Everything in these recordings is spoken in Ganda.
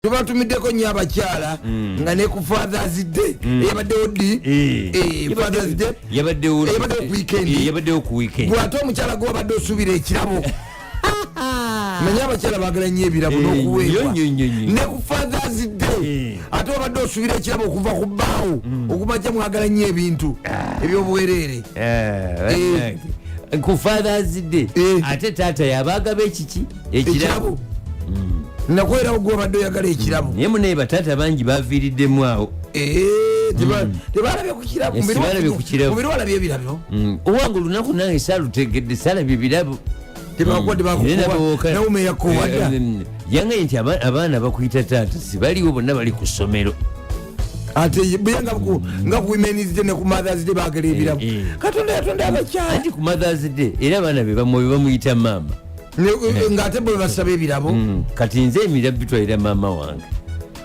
Tubatumiddeko nnyo abakyala nga ne ku Fathers Day eyabaddewo ddi? Fathers Day yabaddewo. Eyabaddewo ku weekend. Yabaddewo ku weekend. Bwate omukyala gwe wabadde osuubira ekirabo, manye abakyala bagala nnyo ebirabo n'okuweebwa. Nnyo, nnyo, nnyo. Ne ku Fathers Day ate wabadde osuubira ekirabo okuva ku bbaawo, okumakya mwagala nnyo ebintu ebyobuwereere. Eh, ku Fathers Day ate taata yabagaba ekiki? Ekirabo. Ekirabo nakwerawo gwe wabadde oyagala ekirabo. Naye munaye bataata bangi baviiriddemu awo. Tebalabye ku kirabo. Yes, tebalabye ku kirabo. Mubiri walabye ebirabo. Owange olunaku nange saalutegedde, saalabye birabo. Tebakuwa? Era nabawoka- Tebakuwa yakuwadda. Yangaye nti abaana bakuyita taata sibaliwo, bonna bali ku ssomero. Ate buye nga ku Women's Day ne ku Mothers Day bagala ebirabo. Katonda yatonda abakyala. Anti ku Mothers Day era abaana be bamuyita maama. Ng'ate bwe basaba ebirabo. Kati nze emirabo bitwalira maama wange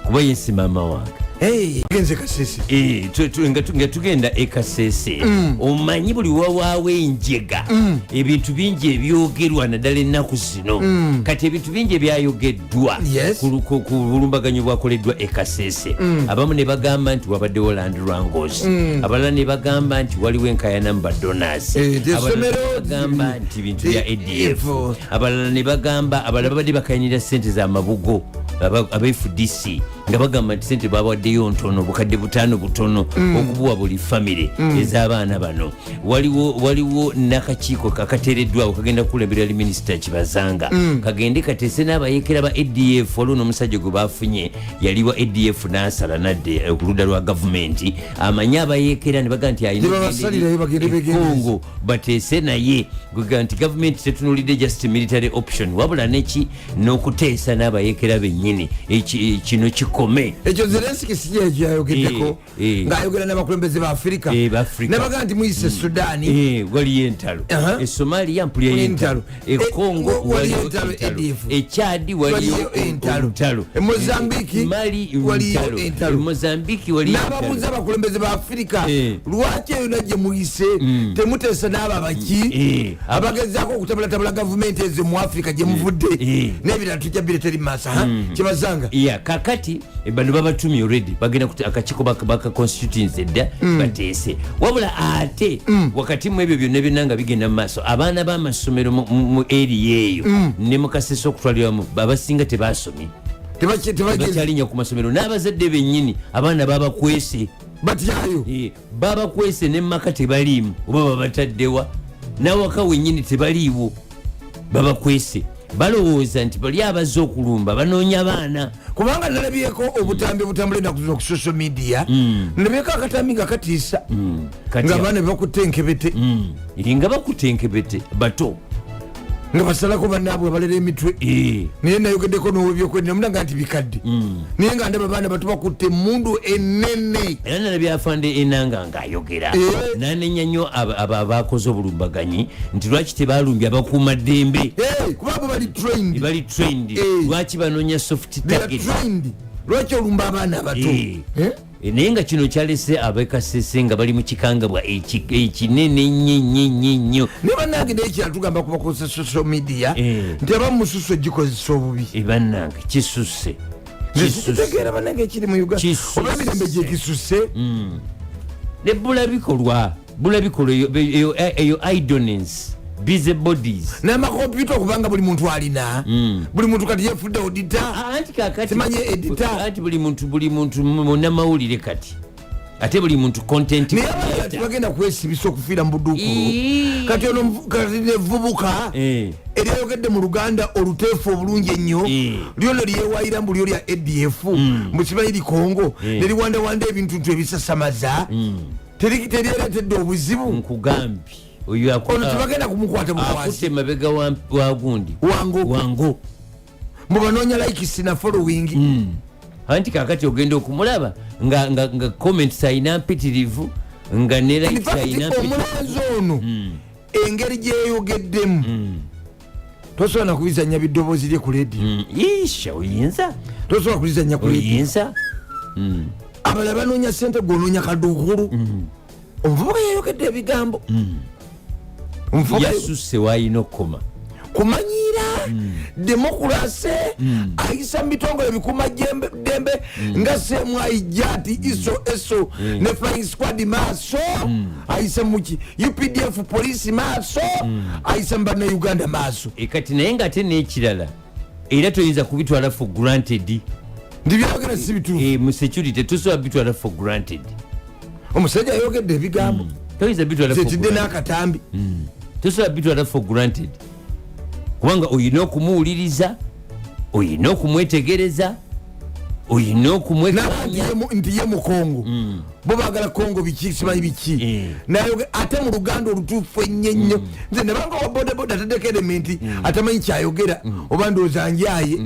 kuba ye si maama wange. Hey, genze Kasese. Eh, nga tugenda e Kasese, omanyi buli wawaawo enjega ebintu bingi ebyogerwa, naddala ennaku zino. Kati ebintu bingi ebyayogeddwa ku bulumbaganyi bwakoleddwa e Kasese, abamu ne bagamba nti wabaddewo land wrangles, abalala ne bagamba nti waliwo enkayana mu badonors, Eh, abalala ne essomero- bagamba nti bintu bya ADF, F. abalala ne bagamba, abalala babadde bakayinira sente z'amabugo aba FDC nga bagamba nti sente bawaddeyo ntono, 5000 butono okubuwa buli famire ez'abaana bano. Waliwo n'akakiiko kakateereddwawo kagenda kukulembera li minisita Kibazanga, kagende kateese n'abayekera ba ADF. Waliwo n'omusajja gwe bafunye yali wa ADF n'asala nadde ku ludda lwa gavumenti, amanyi abayekera, ne bagamba nti alina Ne babasalirayo bagende e begendereze. Congo bateese naye. Gwega nti gavumenti tetunulidde just military option, wabula neki n'okuteesa n'abayekera bennyini. Kino kikome. Ekyo Zelenski si kyekyo yayogeddeko ng'ayogera n'abakulembeze ba Afirika? Ba Afrika. Nabaga nti muyise Sudaani. Waliyo entalo. E Somalia mpulyayo entalo, e Congo waliyo waliyo entalo, entalo, ADF. e Chad waliyo Waliyo entalo. olutalo. E Mozambique Mali waliyo entalo. entalo. E Mozambique waliyo N'ababuuza entalo. abakulembeze ba Afirika, lwaki eyo gye muyise temuteesa n'abo abaki abagezaako okutabulatabula gavumenti ezo mu Afirika gye muvudde? N'ebirala tujja bireteri maaso. Kibazanga. Ya, kakati bano babatumye already, bagenda akakiiko baka constituency edda bateese. Wabula ate wakati mu ebyo byonna byonna nga bigenda mu maaso, abaana b'amasomero mu area eyo ne mu Kasese okutwaliramu abasinga tebasomye. Tebakyalinya ku masomero, n'abazadde bennyini abaana babakwese. Batyayo. Babakwese nemaka tebaliimu, oba babataddewa nawaka wennyini tebaliiwo, babakwese. Balowooza nti bali abazze okulumba banoonya baana. Kubanga nalabyeko obutambi obutambula ennaku zino ku social media, nalabyeko akatambi nga katiisa, Kati nga abaana bebakutte enkebete. Nga bakutte enkebete bato. Nga basalako bannaabwe abalera emitwe. Naye nayogeddeko nowebyokwerinda munaga nti bikadde, naye nga ndaba baana bato bakutte emundu enene. Era nalabye afande Enanga ng'ayogera, nanenya nnyo abo abakoze obulumbaganyi nti lwaki tebalumbye abakuuma ddembe? Kuba bo bali trained. Bali trained. Lwaki banoonya soft They are target? trained. Lwaki olumba abaana abato? Eh? Naye nga kino kyalese abekasese nga bali mu kikangabwa ekinene nnyo nnyo nnyo nnyo. Naye bannange, naye kirala tugamba kubakozesa social media nti abamu mususu egikozesa obubi. Bannange, kisusse. Nze Kisusse. sikitegeera bannange ekiri mu Uganda. Kisusse. Oba emirembe gyekisusse. Ne bula bikolwa, bula bikolwa, eyo idleness, busy bodies. N'amakompyuta, okubanga buli muntu alina, buli muntu kati yefudde auditor. Anti kakati Simanyi editor. Anti buli muntu munamawulire kati, ate buli muntu content Naye abalala creator. tebagenda kwesibisa okufiira mu buduukulu. Kati ono kati nevubuka eryayogedde mu Luganda oluteefu obulungi ennyo, lyono lyewayira mbu lyo lya ADF, mbu simanyi likongo, neriwandawanda ebintu ntu ebisasamaza. Teryeretedde obuzibu. Nkugambye oyo Ono tebagenda kumukwata akutte bukwasi. emabega wa gundi. Wango. Wango. Mbu banoonya likes na following. Anti kakati ogenda okumulaba nga comments alina mpitirivu, nga ne In likes fact, alina mpitirivu. Omulenzi ono engeri gyeyogeddemu tosobola nakubizanya biddoboozi lye ku lediyo. Isha oyinza. Tosobola kubizanya ku lediyo. Oyinza. Abalala banoonya sente, gwe onoonya kaduukulu. Omuvubuka yayogedde ebigambo. Omuvubuka Yasusse wayina okukoma. Kumanyiira. Democracy ayisa mu bitongole bikuuma ddembe nga semwaijati iso eso ne flying squad maaso, ayisa muki UPDF, police maaso, ayisa mu Bannayuganda maaso. E, kati naye ngaate n'ekirala, era toyinza kubitwala for granted. Nti byayogera si bituufu? E, mu security tosobola bitwala for granted. Omusajja ayogedde ebigambo. Toyinza bitwala for zetidde granted. N'akatambi. Tosobola bitwala for granted, kubanga oyina okumuwuliriza, oyina okumwetegereza, oyina Naba okumwekanya. nti ye Mukongo, bo bagala Kongo biki, simanyi biki. Naye ate mu Luganda olutuufu ennyo ennyo. Nze nabanga wa bodaboda ataddeko element, atamanyi kyayogera, oba ndowooza njaye.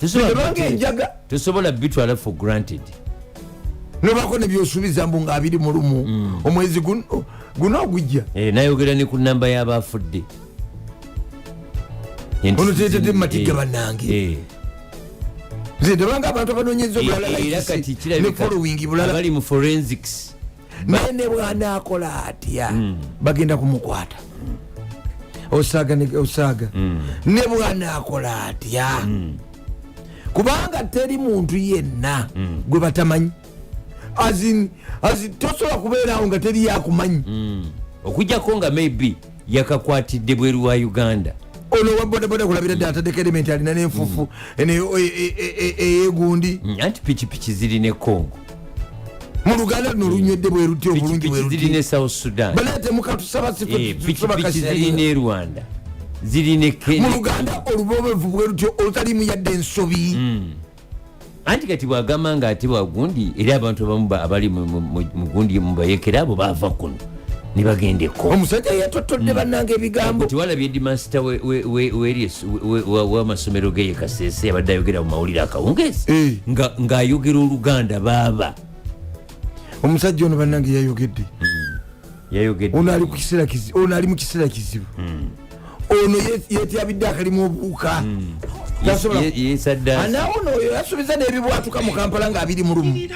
Nebanga enjaga. Tosobola bitwala for granted. Nobako nebyosuubiza mbu nga 21 omwezi guno ogujja. Eh, nayogera ne ku namba y'abafudde. Ono teetedde mu matigga, bannange. Nze ndabanga abantu abanonyeza obulala Era likes kati ne kirabika following bulala. abali mu forensics. Naye ne bwanaakola atya, bagenda kumukwata. Osaaga osaaga ne bwanaakola atya, kubanga teri muntu yenna gwe batamanyi. As in, tosobola kubeeraawo nga teri yakumanyi. Okujjako nga maybe yakakwatidde bweru wa Uganda. Ono wa bodaboda kulabira ddala ataddeko element, alina n'enfufu eyegundi. Anti pikipiki ziri ne Congo. Mu Luganda luno olunywedde bwe luti obulungi bwe Pikipiki ziri luti. ne South Sudan. Banaye temukatusaba. Pikipiki ziri ne Rwanda, ziri ne Mu Kenya. Luganda olubobevu bwe lutyo olutalimu yadde ensobi. Anti kati bwagamba nga ate bwagundi, era abantu abamu abali mu gundi mubayekera abo bava kuno ne bagenda eko. Omusajja yatotodde, bannanga, ebigambo. Tiwalabye headmaster w'amasomero geye Kasese abadde ayogera mu mawulire akawungeezi ng'ayogera Oluganda baaba. Omusajja ono, bannange, yayogedde. Yayogedde. Ono ali ku kiseera ono ali mu kiseera kizibu. Ono yetyabidde akalimu obuuka. Yesadde. Anawo nooyo yasuubiza n'ebibwatuka mu Kampala nga 21.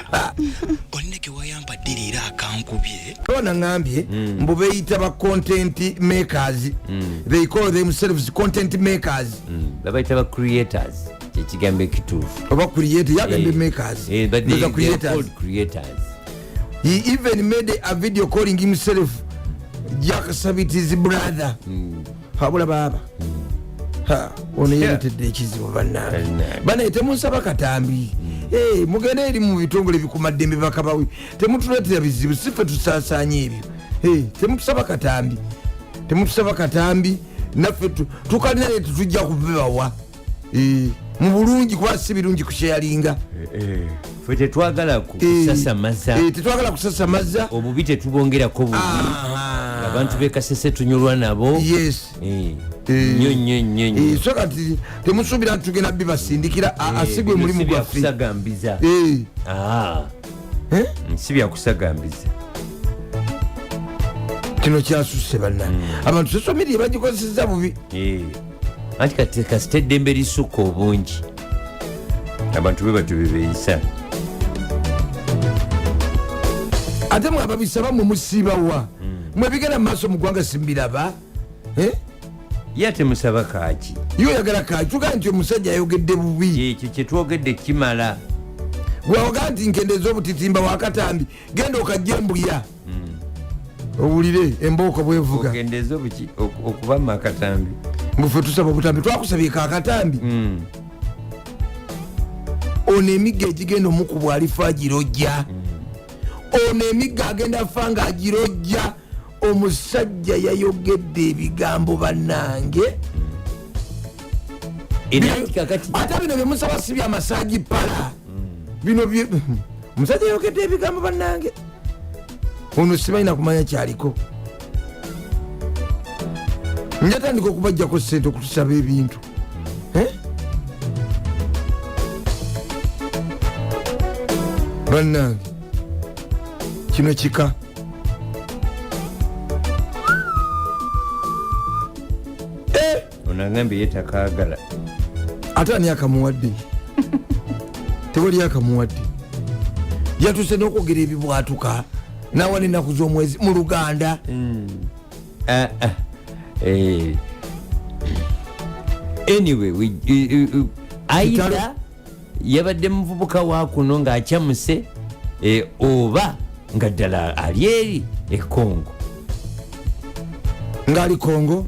Olina kewayampa ddiri era akankubye. Ona ŋambye mbu beeyita ba content makers, they call themselves content makers. Babayita ba creators, kyekigambo ekituufu. Oba creator, yagambye makers. But Those are they are creators. called creators. He even made a video calling himself Jack Sabiti's brother. Habula baaba. Ha, ono yeretedde ekizibu, bannange. Bannange. Banaye temunsaba katambi. Eh, mugende eri mu bitongole bikumaddembe bakabawi, temutuleetera bizibu, siffe tusaasaanya ebyo. Eh, temutusaba katambi, temutusaba katambi, naffe tukalina naye tetujja kubibawa. Eh, mu bulungi, kuba si birungi kusharinga. Ffe tetwagala kusasamaza. Eh, tetwagala kusasamaza. Obubi tetubongerako bubi. Abantu bekasese tunyulwa nabo. Yes. Nnyo nnyo nnyo nnyo. Eh, so kati temusuubira nti tugenda bibasindikira, asigwe Bino mulimu si gwaffe. byakusagambiza. Eh? Si byakusagambiza. Kino kyasusse, banna. Abantu social media bagikozeseza bubi. Anti kati kasita eddembe lisukka obungi, abantu bwe batyo bebeeyisa. Ate mwe ababisaba, mwe musiibawa? Mwe bigenda mu maaso mu ggwanga simbiraba. Eh? Ye ate musaba kaaki? Ye oyagala kaki? Tugaa nti omusajja ayogedde bubi. Ekyo kyetwogedde kimala. Bwaogaa nti nkendeza obutitimba wakatambi, genda okajja embuya owulire embooko bwevuga. Okendeza obuki? Okubama akatambi. Mbufe tusaba obutambi, twakusabye kakatambi. Ono emigga egigenda omukubwa alifa agirojja. Ono emigga agenda fa nga agirojja. Omusajja yayogedde ebigambo, bannange. Era anti kakati Ate bino byemusaba si byamasaagi pala bino omusajja yayogedde ebigambo, bannange. Ono sibalina kumanya kyaliko, njatandika okubajjako sente okutusaba ebintu. Eh? Bannange, kino kika. Eh! Ono agambye ye takaagala. Ate ani akamuwadde? Tewali akamuwadde. Yatuse n'okwogera ebibwatuka nawa nenaku z'omwezi mu Luganda. Ah, ah. Eh. Anyway, either yabadde muvubuka wa kuno ng'akyamuse, oba nga ddala ali eri e Congo. Ngaali Kongo.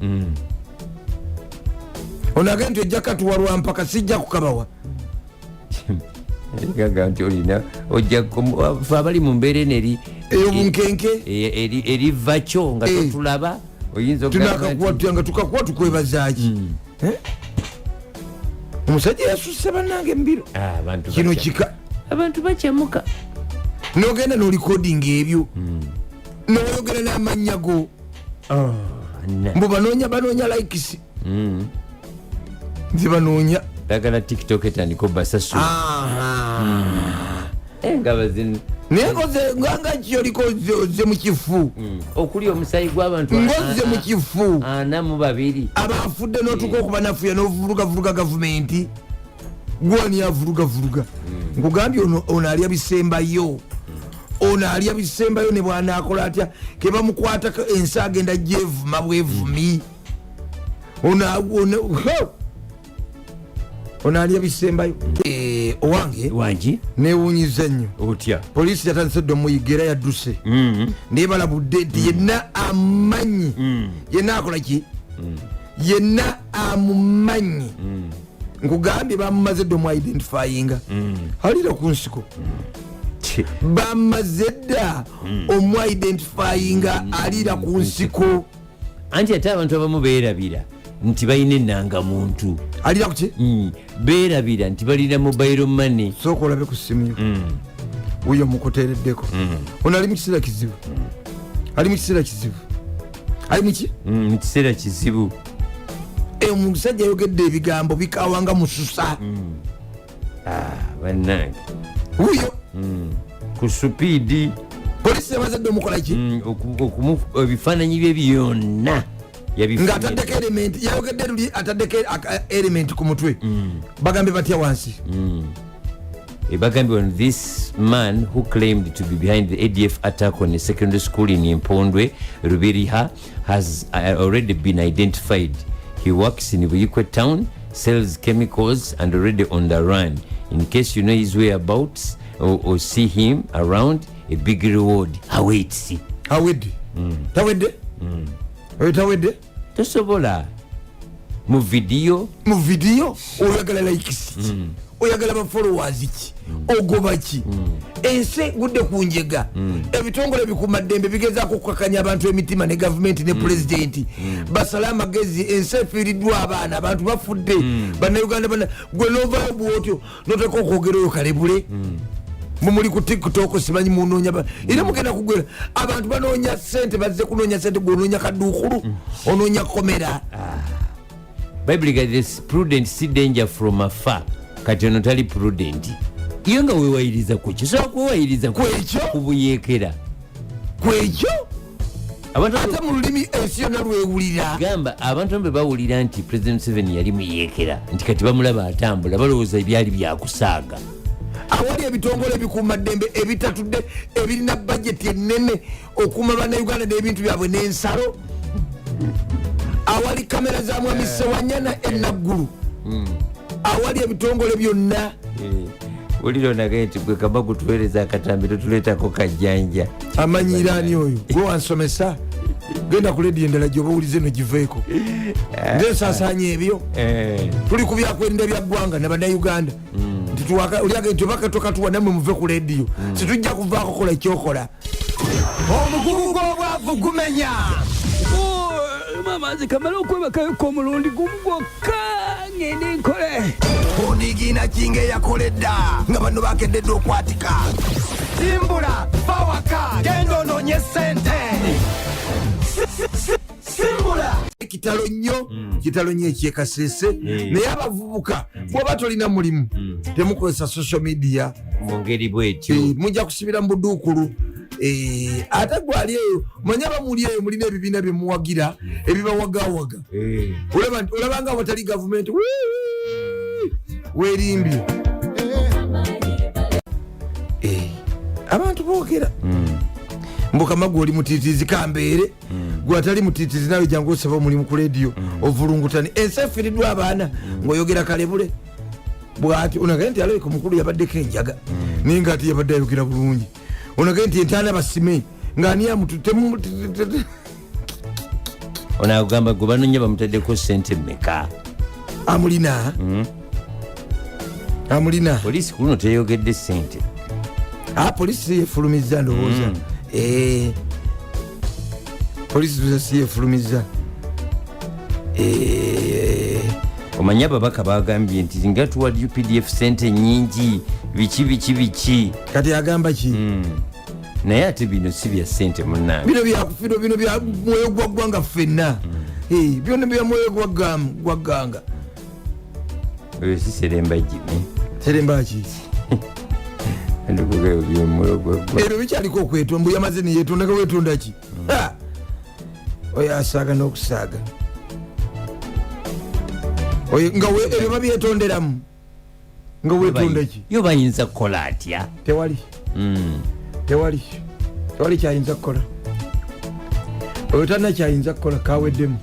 Ono agenda nti ojja katuwa lwampaka, sijja kukabawa. Gaga nti olina ojja fe abali mu mbeera eno eri Ey'obunkenke. Eri vakyo nga totulaba, oyinza okugamba Tunakakuwa tutya nga tukakuwa? Tukwebazaki? Eh? Omusajja yasusse, bannange, embiro. Ah, abantu Kino kika. Abantu bakyamuka. Nogenda nolikodinga ebyo, noyogera n'amannya go. Mbu banoonya likes. Nti banoonya. Bagala TikTok etandika obasasula. Nga bazin Naye ngoze nganga kyoliko ozze mu kifu. Okuli omusayi gw'abantu Ngozze mu kifu. 42. Abafudde n'otuuka okubanafuya n'ovulugavuruga gavumenti. Gwani avulugavuruga? Nkugambye, ono alya bisembayo, ono alya bisembayo. Ne bwanakola atya, kebamukwatako ensi agenda gyevuma bwevumi. Ono ono alya bisembayo. Owange. Wangi. Newunyiza nnyo. Otya? Poliisi yatandise dde omuyiga era yadduse, naye balabudde nti yenna amanyi, yenna akola ki, yenna amumanyi. Nkugambye, bamumaze dde omuidentifyinga, alira ku nsiko. Bamaze dda omuidentifyinga, alira ku nsiko. Anti ate abantu abamu beerabira nti balina enangamuntu. Alira kuki? Beerabira nti balina mobile money. Sooka olabe ku simu yo wuyo mukuteereddeko. Ono ali mu kiseera kizibu, ali mu kiseera kizibu, ali muki? Mu kiseera kizibu. Omusajja ayogedde ebigambo bikawanga mususa. Bannange. Wuyo. Ku speed. Polisi yamaze dde omukola ki? Ebifaananyi bye byonna yabifunye. Ng'ataddeko helmet, yayogedde luli ataddeko helmet ku mutwe. Bagambye batya wansi? Bagambye wano, this man who claimed to be behind the ADF attack on a secondary school in Mpondwe, Lhubiriha, has already been identified. He works in Buikwe town, sells chemicals and already on the run. In case you know his whereabouts or see him around, a big reward awaits. Awedde, tawedde oyo, tawedde. Tosobola mu vidiyo. Mu vidiyo oyagala likes ki? Oyagala bafollowers ki? Ogoba ki? Ensi egudde ku njega. Ebitongole bikumaddembe bigezaako okukakanya abantu emitima, ne gavumenti ne pulezidenti basale amagezi. Ensi efiiriddwa abaana, abantu bafudde, Bannayuganda bana. Gwe novayo bwotyo noteka okwogera oyo kalebule mumuli ku TikTok, simanyi munoonya era mugenda kugwera. Abantu banoonya sente, bazze kunoonya sente, gwe onoonya kaduukulu, onoonya komera. Bible ga this prudent see danger from afar. Kati ono tali prudent. Iyo nga wewayiriza kuki? Osobola kwewayiriza Kwekyo? ku buyeekera? Kwekyo. Abantu Ate mu lulimi ensi yonna lwewulira. Gamba abantu abamu bwe bawulira nti President Museveni yali muyeekera, nti kati bamulaba atambula, balowooza ebyali byakusaaga. Awali ebitongole ebikuumaddembe ebitatudde, ebirina bajeti enene okuuma Bannayuganda n'ebintu byabwe n'ensalo, awali kamera za Mwami Sewanyana enaggulu, awali ebitongole byonna. Wulira onagaye nti gwe kama kutuweereza akatambi, totuleetako kajjanja. Amanyiraani oyo? Gwe wansomesa. Genda ku lediyo endala gyoba owulize eno, giveeko, nze nsaasaanya ebyo. Tuli ku byakwerinda bya ggwanga nabannayuganda. Nti olyage nti oba tokatuwa, nammwe muve ku lediyo, situjja kuvaako. Kola ekyokola. Omugugu gw'obwavu gumenya. Maama, nze kamala okwebakayoko omulundi gumu gwokka, ngende nkole. Onigiina kinga eyakoledda nga bano bakededde okwatika. Simbula, va waka, genda onoonye sente. Simbula. Kitalo nnyo, kitalo nnyo ekyekasese. Naye abavubuka, bwoba tolina mulimu, temukozesa social media mu ngeri bwetyo. Mujja kusibira mu buduukulu. Ate gwali eyo, manye abamuli eyo mulina ebibiina byemuwagira ebibawagawaga. Olabanga awatali gavumenti. Wii! Weerimbye. Abantu boogera mbu kama gwe oli mutiitiizi, kambeere. Gwe atali mutiitizi nawe jangu osaba omulimu ku lediyo, ovulungutani ensi efiriddwa abaana ng'oyogera kalebule bwati. Onagaye nti alabika omukulu yabaddeko enjaga, naye nga ati yabadde ayogera bulungi. Onagaye nti entaana basime ng'ani amututemu. Ono agamba gwe banonya bamutaddeko sente mmeka? Amulina, amulina. Poliisi ku luno teyogedde sente. Ah, polisi yefulumiza ndowooza. Eh, polisi tuza si yefulumiza. Eh, Omanyi ababaka bagambye nti nga tuwa UPDF sente nyingi, biki biki biki. Kati agamba ki? Naye ate bino si bya sente, munange. Bino byakufirwa, bino bya mwoyo gwa ggwanga ffenna. Eh, byonna bya mwoyo gwa gganga. Oyo si Seremba Jimi? Seremba ki? Ebyo bikyaliko okwetonda, mbu yamaze neyetonda. Nga wetonda ki? Ha! Oyo asaaga n'okusaaga Oyo nga ebyo babyetonderamu, nga wetonda ki? Yo bayinza kukola atya? Tewali, tewali, tewali kyayinza kukola. Oyo talina kyayinza kukola, kaweddemu.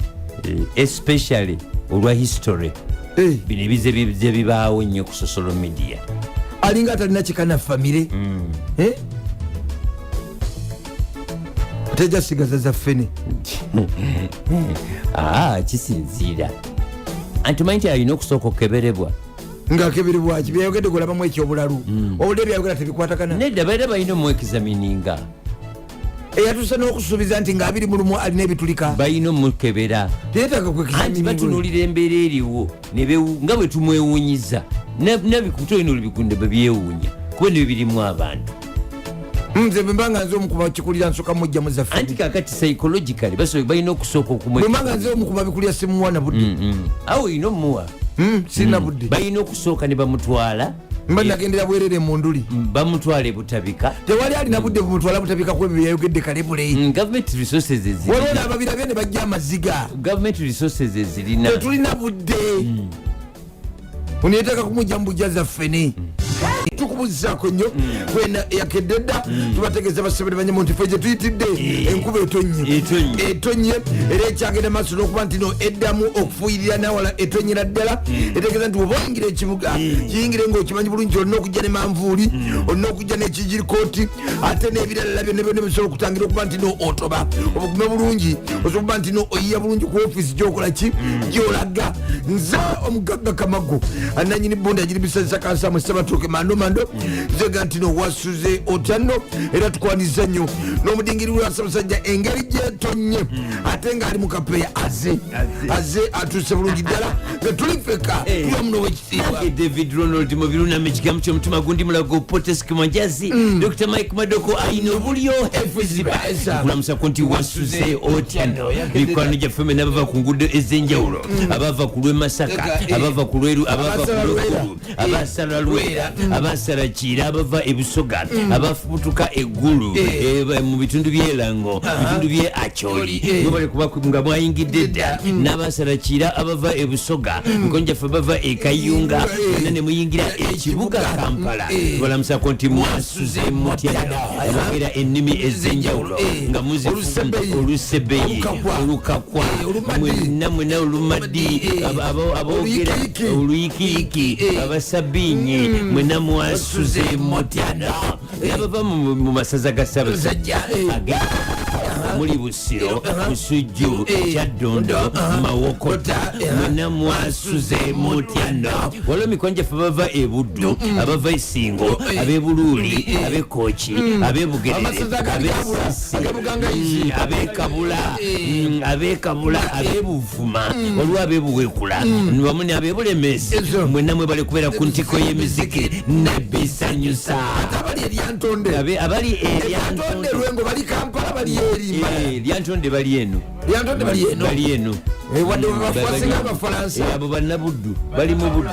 Eh, especially olwa history. Eh, bino ebize bize bibaawo nnyo ku social media. Alinga atalina kikana famire. Eh? Tejja sigaza za ffene. Aa, kisinziira anti omanyi nti alina okusooka okukeberebwa. Ngaakeberebwaki? Byayogedde golabamu ekyobulalu, obudde byayogera tebikwatagana. Nedda, baera balina omuexamininga. Eyatuuse n'okusuubiza nti nga 21 alina ebitulika. Balina omukebera. Teyetaaga Anti kwexamininga. batunuulira embeera eriwo nga bwe tumwewunyiza nabikutolina olubikunda bwe byewuunya kuba nebyo birimu abantu. Nze bwembanga nze omukuba kikulira, nsooka mujjamu zaffe. Anti kakati psychologically balina okusooka okumwe Bwembanga nze omukuba bikulira, simuwa budde. Awo olina omuwa. Sirina budde. Balina okusooka ne bamutwala. Mba nagendera bwerere mu nduli. Bamutwala ebutabika. Tewali alina budde bumutwala butabika ku ebyo byayogedde kalebule. Government resources Waliwo ezirina. n'ababirabye ne bajja amaziga. Government resources ezirina. Tetulina budde, onetaka kumujja mubujja zaffene. Tukubuzizaako nnyo kwena eyakedde dda. Tubategeeza basebere banyemu nti fe gye tuyitidde enkuba etonnye. Etonnye. Etonnye era ekyagenda maaso n'okuba nti no eddamu okufuuyirira nawala etonyera ddala. Etegeeza nti oba oyingira ekibuga, kiyingire ngaokimanyi bulungi olina okujja ne manvuuli, olina okujja n'ekijirikooti, ate n'ebiralala byonna byonna bisobola okutangira okuba nti no otoba. Obugume bulungi, osobola okuba nti no oyiya bulungi ku ofiisi gyokola ki gyolaga. Nze omugagga Kamagu, ananyini bunda agiribisazisa kansamu Sabatuuke mando mando, nzega nti no wasuze otya nno, era tukwaniza nnyo n'omudingiri wa Ssaabasajja engeri gyetonye ate ng'ali mu kapeya aze aze atuuse bulungi ddala nga tuli feka tuba muno wekitiibwa. David Ronald Mubirunama, ekigambo kyomutima gundi mulago Potesk Mwanjazi, Dr Mike Madoko ayina obulyo Esa. kulamusako nti wasuze otya, mikwano gyaffe mena abava ku nguudo ez'enjawulo, abava ku lw'e Masaka, abava ku lweru, abava ku Abasala Lwera. lwekulu, abasala Lwera, abasala Kiira, abava ebusoga, abafubutuka eggulu, mu bitundu by'elango, bitundu by'e Acholi, mwebale kuba nga mwayingidde dda, n'abasala Kiira abava ebusoga, mikono gyaffe bava e Kayunga, bonna ne muyingira ekibuga Kampala, tubalamusako nti mwasuze mutya, abogera ennimi ez'enjawulo nga muzi Olusebeyi. Olusebeyi. Olukakwa. Olukakwa. Olumadi. Mwenna mwenna olumadi, aboogera Oluyikiyiki. oluyikiyiki, abasabinyi, mwenna mwasuze mutyano, abava mu masaza ga Ssaabasajja muli Busiro, Busujju, Kyaddondo, Mawokota, mwenna mwasuze mutyano. Waliwo mikwano gyaffe abava ebuddu, abava esingo, ab'ebuluuli, ab'ekooki, ab'ebugerere, Amasaza ga Kabula, ab'Esisi, ag'Ebugangayizi. Ab'ekabula, ab'ekabula, ab'ebuvuma, waliwo ab'ebuwekula wamu n'ab'ebulemezi. Ezo. Mwenna mwebale kubeera ku ntiko y'emiziki nebisanyusa. Abali eryantonde. Abali Eryantonde. eryantonde. Lwengo bali Kampala, bali eri Mbarara. Lyantonde bali eno. Lyantonde bali eno. Bali eno. Eh, wadde bafuasinga Abafalansa. Abo bannabuddu bali mu Buddu.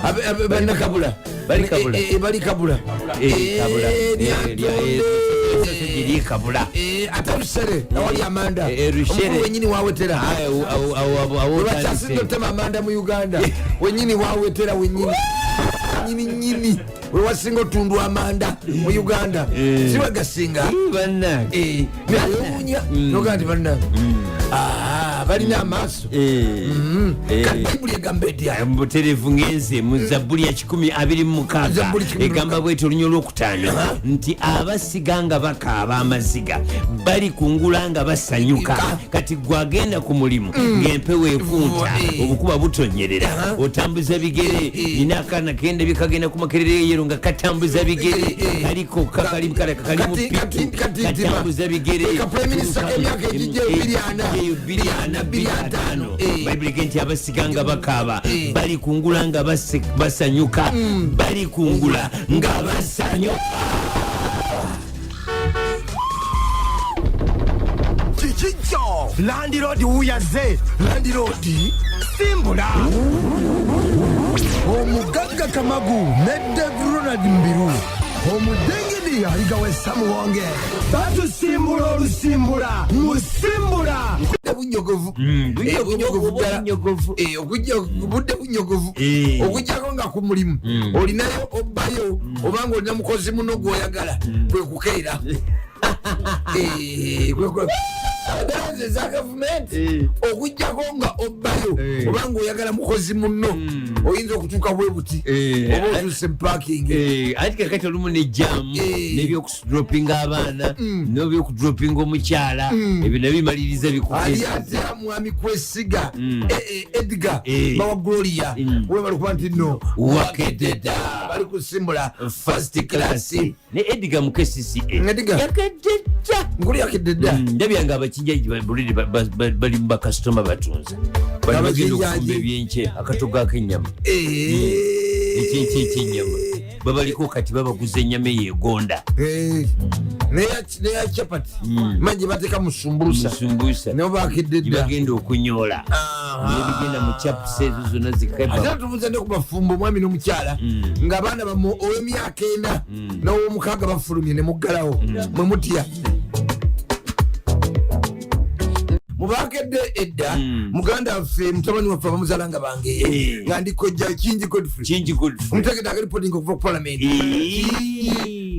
Bannakabula. Bali Kabula. Bali Kabula. Kabula. Lyantonde. Esaso Kabula. Ate Rusere awali amanda. Rushere. Omukulu wenyini wawetera. Awo- awo- awo- awo- awo Lwakyasinze otandise. otema amanda mu Uganda, wenyini wawetera, wenyini nyini nyini. Wewasinga otundwa amanda mu Uganda, siwe gasinga. Bannange. Newuunya nogaa nti bannange, ah, balina amaaso. Kati Bayibuli egamba etya? Buterevu ngenze mu Zabbuli ya 126. Zabbuli 126. Egamba bweti, olunya olwokutaano, nti abasiga nga bakaaba amaziga balikungula nga basanyuka. Kati gwe agenda ku mulimu ng'empewo ekunta, obukuba butonyerera, otambuza bigere. Nina akaana kenda bikagenda ku Makerere yero nga katambuza bigere, kaliko kali kali mu pitu, katambuza bigere. Ka Prime Minister k'emyaka egijja 2040. Eyo 2040, 2050. Bayibuli ege nti abasiga nga bakaaba balikungula nga basanyuka, balikungula nga basanyuka. Kikijjo landiroodi wuyaze. Landiroodi. Simbula. Omugagga Kamagu ne Dave Ronald Mbiru, omudengedi aligawe Samuwonge. Batusimbula olusimbula musimbula. Budde bunyogovu. Bunyogovu ddala. Bunyogovu. Budde bunyogovu. Okujjako nga ku mulimu olinayo obbayo, obanga olina mukozi muno gwoyagala, kwe kukeera. Ddala nze eza gavumenti, okujjako nga obbayo obanga oyagala mukozi muno, oyinza okutuuka bwe buti oba otuuse mu parking. Anti kakati olumu nejjaamu nebyokudropinga abaana, nebyokudropinga omukyala, ebyo nabimaliriza Ali bikukesa. atya mwami Kwesiga? Edgar bawa Gloria, webali kuba nti no Wakededa. Bali kusimbula. First class ne Edgar mu KCCA. Edgar. Yakededda. Nkulu yakededda. Ndabya nga abakinjaji buliri bali mu bakasitoma batunze, bali bagenda Abakinjaji. okufumba ebyenkye, akatogo ak'ennyama, ekyenkye ekyennyama babaliko kati babaguza ennyama eyo egonda. Neya chapati mangi bateeka mu sumbusa. Musumbusa. Nabo bakedde dda. Gibagenda okunyoola nebigenda mu chapusi ezo zonna Ate zikeba. tubuuza ne ku bafumbo, omwami n'omukyala, ng'abaana bamu ow'emyaka 4 n'ow'omukaaga bafulumye ne muggalawo, mwe mutya mubakedde edda. Muganda waffe, mutabani waffe, abamuzaala nga bangeyo, nga ndi kojja Kingi Godfrey. Kingi Godfrey. Omutegedde akalipodinga okuva ku palamenti?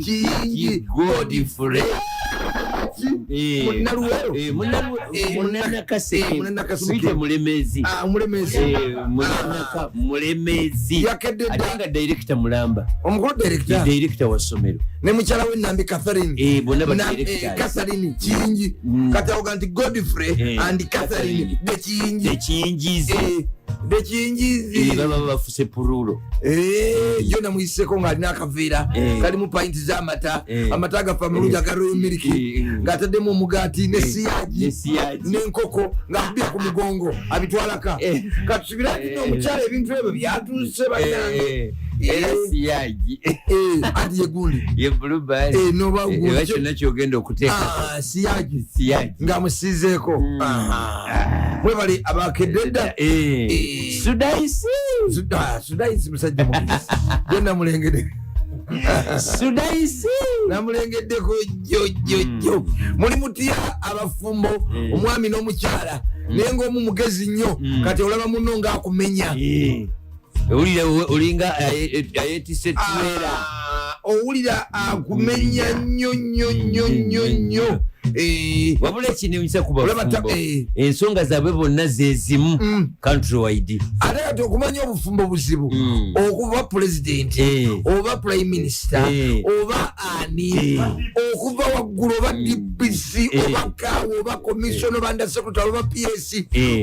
Kingi. Godfrey. Munnaluwero. Munanakaseke. Munnanakaseke. Tumuyite Mulemezi. Ah, Omulemezi. Munanaka Mulemezi. Yakedde dda. Ate nga director mulamba. Omukulu director. Director wa ssomero. Ne mukyala we Nambi Catherine. Bonna ba directors. Catherine Kingi. Kati awoga nti Godfrey and Catherine the Kingi. Ekingizi. The Kingizi. Baba bafuse purulo. Yo namuyiseko ng'alina akaveera kalimu payinti z'amata, amata agafe amalungi aga Royal Milk, ng'ataddemu omugaati ne siyaagi Ne siyaagi. n'enkoko, ng'akubira ku mugongo abitwalaka. Katusubira nti omukyala ebintu ebyo byatuuse, bannange. Era siyaagi. Anti ye gundi. Ye blueband. Noba gundi. Era kyonna kyogenda okuteeka. Ah, siyaagi. Siyaagi. Ng'amusiizeeko. Aha. Mwebale abakedde dda. Sudaisi. Sudaisi musajja mugezi, ye namulengedde. Sudaisi. Namulengeddeko jjo jjo jjo. Muli mutya abafumbo, omwami n'omukyala, naye ngaomu mugezi nnyo, kati olaba muno ng'akumenya? Owulira olinga ayetise tuweera. Ah, owulira akumenya nnyo nnyo nnyo nnyo nnyo. Wabula ekinewunyisa ku Olaba bafumbo, ensonga zaabwe bonna zezimu country wide. Ate kati okumanya obufumbo buzibu, okuva pulezidenti oba prime minister oba ani, okuva waggulu oba DPC oba kawo oba commission oba under secretary oba PS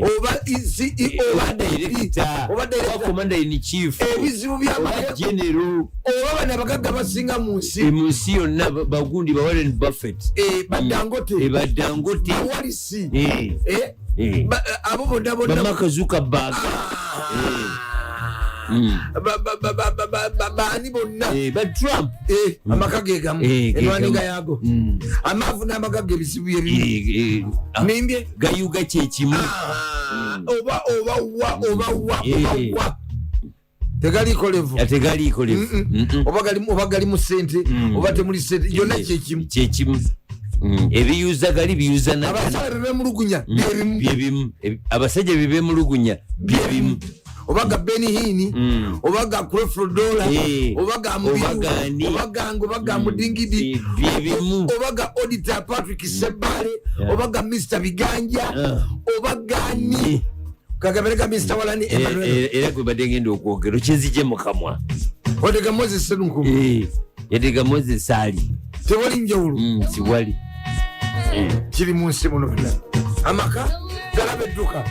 oba ECE oba oba director oba oba director, commander in chief ebizibu oba byamaka general oba bano abagagga basinga mu nsi. Mu nsi yonna, bagundi ba Warren Buffett. Badangote. Badangote. Bawalisi. Abo bonna bonna. Ba Mark Zuckerberg. Baani bonna. Ba Trump. Amaka gegamu. Ge Enwaninga gamu. yago, amaavu n'amagagga, ebizibu byebimu. Nimbye? Gayuga kyekimu. Ah, oba oba wa oba wa oba wa, tegaliiko level. Tegaliiko level. Oba galimu sente oba temuli sente, yonna kyekimu. Kyekimu. Ebiyuza gali biyuza Abakyala bebemulugunya byebimu. Byebimu. Abasajja bebemulugunya byebimu. Oba ga Benny Hinn, oba ga Creflo Dollar, oba ga Oba Mubiru, gani. oba gange, oba ga Mudingidi, Byebimu. oba ga Auditor Patrick Sebale, oba ga Mr Biganja, oba gani kagabere ga Mr Walani Emmanuel. Era gwe badde ngenda okwogera okinzije mu kamwa. Odega Moses Serunkumu. Yadega Moses ali. Tewali njawulo. Siwali. Kiri mu nsi muno bonna amaka galaba edduka.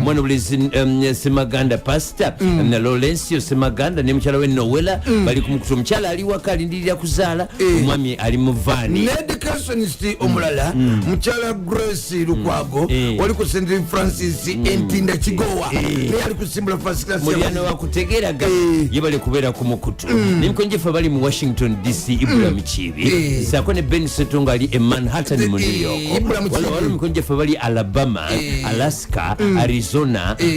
Mwana bulenzi Semaganda, Pasita Laurencio Semaganda ne mukyala we Nowela bali ku mukutu. Omukyala ali waka alindirira kuzaala, omwami ali mu vaani. Ne educationist omulala, mukyala Grace Lukwago, wali ku St Francis Entinda Kigowa, naye ali kusimbula first class. Mulyano wakutegeeraga. Ye bali kubeera ku mukutu nemikono gyaffe bali mu Washington DC, Ibrahim Kibi, saako ne Ben Seto nga ali e Manhattan mu New York. Ibrahim Kibi. Waliwo emikono gyaffe bali Alabama, Alaska, Arizona,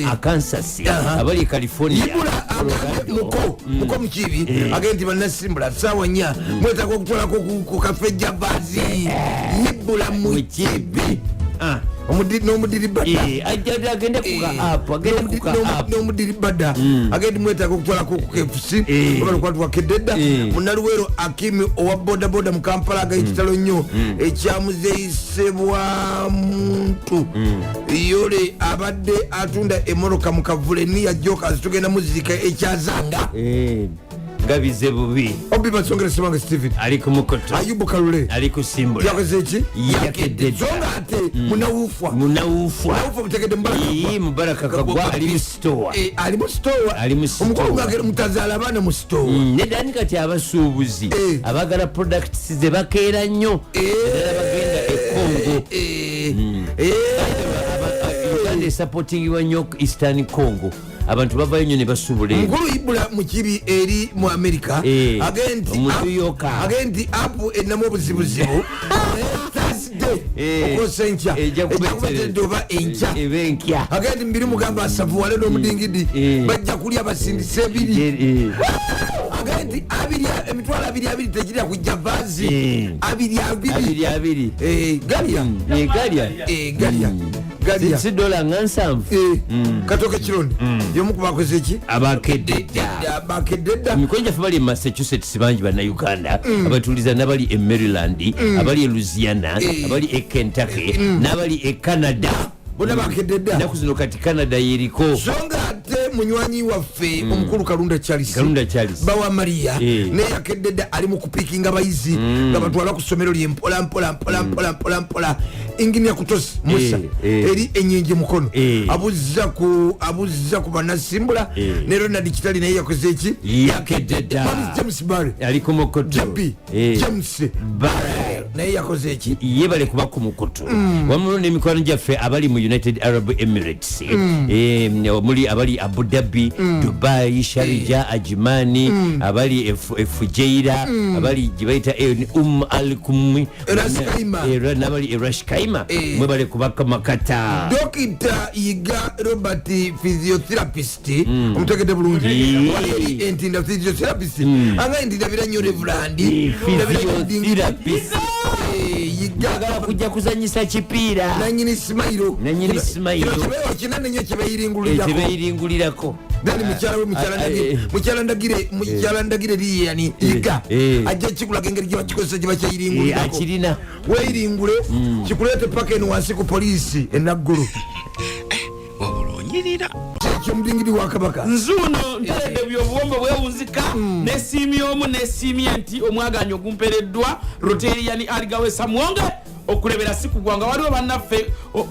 Arkansas, abali e California, Ibula agambye Colorado. Muko Mukibi agende nti bannasimbula saawa 4 mwetaaga okutwalako ku kafe Javazi. Ibula Mukibi. Ah. N'omudiri Bada. Agende ku ka app, agende ku ka app. N'omudiri Bada agende mwetaaga okutwalako ku KFC oba lukwatwakededda. Munaluweero Akimi owa bodaboda mu Kampala agaye kitalo nnyo ekyamuzeyisebwa muntu yole abadde atunda emmotoka mu kavule niya Jokas, tugenda muzirika ekyazanga. Nga bize bubi. Obi Basongere Semanga Steven ali ku mukoto. Ayubu Kalule ali kusimbula. Yakoze ki? Yakedde So nga ate munawuufwa. Munawuufwa. Munawuufwa mutegedde Mubaraka. Ii, Mubaraka Kagwa ali mu sitowa. Ali mu sitowa. Ali mu sitowa. Omukulu ngagere mutazaala abaana mu sitowa. Nedda, ni kati abasuubuzi abagala products ze bakeera nnyo, ddala bagenda e Congo. Uganda esupportingibwa nnyo Eastern Congo, abantu bavayo nnyo ne basuubula eyo. Mukulu Ibula Mukibi eri mu Amerika agende Mu New York. Agende nti app enamu obuzibuzibu Thursday okosa enkya Ejja kuba ejja kuba eteredde. oba enkya. Eba enkya. Agende mubiri mugamba asavuwale n'omudingidi bajja kulya basindise ebiri. Agende nti abiri 200,000 tegirya kujja vazi abiri abiri. Abiri abiri. Galya. Galya. Galya galya. Si dola nga 70. Katoke Kironde yomu kubakoze ki? Abakedde dda. Bakedde dda. Emikono gyaffe bali e Massachusetts bangi Bannayuganda abatuuliza, n'abali e Maryland, abali e Louisiana, abali e Kentucky n'abali e Canada. Bonna bakedde dda. Ennaku zino kati Canada yeriko. So nga ate munywanyi waffe omukulu Kalunda Charles, Kalunda Charles. bawa Maria, naye yakedde dda, ali mu kupiikinga bayizi nga batwala ku ssomero lye mpola mpola mpola mpola mpola mpola. Inginia Kutosi Musa eri Enyenje Mukono abuzza ku bannasimbula. Ne Ronald Kitali naye yakoze eki? Yakedde dda. Mwami James Barry, ali ku mukutu. JB James Barry naye yakoze eki? Ye bale kuba ku mukutu wamu n'emikwano gyaffe abali mu United Arab Emirates, muli abali Abu Dhabi, Dubai, Sharija, Ajmani, abali e Fujairah, abali gye bayita Al Kumi. Ras Khaimah. N'abali e Ras Khaimah. Mwebale kubaka makata. Dokita Yiga Robert, physiotherapist, omutegedde bulungi? Wali eri Entinda, physiotherapist anga nti ndabira nnyo Reverend. Physiotherapist. Yiga. Agala kujja kuzanyisa kipiira. Nanyini simairo. Nanyini simayiro. Kino kinene nnyo kyebeyiringulirako. Kyebeyiringulirako. Then mukyala we mukyala Ndagire, mukyala Ndagire, mukyala Ndagire liyani Yiga ajja kikulaga engeri gye bakikozesa, gye bakyeyiringulirako. Akirina. Weyiringule kikuleete paka eno wansi ku poliisi enaggulu. Wabula onyirira. Kyomudingiri wa Kabaka. Nzuuno nteredde buli obuwombo bwewunzika nesiimye omu nesiimye nti omwaganya ogumpereddwa Roteriani Aligawesa Mwonge okulebera si kugwanga. Waliwo bannaffe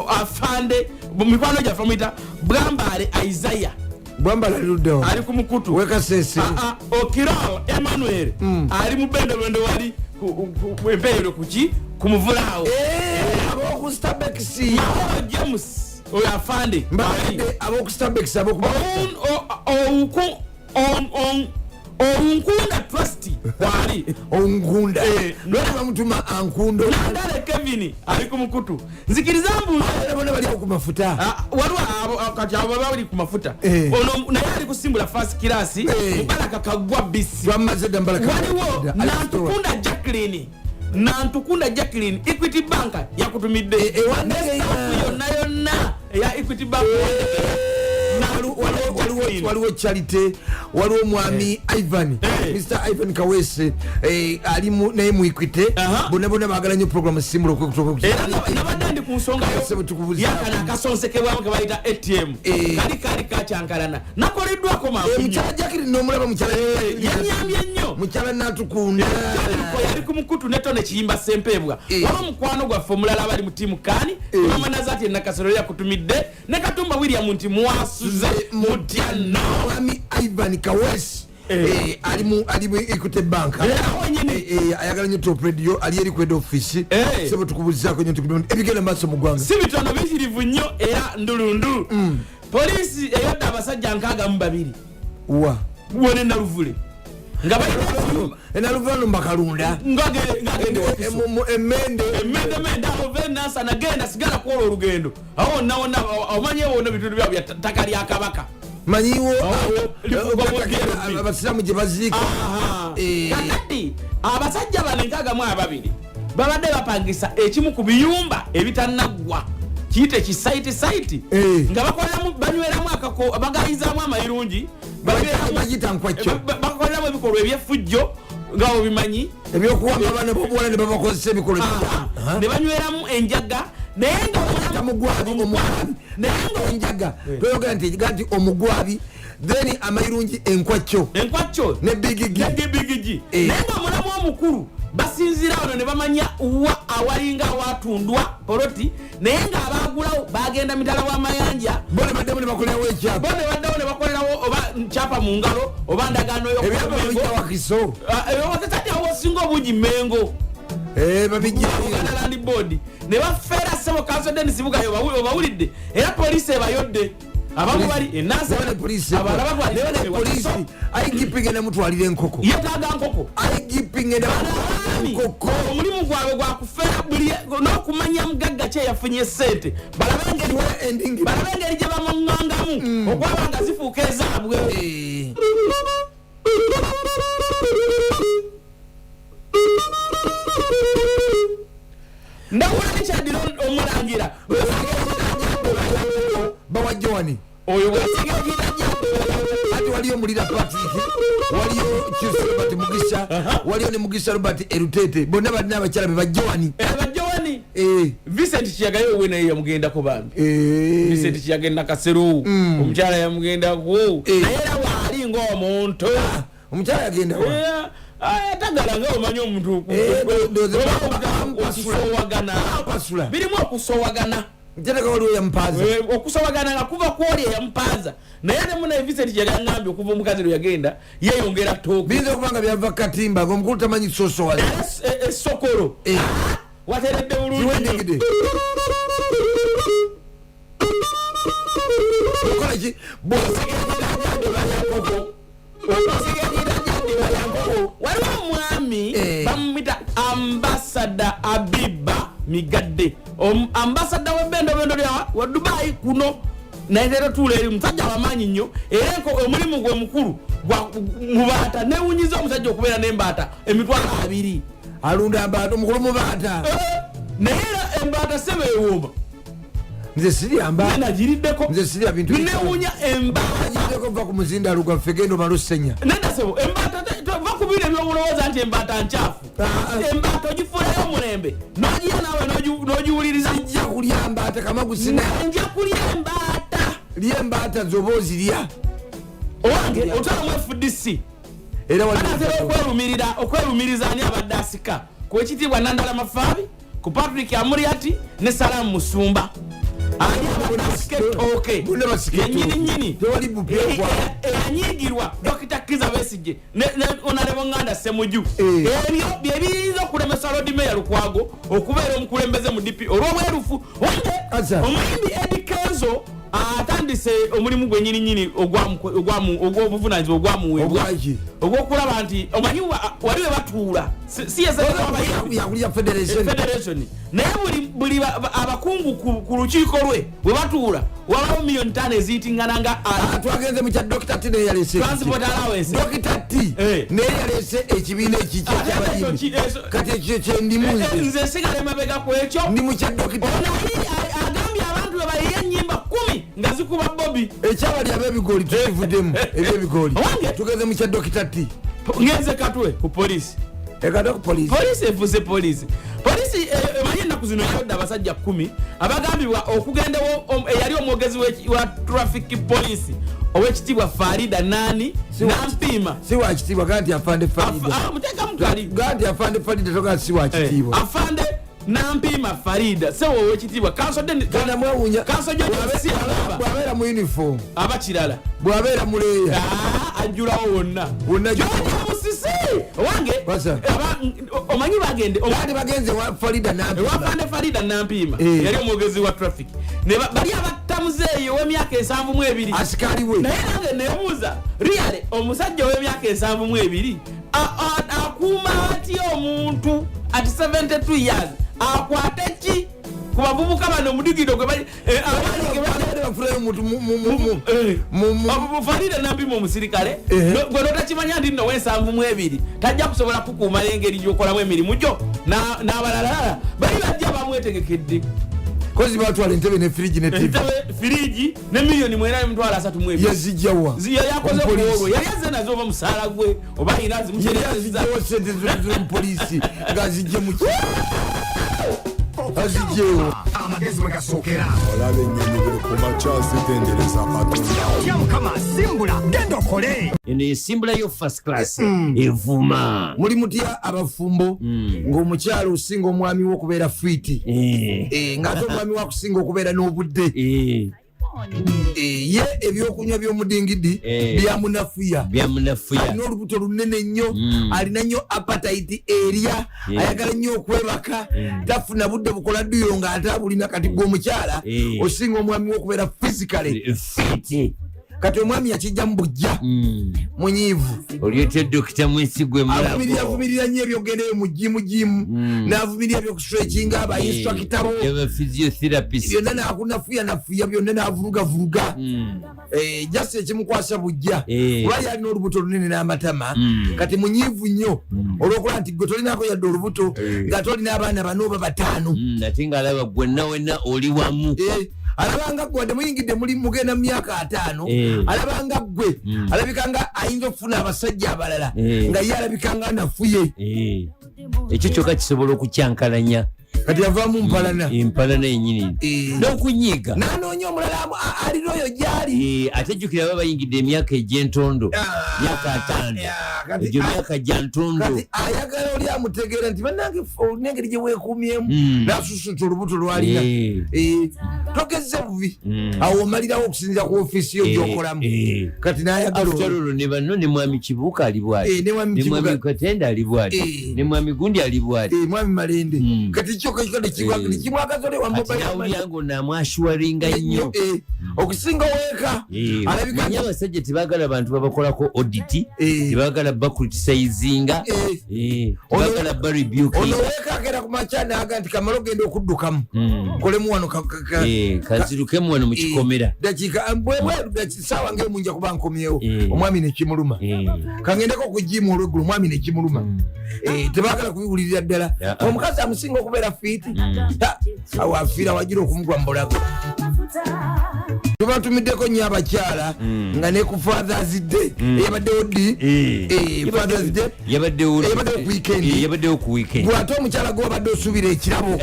afande mu mikwano gyaffe amuyita Bwambale Isaiah. Bwambala liruddewo. Ali ku mukutu. Wekasese. Ah, ah, Okirol Emmanuel ali mu bendobendo wali empeerero kuki ku muvulaawo. Aboku Starbex. Mahoro James oyo afande. Mbagende aboku Starbex aboku Onkunda Trust wali. Onkunda. Lwaki bamutuma Ankundo? Nandale Kevin ali ku mukutu. Nzikiriza mbuuze. Bona bali ku mafuta. Ah, waliwo abo kati abo baba bali ku mafuta. Ono naye ali kusimbula first class. Mubaraka Kagwa bisi. Twamaze dda Mbaraka. Waliwo Nantukunda Jacqueline, Nantukunda Jacqueline, Equity Bank yakutumidde. Wandegeya. Ne staff yonna yonna eya Equity Bank. Waliwo Charity, waliwo omwami Ivan, Mr Ivan Kawese, ali naye mu Equity. Bonna bonna baagala nnyo program Simbula. Era nabadde ndi ku nsonga yakano akasonsekebwamu ke bayita ATM. Kali kali kakyankalana, nakoleddwako mangu nnyo. Mukyala Jacqueline nomulaba, mukyala Yanyambye nnyo. Mukyala Natukunda. Ko yali ku mukutu netone Kiyimba Sempebwa. Waba mukwano gwaffe omulala abali mu tiimu kani, mama Nazati Enakasero yakutumidde ne Katumba William nti mwasuze mutya no. Mwami Ivan Kawesi, ali mu Equity Bank. Awo nyini. Ayagala nnyo Top Radio, ali eri kweda office. Sebo, tukubuzaako nnyo ebigenda maaso mu ggwanga. Si bitono, biyitirivu nnyo era ndulundu. Poliisi eyodde abasajja 62. Wa? Wone Naluvule nga balina ekiyumba. Enaluvano mbakalunda. Ngagenda ewakiso. Emende. Emendemende awo venansa nagenda sigala kwola olugendo awo wonna wonna omanye wonna bitundu byabwe bya ttaka lya Kabaka. Manyiwo. Awo, livugwa mu DLP. Abasiraamu gye baziika. Kakati abasajja bano 62 babadde bapangisa ekimu ku biyumba ebitanaggwa, kiyite kisite site, nga bakoleramu, banyweramu akako, bagayizaamu amayirungi. Bagiyita nkwakyo. Bakoleramu ebikolwa ebyefujjo nga obimanyi. Ebyokuwamba abaana bobuwala ne babakozesa ebikolwa. Ne banyweramu enjaga, naye nga Mugwabi, omugwabi, naye nga enjaga toyogera nti ga nti omugwabi, then amayirungi, enkwakyo. Enkwakyo. Ne bigigi. Ne bigigi. Naye nga omulamu omukulu basinziira wano ne bamanya wa awalinga awatundwa poloti, naye nga abagulawo bagenda mitala w'amayanja. Bo ne baddemu ne bakolerawo ekyapa. Bo ne baddawo ne bakolerawo oba nkyapa mu ngalo oba ndagaano. Ebyapa babijja Wakiso. Kati awo osinga obungi Mengo. Babijja. Uganda Land Board ne bafeera ssebo Kanso Denis Bugayo, obawulidde, era poliisi ebayodde, abamu bali enansa. Abalala polisi, IGP ngenda mutwalira enkoko. Yetaaga nkoko. IGP ngenda nkoko. Omulimu gwabwe gwakufeera buli n'okumanya mugagga ki eyafunye sente, balabe engeri gye bamuŋŋangamu okwaba nga zifuuka ezaabwe. Ndawula Richard omulangira. Bawa Joani. Oyo. Ati waliyo Mulira Patrick, waliyo Chief Robert Mugisha, waliyo ne Mugisha Robert Erutete, bonna balina abakyala be Bajowani. Bajowani. Vincent Kiyagayo we naye yamugendako bambi. Vincent Kiyaga Nakasero, omukyala yamugendako, naye era waali ng'omuntu. Omukyala yagenda wa? Tagala nga omanyi omuntu okusowagana, birimu okusowagana. Ntereka waliwo yamupaza. Okusowagana nga kuva kwoli eyamupaza, naye ate munaye Vincent Kiyaga ngambye okuva omukazi lwe yagenda yeyongera tooke. Biyinza okuba nga byava katimba ngaomukulu tamanyi sosowaza. Esokolo wateredde bulungi. Ziwendegede. Okola ki? Waliwo omwami bamumita Ambasada Abiba Migadde, ambasada webendobendo lyawa wa Dubai kuno, naye leero tuula eri musajja wamaanyi nnyo, era omulimu gwe mukulu gwa mubaata. Newunyiza omusajja okubeera n'embaata 20,000. Alunda mbaata, omukulu mubaata. Naye era embaata sebe ewooma. Nze sirya mbaata. Nagiriddeko. Nze sirya bintu. Newunya embaata. Agiddeko, va ku muzindaalo gwaffe, genda omala osenya. Nedda sebo, embaata va ku bino ebyobulowooza nti embaata nkyafu. Embaata ogifuulayo omulembe nogiya naawe n'ogiwuliriza. Nja kulya mbaata kamagusina. Nja kulya embaata. Lya embaata zoba ozirya. Owange otwalamu FDC. Era wali- Banatera okwerumiriza ani abadde asika ku ekitiibwa Nandala Mafaabi, ku Patrick Amuriati ne Salamu Musumba, ani abadde asika ettooke? Bonna basika ettooke. Yennyini nnyini. Tewali bupya kwa- Eyanyigirwa Dr Kiza Besige ne Honorable Nganda Semuju. Ebyo byebiyinza okulemesa Lord Mayor Lukwago okubeera omukulembeze mu DP olw'obwerufu. Wange Asa. omuyimbi Eddie Kenzo atandise omulimu gwe nyini nyini ogw'obuvunanyizibwa ogwamuweebwa. Ogwaki? Ogw'okulaba nti omanyi wali we batuula si yese- Yakulya federation. Federation, naye buli abakungu ku lukiiko lwe bwe batuula wabawo 5 million eziyitingana nga Twagenze mu kya Dr T, naye yalese transport allowance. Dr T naye yalese ekibiina ekikyo Ate ekyo kyabayimbi. Kati ekyo kyendimu nze. Nze nsigala emabega ku ekyo. Ndi mu kya Dr. Ono ali agambye abantu be bayiye ennyimba 10. Nga zikuba Bobi. Ekyabali ab'ebigooli tukivuddemu, ebyebigooli. Owange. Tugeze mu kya Dokita T. Ngenze Katwe ku polisi. Ekate ku polisi. Polisi efuuse polisi. Polisi emanyi ennaku zino yayodde abasajja 10 abagambibwa okugenda eyali omwogezi wa traffic police, owekitiibwa Farida nani Nampiima. Si wakitiibwa, gaa nti Afande Farida. Muteeka mukali. Gaa nti Afande Farida, togaa si wakitiibwa. Afande Nampiima Farida, sewo owekitiibwa Genda mwewuunya. Kansojoalaba. Bw'abeera mu uniform Aba kirala. Bw'abeera muleeya. Ah, ajjulawo wonna. Wonna. George Musisi owange. Basa. Omanyi bagende Baali bagenze wa Farida Nampiima. Ewafande Farida Nampiima. Eh. Yali omwogezi wa traffic. Ne bali abattamuzeeyo ow'emyaka 72. Asikaali we. Naye nange nebuuza, really, omusajja ow'emyaka 72 akuuma atya omuntu at 72 years? Akwate ki ku bavubuka bano omudigido gwe bali abaani ge bali? Baali bafunayo omuntu Farida Nampiima omusirikale. Gwe notakimanya nti nno we72 tajja kusobola kukuuma engeri gyokolamu emirimu gyo n'abalalalala bali bajja bamwetegekedde. Kozi batwala entebe ne firiji ne TV. Entebe, firiji ne 932 000. Yazijjawa? Yali akoze Omupoliisi. kuolwo yali azze nazo, oba musaala gwe oba ayina Yali azimuterezeza. azijjawa sente z'omupoliisi ng'azijje mu ki? Azijjewo. Amagezi mwe gasookera. Olaba ennyonyi buli ku makya zitendereza Katonda. Tya Mukama, simbula, genda okole. Eno yesimbulayo first class evuma. Muli mutya abafumbo ng'omukyala osinga omwami we okubeera fit? Ng'ate omwami we akusinga okubeera n'obudde. Ye ebyokunywa by'omudingidi byamunafuya. Byamunafuya. Alina olubuto lunene nnyo, alina nnyo appetite erya, ayagala nnyo okwebaka, tafuna budde bukola dduyo ng'ate abulina. Kati gwe omukyala osinga omwami we okubeera physically fit. Kati omwami yakijja mu bujja, munyiivu. Olyotya Dokita Mwesigwe. Avumirira, avumirira nnyo ebyogendeyo mu gym gym, n'avumirira ebyokustretchinga, aba instructor bo Aba physiotherapist. Byonna nakunafuya nafuya byonna, navulugavuruga. Just ekimukwasa bujja, kuba yalina olubuto lunene n'amatama. Kati munyiivu nnyo olwokuba nti gwe tolinako yadde olubuto, nga tolina abaana bano oba bataano. Ate ngaalaba gwenna wenna oli wamu. Alabanga gwe wadde muyingidde muli mugenda mu myaka 50, alabanga gwe alabika nga ayinza okufuna abasajja abalala, nga ye alabika nga nafuye. Ekyo kyokka kisobola okukyankalanya. Kati yavaamu mpalana. Empalana yenyini n'okunyiiga. Nanoonya omulala alina oyo gyali. Ate jjukira baba bayingidde emyaka egy'entondo, Ah, myaka 50. kati Egyo myaka gya ntondo. Kati ayagala oli amutegeera nti bannange olina engeri gye weekuumyemu, nasusuta olubuto lwalina. Togeze bubi, awo omalirawo okusinzira ku ofiisi yo gyokolamu. Kati nayagala After all, ne banno, ne mwami Kibuuka ali bwati, Ne mwami ne Kibuuka. mwami Katende ali bwati, ne mwami gundi ali bwati. Mwami Malende. Kati kyo kimwagaza oli wa Kati mobile money. nawulira ngo namwashuwaringa nnyo. Okusinga weeka alabika Manyi abasajja tebagala bantu babakolako audit, tebagala bacriticinga, tebagala barebuke. Ono weeka agenda ku makya naga nti kamala ogenda okuddukamu, kolemu wano Kanzirukemu wano mu kikomera. Dakiika saawa ngaemu nja kuba nkomyewo. Omwami nekimuluma, kangendeko ku gym olweggulo, omwami nekimuluma. Tebagala kubiwulirira ddala. Omukazi amusinga okubeera fit, awo afiira wagira okumugwa mu bulago. Tubatumiddeko nnyo abakyala nga ne ku Fathers Day eyabaddewo ddi? Fathers Day Yabaddewo. Eyabaddewo ku weekend. Yabaddewo ku weekend. Bw'ate omukyala gwe wabadde osuubira ekirabo,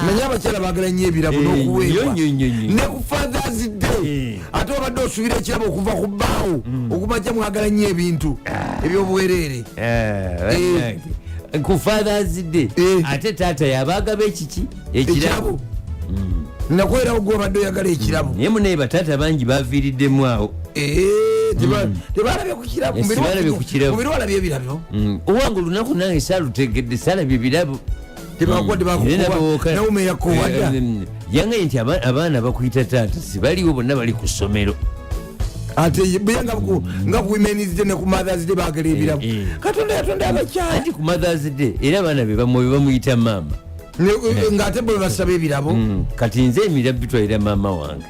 manye abakyala baagala nnyo ebirabo n'okuweebwa. Nnyo, nnyo, nnyo. Ne ku Fathers Day ate wabadde osuubira ekirabo okuva ku bbaawo, okumakya mwagala nnyo ebintu ebyobwereere. Ku Fathers Day ate taata yabagaba ekiki? Ekirabo. Ekirabo. Nakwerawo gwe wabadde oyagala ekirabo. Naye munaye bataata bangi baviiriddemu awo. Tebalabye ku kirabo. Tebalabye ku kirabo. Mubiri walabye ebirabo? Owange olunaku nange saalutegedde, saalabye birabo. Tebakuwadde, bakukuba. Nawume yakuwadda. Yangaye nti abaana bakuyita taata sibaliwo, bonna bali ku ssomero. Ate buye nga ku Women's Day ne ku Mothers Day bagala ebirabo. Katonda yatonda abakyala. Anti ku Mothers Day era abaana be bamuyita maama. Ng'ate bo bebasaba ebirabo. Kati nze emirabo bitwalira maama wange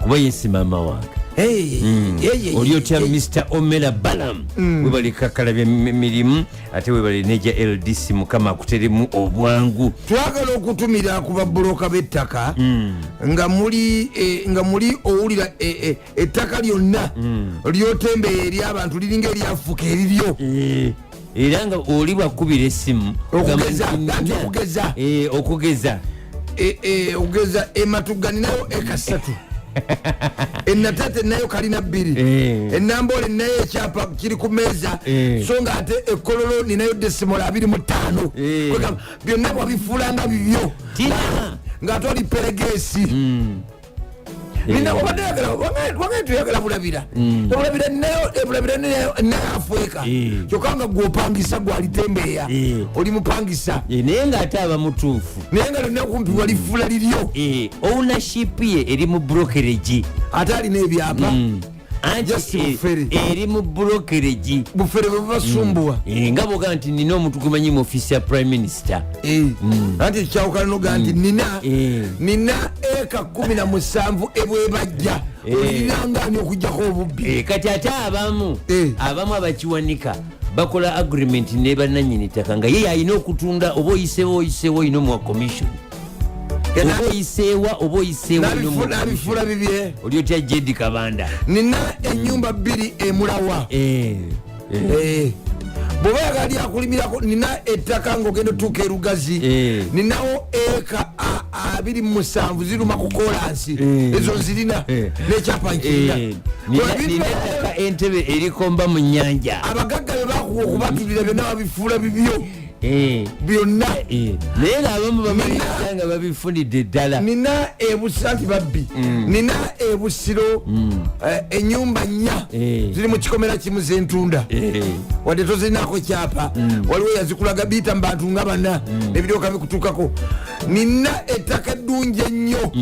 kuba ye si maama wange. Oli otya Mr Omera Balam? Webale kakalabya mirimu, ate webale neja LDC. Mukama akuteremu obwangu. Twagala okutumira ku babuloka b'ettaka nga muli nga muli owulira ettaka lyonna lyotembeya ery'abantu liringa eryafuka eriryo. Era nga oli bwakubira essimu Okugeza, ogamba nti anti okugeza. Okugeza. Okugeza ematugga ninayo eka 3, enatete nayo kalina 2, enambole nayo ekyapa kiri ku meeza, so nga ate ekololo ninayo decimal 25. Kwegamba, byonna bwabifuulanga bibyo. Tina. Ngaate oli peregesi. Nina obadde oyagala wange toyagala bulabira, obulabira ninayo, ebulabira ninayo nayo afweka. Kyokka nga gwopangisa gwalitembeeya, oli mupangisa. Naye ngaate aba mutuufu. Naye nga lyonna kumpi walifuula liryo. Ownership ye eri mu brokerage. Ate alina ebyapa. Anti Just bufere. Eri mu brokerage. Bufere bwe bubasumbuwa. Nga bwogaa nti nina omuntu gwemanyi mu ofiisi ya prime minister. Anti kyawukana noga nti nina nina eka 17 ebwebajja, olinangani okugjako obubbi? Kati ate abamu abamu abakiwanika bakola agreement ne bananyini ttaka nga ye yalina okutunda, oba oyiseewo oyiseewo olina omuwa commission, oba oyiseewa oba oyiseewa olina omuwa commission. N'abifuula bibye. Oli otya Jedi Kabanda? Nina enyumba 2 emulawa. Bw'oba yagala lyakulimirako, nina ettaka ngaogenda otuuka erugazi, ninawo eka 27 ziruma ku kolansi. Ezo nzirina nekyapa nkirina. Nina ettaka entebe erikomba mu nyanja. Abagagga be bakuwa okubatulira byonna babifuula bibyo byonna. Naye ngaabamu bamaliriza nga babifunidde ddala. Nina ebusa nti babbi, nina ebusiro enyumba 4 ziri mu kikomera kimu zentunda, wadde tozirinako kyapa, waliwo yazikulaga biyita mu bantu nga bana nebiryoka bikutuukako. Nina ettaka eddungi ennyo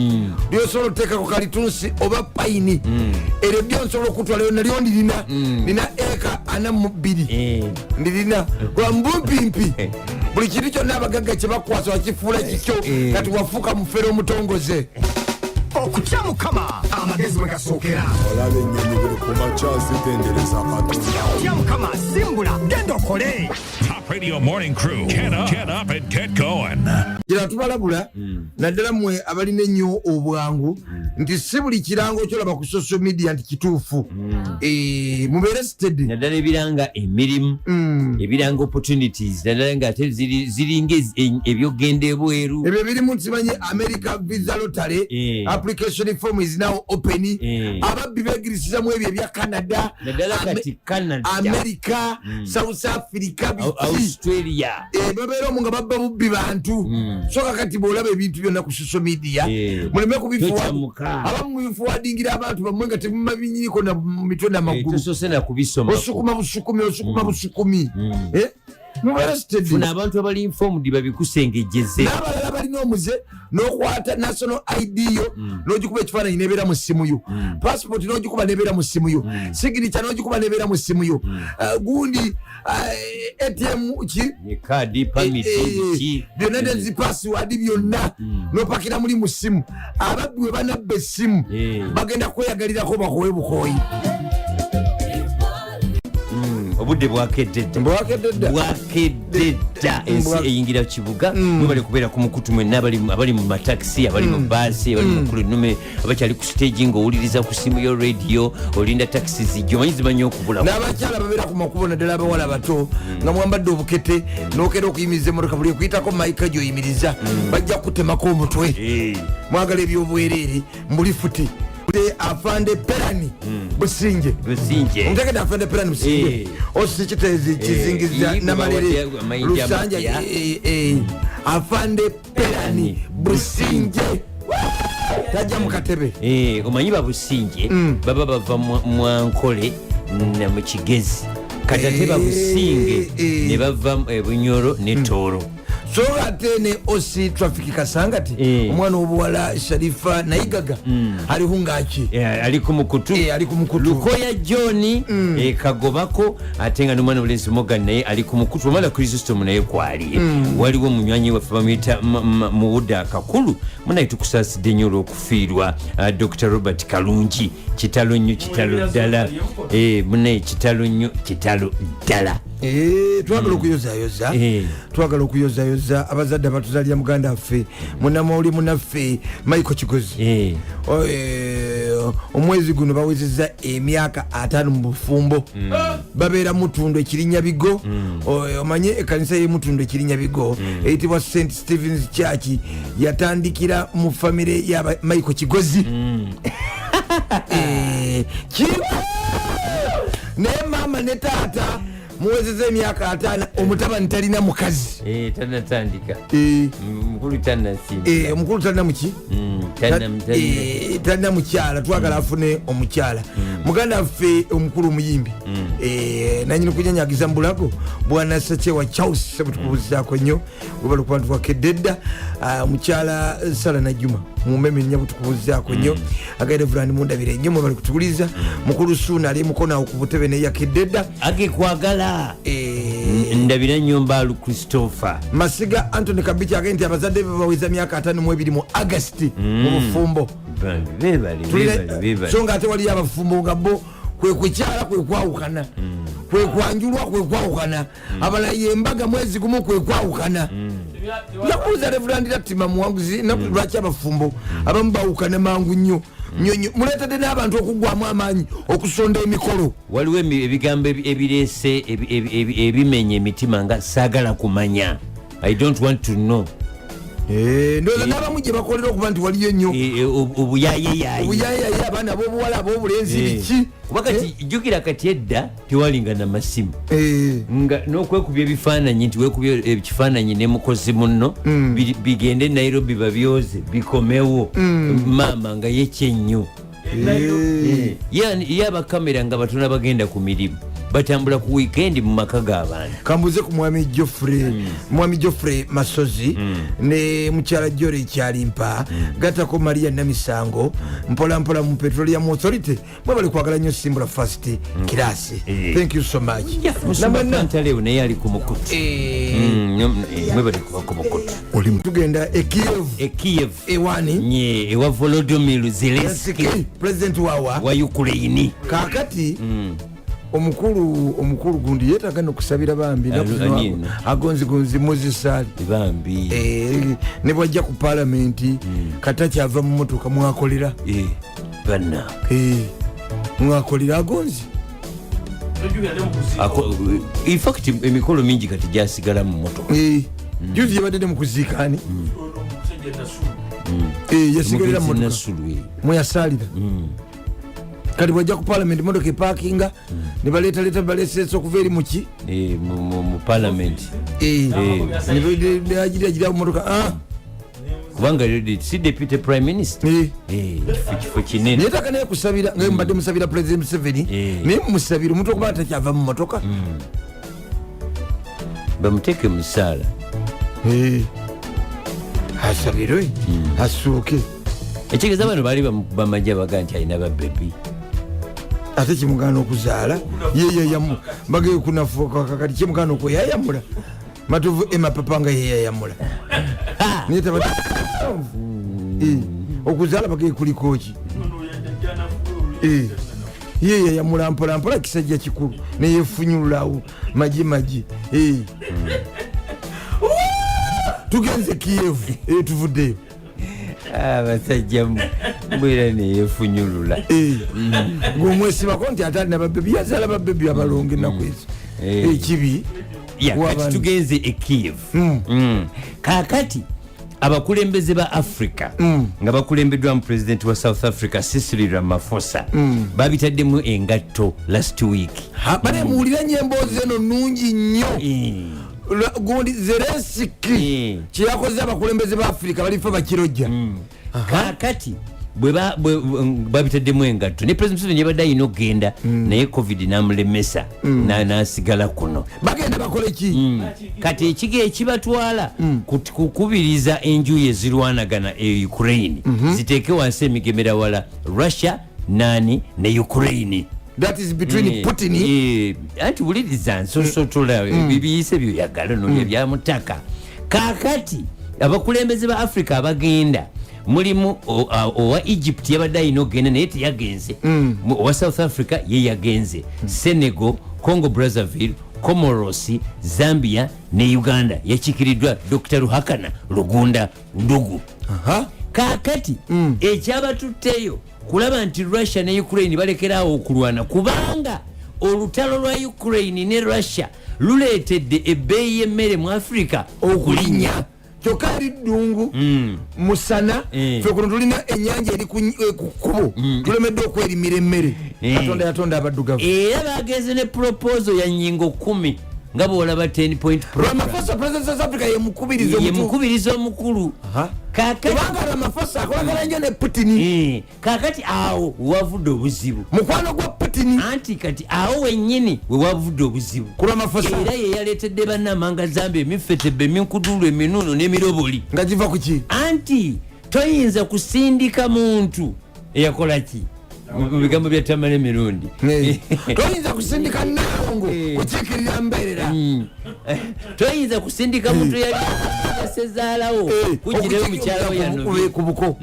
lyosobola oteekako kalitunsi oba payini, eryo ddyo nsobola okutwalayo nalyo ndirina. Nina eka 42 ndirina lwa mbumpimpi. Buli kintu kyonna abagagga kyebakwasa wakifuula kikyo. Kati wafuuka mufere omutongoze. Okutya Mukama amagezi mwe gasookera. Olaba ennyonyi buli ku makya zitendereza Katonda. Tya Mukama, simbula, genda okole. Top Radio Morning Crew. Get up, get up and get going. Kira tubalabula, naddala mmwe abalina ennyo obwangu, nti si buli kirango kyolaba ku social media nti kituufu. Mubeere steady. Naddala ebiranga emirimu, ebiranga opportunities, naddala nga ate ziringa ebyokgenda ebweru. Ebyo birimu ntimanyi America visa lottery application form is now open. Ababbi begirisizamu ebyo ebya Canada, naddala kati Canada, America, South Africa, biki. Australia. Babeera omwo nga babba bubbi bantu. So kakati bwolaba ebintu byonna ku social media, muleme Tokyamuka. abamu mubiforwardingira abantu bammwe nga temumabinyiriko na mu mitwe namagulu. Tosose na kubisoma. Osukuma busukumi, osukuma busukumi. Mubeere steady. Funa abantu abali informed babikusengejjeze. N'abalala balina omuze n'okwata national ID yo n'ogikuba ekifaananyi nebeera mu ssimu yo, passport n'ogikuba nebeera mu ssimu yo, signature n'ogikuba nebeera mu ssimu yo, gundi ATM ki, kaadi, permit, biki. Byonna nezi password byonna nopakira muli mu ssimu. Ababbi bwe banabba essimu bagenda kweyagalirako bakowe bukooyi. Obudde bwakedde dda. Bwakedde dda. Bwakedde dda, ensi eyingira kibuga. Mwebale kubeera ku mukutu mwenna abali mu matakisi, abali mu baasi, abali mu kulunume, abakyali ku stage ng'owuliriza ku simu yo radio, olinda takisi zijja, omanyi zimanyi okubula. N'abakyala babeera ku makubo, naddala abawala bato nga mwambadde obukete, nokera okuyimiriza emotoka, buli okuyitako maika gyoyimiriza bajja kukutemako omutwe. Mwagala ebyobwereere mbulifuti. Afande Perani Businje. Businje. Omutegedde afande Perani Businje? Osi kiteezi kizingiza Iyi, Namalere bawadde amayinja Lusanja. amapya. Afande Perani Businje tajja mu katebe. Omanyi babusinje baba bava mwankole na mu Kigezi, kati ate babusinge ne bava Bunyoro ne Tooro. So ate ne OC traffic Kasangati, omwana obuwala Sharifa Naigaga ali hungaki. Ali ku mukutu. Ali ku mukutu. Lukoya John, kagobako, ate nga n'omwana obulenzi Morgan naye ali ku mukutu, omwana Chrysostom naye kwali. Waliwo munywanyi waffe bamuyita Muwuda Akakulu, munaye tukusaasidde nnyo olw'okufiirwa Dr Robert Kalungi. Kitalo nnyo, kitalo ddala. Munaye kitalo nnyo, kitalo ddala. Twagala okuyozayoza, twagala okuyozayoza abazadde abatuzalira muganda waffe, munamawuli munaffe Michael Kigozi. Omwezi guno bawezezza emyaka 50 mu bufumbo. Babeera Mutundu Ekirinyabigo. Omanye ekkanisa y'Emutundu Ekirinyabigo eyitibwa St Stephens Church yatandikira mu famire ya Michael Kigozi. Naye maama ne taata muwezeza emyaka 50, omutabani talina mukazi. Tanatandika. Mukulu tanasimba. Omukulu talina muki? Talina mukyala. Twagala afune omukyala. Muganda waffe omukulu omuyimbi, nanyini kunyanyagiza mbulago, bwana Sachewa Charles, sebutukubuzizaako nnyo, webala okuba ntuwakedde edda. Omukyala Sala Najuma mumeme nnyo, butukubuzizaako nnyo. Agaire Vulani mundabire nnyo, mwebale kutuwuliriza. Mukulu Suuna ali mukono awo ku butebe naye yakedde edda. Agekwagala ndabira nnyo Mbaalu Christopher. Masiga Antony Kabichi agende nti abazadde be baweza myaka 52 mu Agasti mu bufumbo. Bebale, bebale, bebale. So nga ate waliyo abafumbo nga bo kwe kukyala, kwe kwawukana, kwe kwanjulwa, kwe kwawukana, abalala yembaga mwezi gumu kwe kwawukana. Nakubuuza Reverend Latima Muwanguzi, lwaki abafumbo abamu bawukana mangu nnyo nnyo nnyo, muleetedde n'abantu okuggwamu amaanyi okusonda emikolo? Waliwo ebigambo ebireese ebimenya emitima nga saagala kumanya, I don't want to know. Ndowooza n'abamu gye bakolera okuba nti waliyo nnyo obuyayeyaye. Obuyayeyaye, abaana ab'obuwala, ab'obulenzi, biki. Kuba kati jjukira kati edda tewalinga na masimu, nga n'okwekubya ebifaananyi nti weekubya ekifaananyi ne mukozi munno, bigende Nairobi babyoze bikomewo, maama nga yekye nnyo. Ye abakamera nga batono bagenda ku mirimu, batambula ku wiikendi mu maka g'abantu. Kambuze ku mwami Joffrey, mwami Joffrey Masozi ne mukyala Jore Kyalimpa, gatako Maria Namisango, mpola mpola mu Petroleum Authority. Mwebale kwagala nnyo Simbula First Class. Thank you so much. Musumba naye ali ku mukutu. Mwebale kuba ku mukutu. Tugenda e Kiev. E Kiev. Ewani? Nye ewa Volodymyr Zelensky. President wawa wa Ukraine. Kakati omukulu gundi yeetaaga nokusabira bambi. Agonzigonzi muzisaali bambi. Ne bwajja ku palamenti, kata kyava mu motoka mwakolera. Banna. Mwakolera agonzi. In fact emikolo mingi kati gyasigala mu motoka. Juzi yabadde ne mukuziikaani, yasigalira mu motoka mweyasaalira. Kati bwajja ku palamenti, motoka epakinga ne baleetaleeta baleseesa okuva eri muki mu palamenti. Agira motoka. Kubanga si deputy prime minister, kifo kinene. Naye taka naye kusabira nga mbadde musabira President Museveni, naye musabira omuntu okuba takyava mu motoka. Bamuteeke mu saala. Asabirwe asuuke. Ekitegeeza bano baali bamajja baga nti alina babebi. Ate kimugaana okuzaala yeyayamu bagee kunafuka, kati kimugaana okweyayamula. Matovu Emapapa nga yeyayamula, naye tabadde okuzaala bagee kulikoki, yeyayamula mpolampola, kisajja kikulu neyefunyululawo magi magi. Tugenze Kiev, tuvuddeyo. Abasajja mbwera neyefunyulula. Ngaomwesibako nti ate alina babebi, yazaala babebi abalongo ennaku ezo. Ekibi. Kati tugenze e Kiev. Kakati abakulembeze ba Africa nga bakulembeddwamu president wa South Africa Cyril Ramaphosa babitaddemu engatto last week. Bale muwulira nnyo emboozi eno nnungi nnyo. Gundi Zelenski kyeyakoze abakulembeze ba Africa balifa bakirojja. Kakati Babitaddemu engatto ne President Museveni yabadde alina okugenda, naye COVID namulemesa, nasigala kuno. Bagenda bakole ki? Kati ekigo ekibatwala kukubiriza enjuyi ezirwanagana e Ukraine ziteeke wansi emigemera wala Russia nani ne Ukraine. That is between Putin. Anti wuliriza, nsosotola bibiyise byoyagala nolya byamutaka. Kakati abakulembeze ba Africa abagenda mulimu owa Egypt, yabadde alina okugenda naye teyagenze. Owa South Africa ye yagenze, Senegal, Congo Brazzaville, Comoros, Zambia ne Uganda yakiikiriddwa Dr Ruhakana Rugunda Ndugu. Kakati ekyabatutteyo kulaba nti Russia ne Ukraine balekerawo okulwana, kubanga olutalo lwa Ukraine ne Russia luleetedde ebbeeyi y'emmere mu Africa okulinnya. Kyokka eri ddungu, musana. Ffe kuno tulina ennyanja eri ku kkubo, tulemedde okwerimira emmere. Katonda yatonda abaddugavu. Era bagenze ne proposal ya nyingo 10, nga bwolaba 10 point program. Ramaphosa, president South Africa, yemukubiriza. Ye mukubiriza omukulu. Kakati Kubanga Ramaphosa akolagana nnyo ne Putin. Kakati awo wavudde obuzibu. Mukwano gwa Putin. Anti kati awo wennyini we wavudde obuzibu. Ku Ramaphosa. Era ye yaleetedde bannamanga Zambia emifetebbe, eminkudulu, eminuuno n'emiroboli. Nga giva ku ki? Anti toyinza kusindika muntu eyakola ki, mu bigambo bya Tamala emirundi. Toyinza kusindika nalongo kukiikirira mbeerera. Toyinza kusindika muntu yali yasezaalawo kugirayo mukyalawo yano ku buko.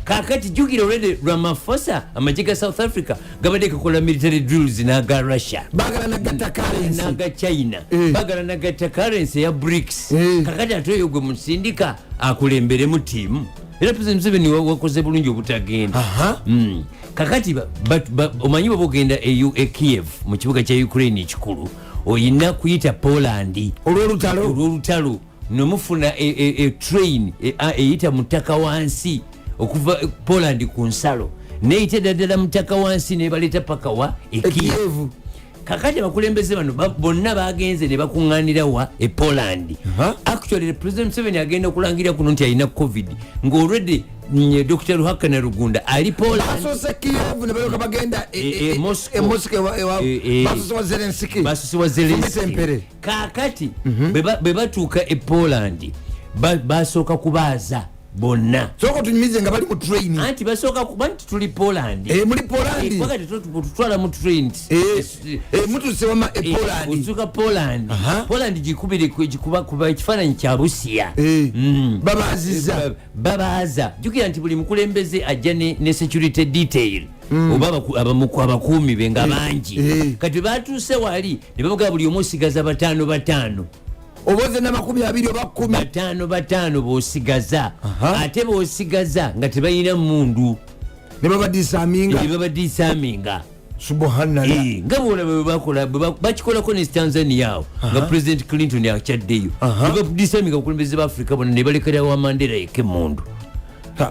Kakati jukira, already Ramaphosa, amagye ga South Africa gabadde gakola military drills n'aga Russia. Bagala nagatta currency. N'aga China. Bagala nagatta currency ya BRICS. Kakati ate oyo gwe musindika akulemberemu tiimu, era President Museveni wakoze bulungi obutagenda. Kakati omanyi bwaba ogenda e Kiev, mu kibuga kya Ukraine ekikulu, oyina kuyita Poland. Olwolutalo. Olwolutalo, nemufuna e train eyita mu ttaka wansi okuva Poland ku nsalo, neyita ddala mu ttaka wansi, nebaleeta paka wa? E Kiev. Kiev. Kakati abakulembeze bano bonna bagenze ne bakuŋŋaanira wa? E Poland. Actually, President Museveni agenda okulangira kuno nti alina COVID nga already Dr Ruhakana Rugunda ali Poland. Basoose Kiev ne balyoka bagenda E Moscow. e Moscow, basoose wa Zelenski. Basoose wa Zelenski. Fumita empere. Kakati bwe batuuka e Poland, basooka kubaaza bonna. Sooka otunyumize nga bali mu train. Anti basooka kuba nti tuli Poland. Muli Poland. Wakati tutwala mu train. Mutuuse wama e Poland. Otuuka Poland. Poland gikubire gikuba kuba ekifaananyi kya Busiya. Babaziza. Babaaza. Jjukira nti buli mukulembeze ajja ne security detail oba abakuumi be nga bangi. Kati batuuse wali ne bavuga buli omu osigaza bataano bataano. Oba oze na 20 oba 10. Bataano bataano b'osigaza, ate b'osigaza nga tebalina mundu. Ne babadisarminga. Ne babadisarminga. Subhanallah. Nga bwolaba bwe bakola, bakikolako ne Tanzania awo nga President Clinton akyaddeyo, ne badisarminga abakulembeze ba Africa bonna ne balekera wa Mandela yekka emundu.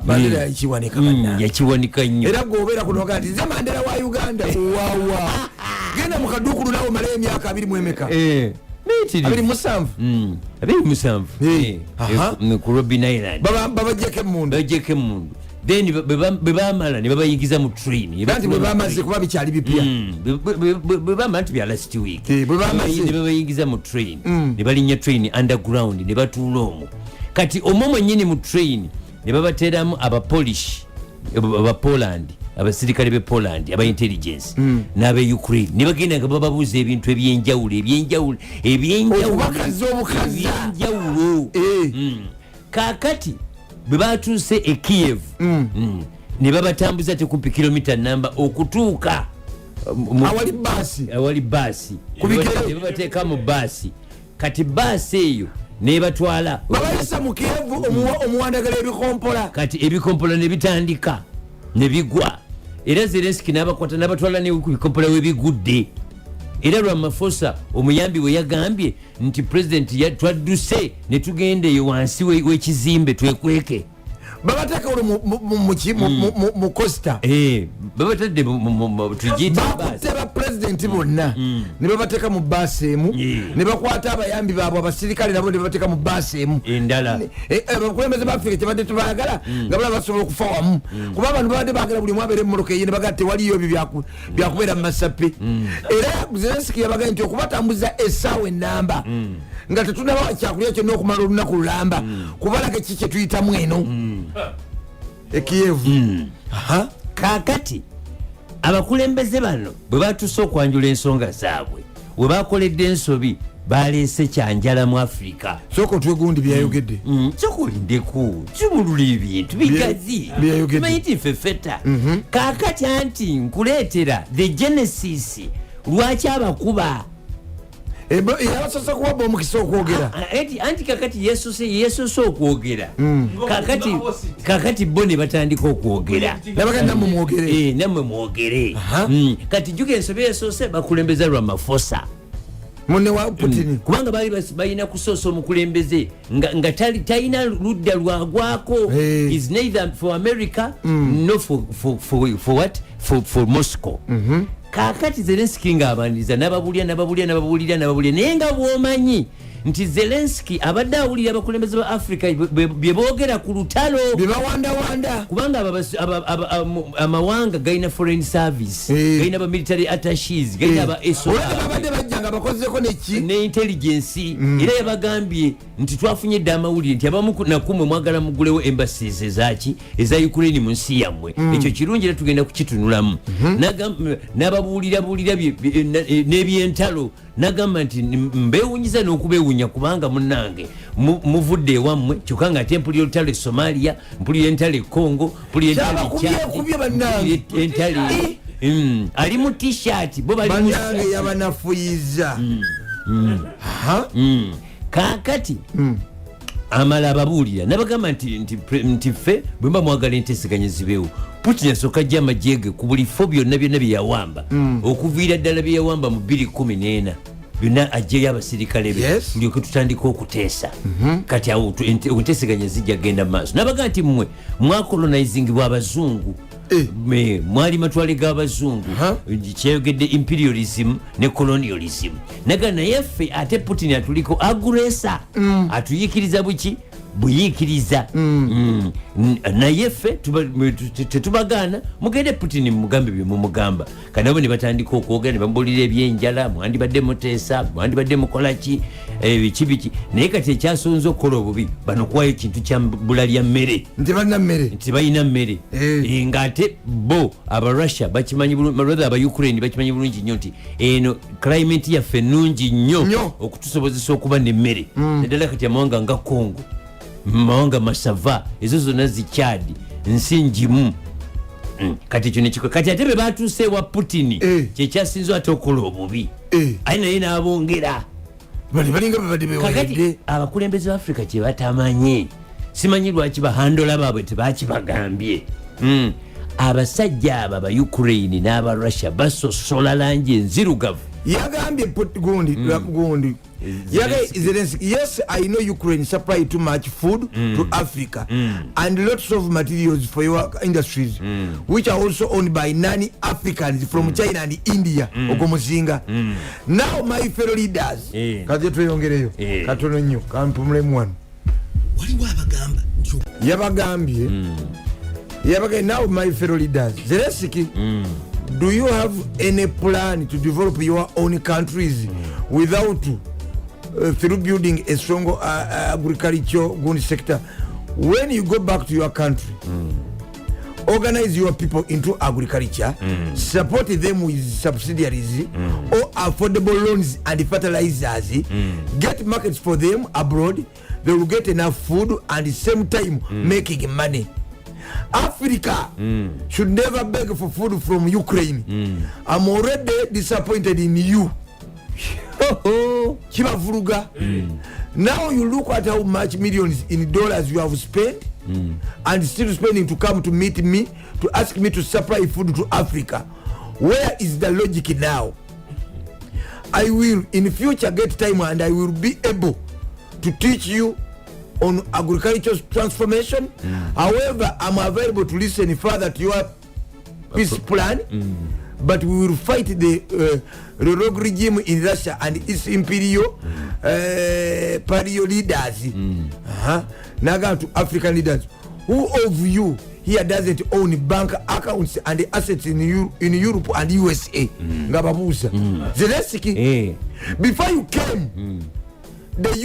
Mandela yakiwanika bannange. Yakiwanika nnyo. Era gwobeera kunoga nti nze Mandela wa Uganda, wawa genda mu kaduukulu nawe omalayo emyaka abiri mu emeka? 27. 27. Ku Robben Island. Babajjeko emundu. Babajjeko emundu, then bwe bamala ne babayingiza mu train. Anti bwe bamaze, kuba bikyali bipya. Bwe bamala, nti bya last week. Bwe bamaze. Ne babayingiza mu train, ne balinnya train underground ne batuula omwo. Kati omwo mwennyini mu train ne babateeramu Abapolish, Abapoland, abasirikale be Poland aba intelligence n'abe Ukraine, ne bagenda nga bababuuza ebintu ebyenjawulo, ebyenjawulo, ebyenjawulo. Okubakaza obukaza. Ebyenjawulo. Kakati bwe batuuse e Kiev, ne babatambuza tekumpi kilomita namba okutuuka Awali baasi. Awali baasi. Ku bigere. Ne babateeka mu baasi. Kati baasi eyo nebatwala. Babayisa mu Kiev omuwandagala ebikompola. Kati ebikompola ne bitandika ne bigwa, era Zelenski n'abakwata n'abatwala ne ku bikompola we bigudde. Era Ramaphosa omuyambi we yagambye nti president twadduse ne tugenda eyo wansi w'ekizimbe twekweke. Babateeka olwo mu coaster. Babatadde tugiyite Bakutte ba president. bapulezidenti bonna ne babateeka mu baasi emu, ne bakwata abayambi baabwe abasirikale nabo ne babateeka mu baasi emu Endala. Abakulembeze ba Afrika kyebadde tebagala nga balaba basobola okufa wamu, kuba abantu babadde bagala buli omu abeere emmotoka eye, ne bagala tewaliyo ebyo byakubeera mu masape. Era Zelenski yabagambye nti okubatambuza essaawa enamba nga tetunabawa kyakulya kyonna okumala olunaku lulamba, kubalaga ki kyetuyitamu eno e Kiev. Aha. Kaakati abakulembeze bano bwe batuuse okwanjula ensonga zaabwe, we bakoledde ensobi, baleese kyanjala mu Afirika. Sooka otwegundi byayogedde. Kyokulindeku kimulula ebintu bigazi. Byayogedde. Manyi nti fefeta. Kaakati anti nkuleetera the genesis lwaki abakuba. Yabasose kuwaba omukisa okwogera. Anti kakati yesose okwogera. Kakati bo ne batandika okwogera. Nabaga nammwe mwogere. Nammwe mwogere. Aha. Kati jjuka ensobi esoose bakulembeza Ramaphosa, munne wa Putin. Kubanga baali balina kusoosa omukulembeze nga talina ludda lwagwako. Is neither for America no for what, for Moscow. Kaakati Zelenski ng'abaniriza n'ababulira, n'ababulira, n'ababulira, n'ababulira, naye nga bw'omanyi nti Zelenski abadde awulira abakulembeze ba Africa bye boogera ku lutalo. Bye bawandawanda. Kubanga amawanga galina foreign service, galina ba military attaches, galina aba SO. Olwedde babadde bajja nga bakozeko neki. Ne intelligence. Era yabagambye nti twafunye dda amawulire nti abamu nakumwe mwagala mugulewo embassies ezaki eza Ukraine mu nsi yammwe. Ekyo kirungi era tugenda kukitunulamu. N'ababuulirabuulira n'ebyentalo, nagamba nti mbewunyiza n'okubewunya kubanga munnange muvudde ewammwe, kyokka nga ate mpulira olutalo e Somalia, mpulira entalo e Congo, mpulira entalo e Kyabakubye Chad, kubye bannange. mpulira entalo ali mu T-shirt, bo bali mu Bannange, yabanafuyiza. Aha. Kaakati amala ababuulira nabagamba nti ffe bwe mba mwagala enteeseganya zibeewo, Putin asooka ajja amagye ge ku buli fo byonna byonna bye yawamba, okuviira ddala bye yawamba mu 2014 byonna ajjeyo abasirikale be, tulyoke tutandika okuteesa. Kati awo enteeseganya zijja kugenda mu maaso. Nabaga nti mmwe mwakolonizingibwa abazungu. Mwali matwale g'abazungu, kyeyogedde imperialism ne colonialism. Naga naye ffe ate Putin atuliko aggressor, atuyikiriza buki buyikiriza. Naye ffe tetubagaana, mugende Putin mumugambe byemumugamba. Kanabo ne batandika okwogera ne bamubulira ebyenjala, mwandibadde muteesa, mwandibadde mukolaki, biki biki. Naye kati ekyasonze okukola obubi, bano kuwayo ekintu kya bbula lya mmere. Nti balina mmere. Nti balina mmere. Ng'ate bo Abarussia bakimanyi bulungi, rather aba Ukraine bakimanyi bulungi nnyo nti eno climate yaffe nnungi nnyo Nnyo. okutusobozesa okuba nemmere, naddala kati amawanga nga Congo, mawanga masava, ezo zonna zikyadi nsi njimu. Kati ekyo nekiko. Kati ate bwe batuuse ewa Putin, kyekyasinze ate okukola obubi, aye naye n'abongera. Bali balinga babadde Kakati beweredde. abakulembeze ba Africa kyebatamanyi, simanyi lwaki bahandola baabwe tebakibagambye. Abasajja abo aba Ukraine n'aba Russia basosola langi enzirugavu. Yagambye gundi gundi. Zelensky. Zelensky, yes, I know Ukraine supply too much food to Africa and lots of materials for your industries, which are also owned by non-Africans from China and India. Ogwo muzinga. Now my fellow leaders, kaje tweyongereyo katono nnyo, kampumulemu wano. Waliwo abagamba nti Yabagambye, now my fellow leaders, Zelensky, do you have any plan to develop your own countries without through building a strong agriculture good sector? When you go back to your country, organize your people into agriculture, support them with subsidiaries or affordable loans and fertilizers, get markets for them abroad. They will get enough food and the same time making money. Africa should never beg for food from Ukraine. I'm already disappointed in you. Kibavuluga. Now you look at how much millions in dollars you have spent and still spending to come to meet me, to ask me to supply food to Africa. Where is the logic now? I will in future get time and I will be able to teach you on agricultural transformation. However, I'm available to listen further to your peace plan. But we will fight the rogue regime in Russia and its imperial pario leaders. Naga to African leaders, who of you here doesn't own bank accounts and assets in Europe and USA? Nga babuuza Zelensky. Before you came, the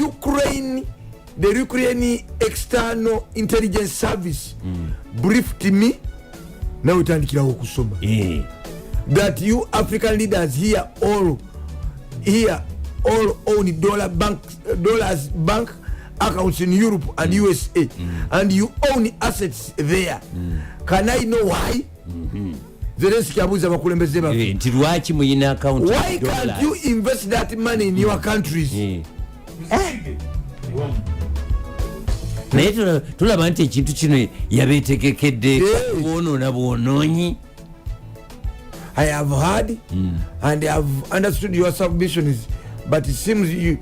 Ukraine external intelligence service briefed me, nawe tandikirawo okusoma, that you African leaders here all own dollar bank, dollars bank accounts in Europe and USA, and you own assets there. Can I know why? Zelensky abuuza abakulembeze baffe. Nti lwaki muyina account? Why can't you invest that money in your countries? Naye tulaba nti ekintu kino yabetegekedde bwonoona bwonoonyi. I have heard and I have understood your submissions, but it seems you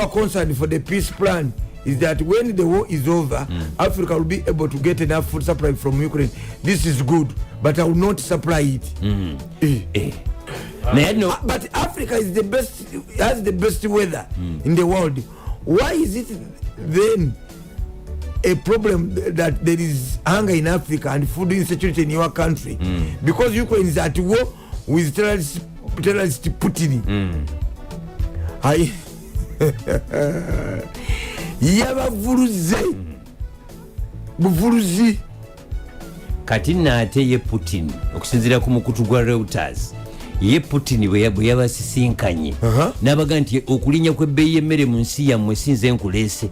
are concerned for the peace plan is that when the war is over, Africa will be able to get enough food supply from Ukraine. This is good, but I will not supply it. Eh. Naye no. But Africa is the best, has the best weather in the world. Why is it then a problem that there is hunger in Africa and food insecurity in your country? Because Ukraine is at war with terrorist Putin. Ayi, yabavuluze buvuluzi. Kati nno ate ye Putin, okusinziira ku mukutu gwa Reuters, ye Putin bwe yabasisinkanye, n'abaga nti okulinnya kw'ebbeeyi y'emmere mu nsi yammwe sinze nkuleese.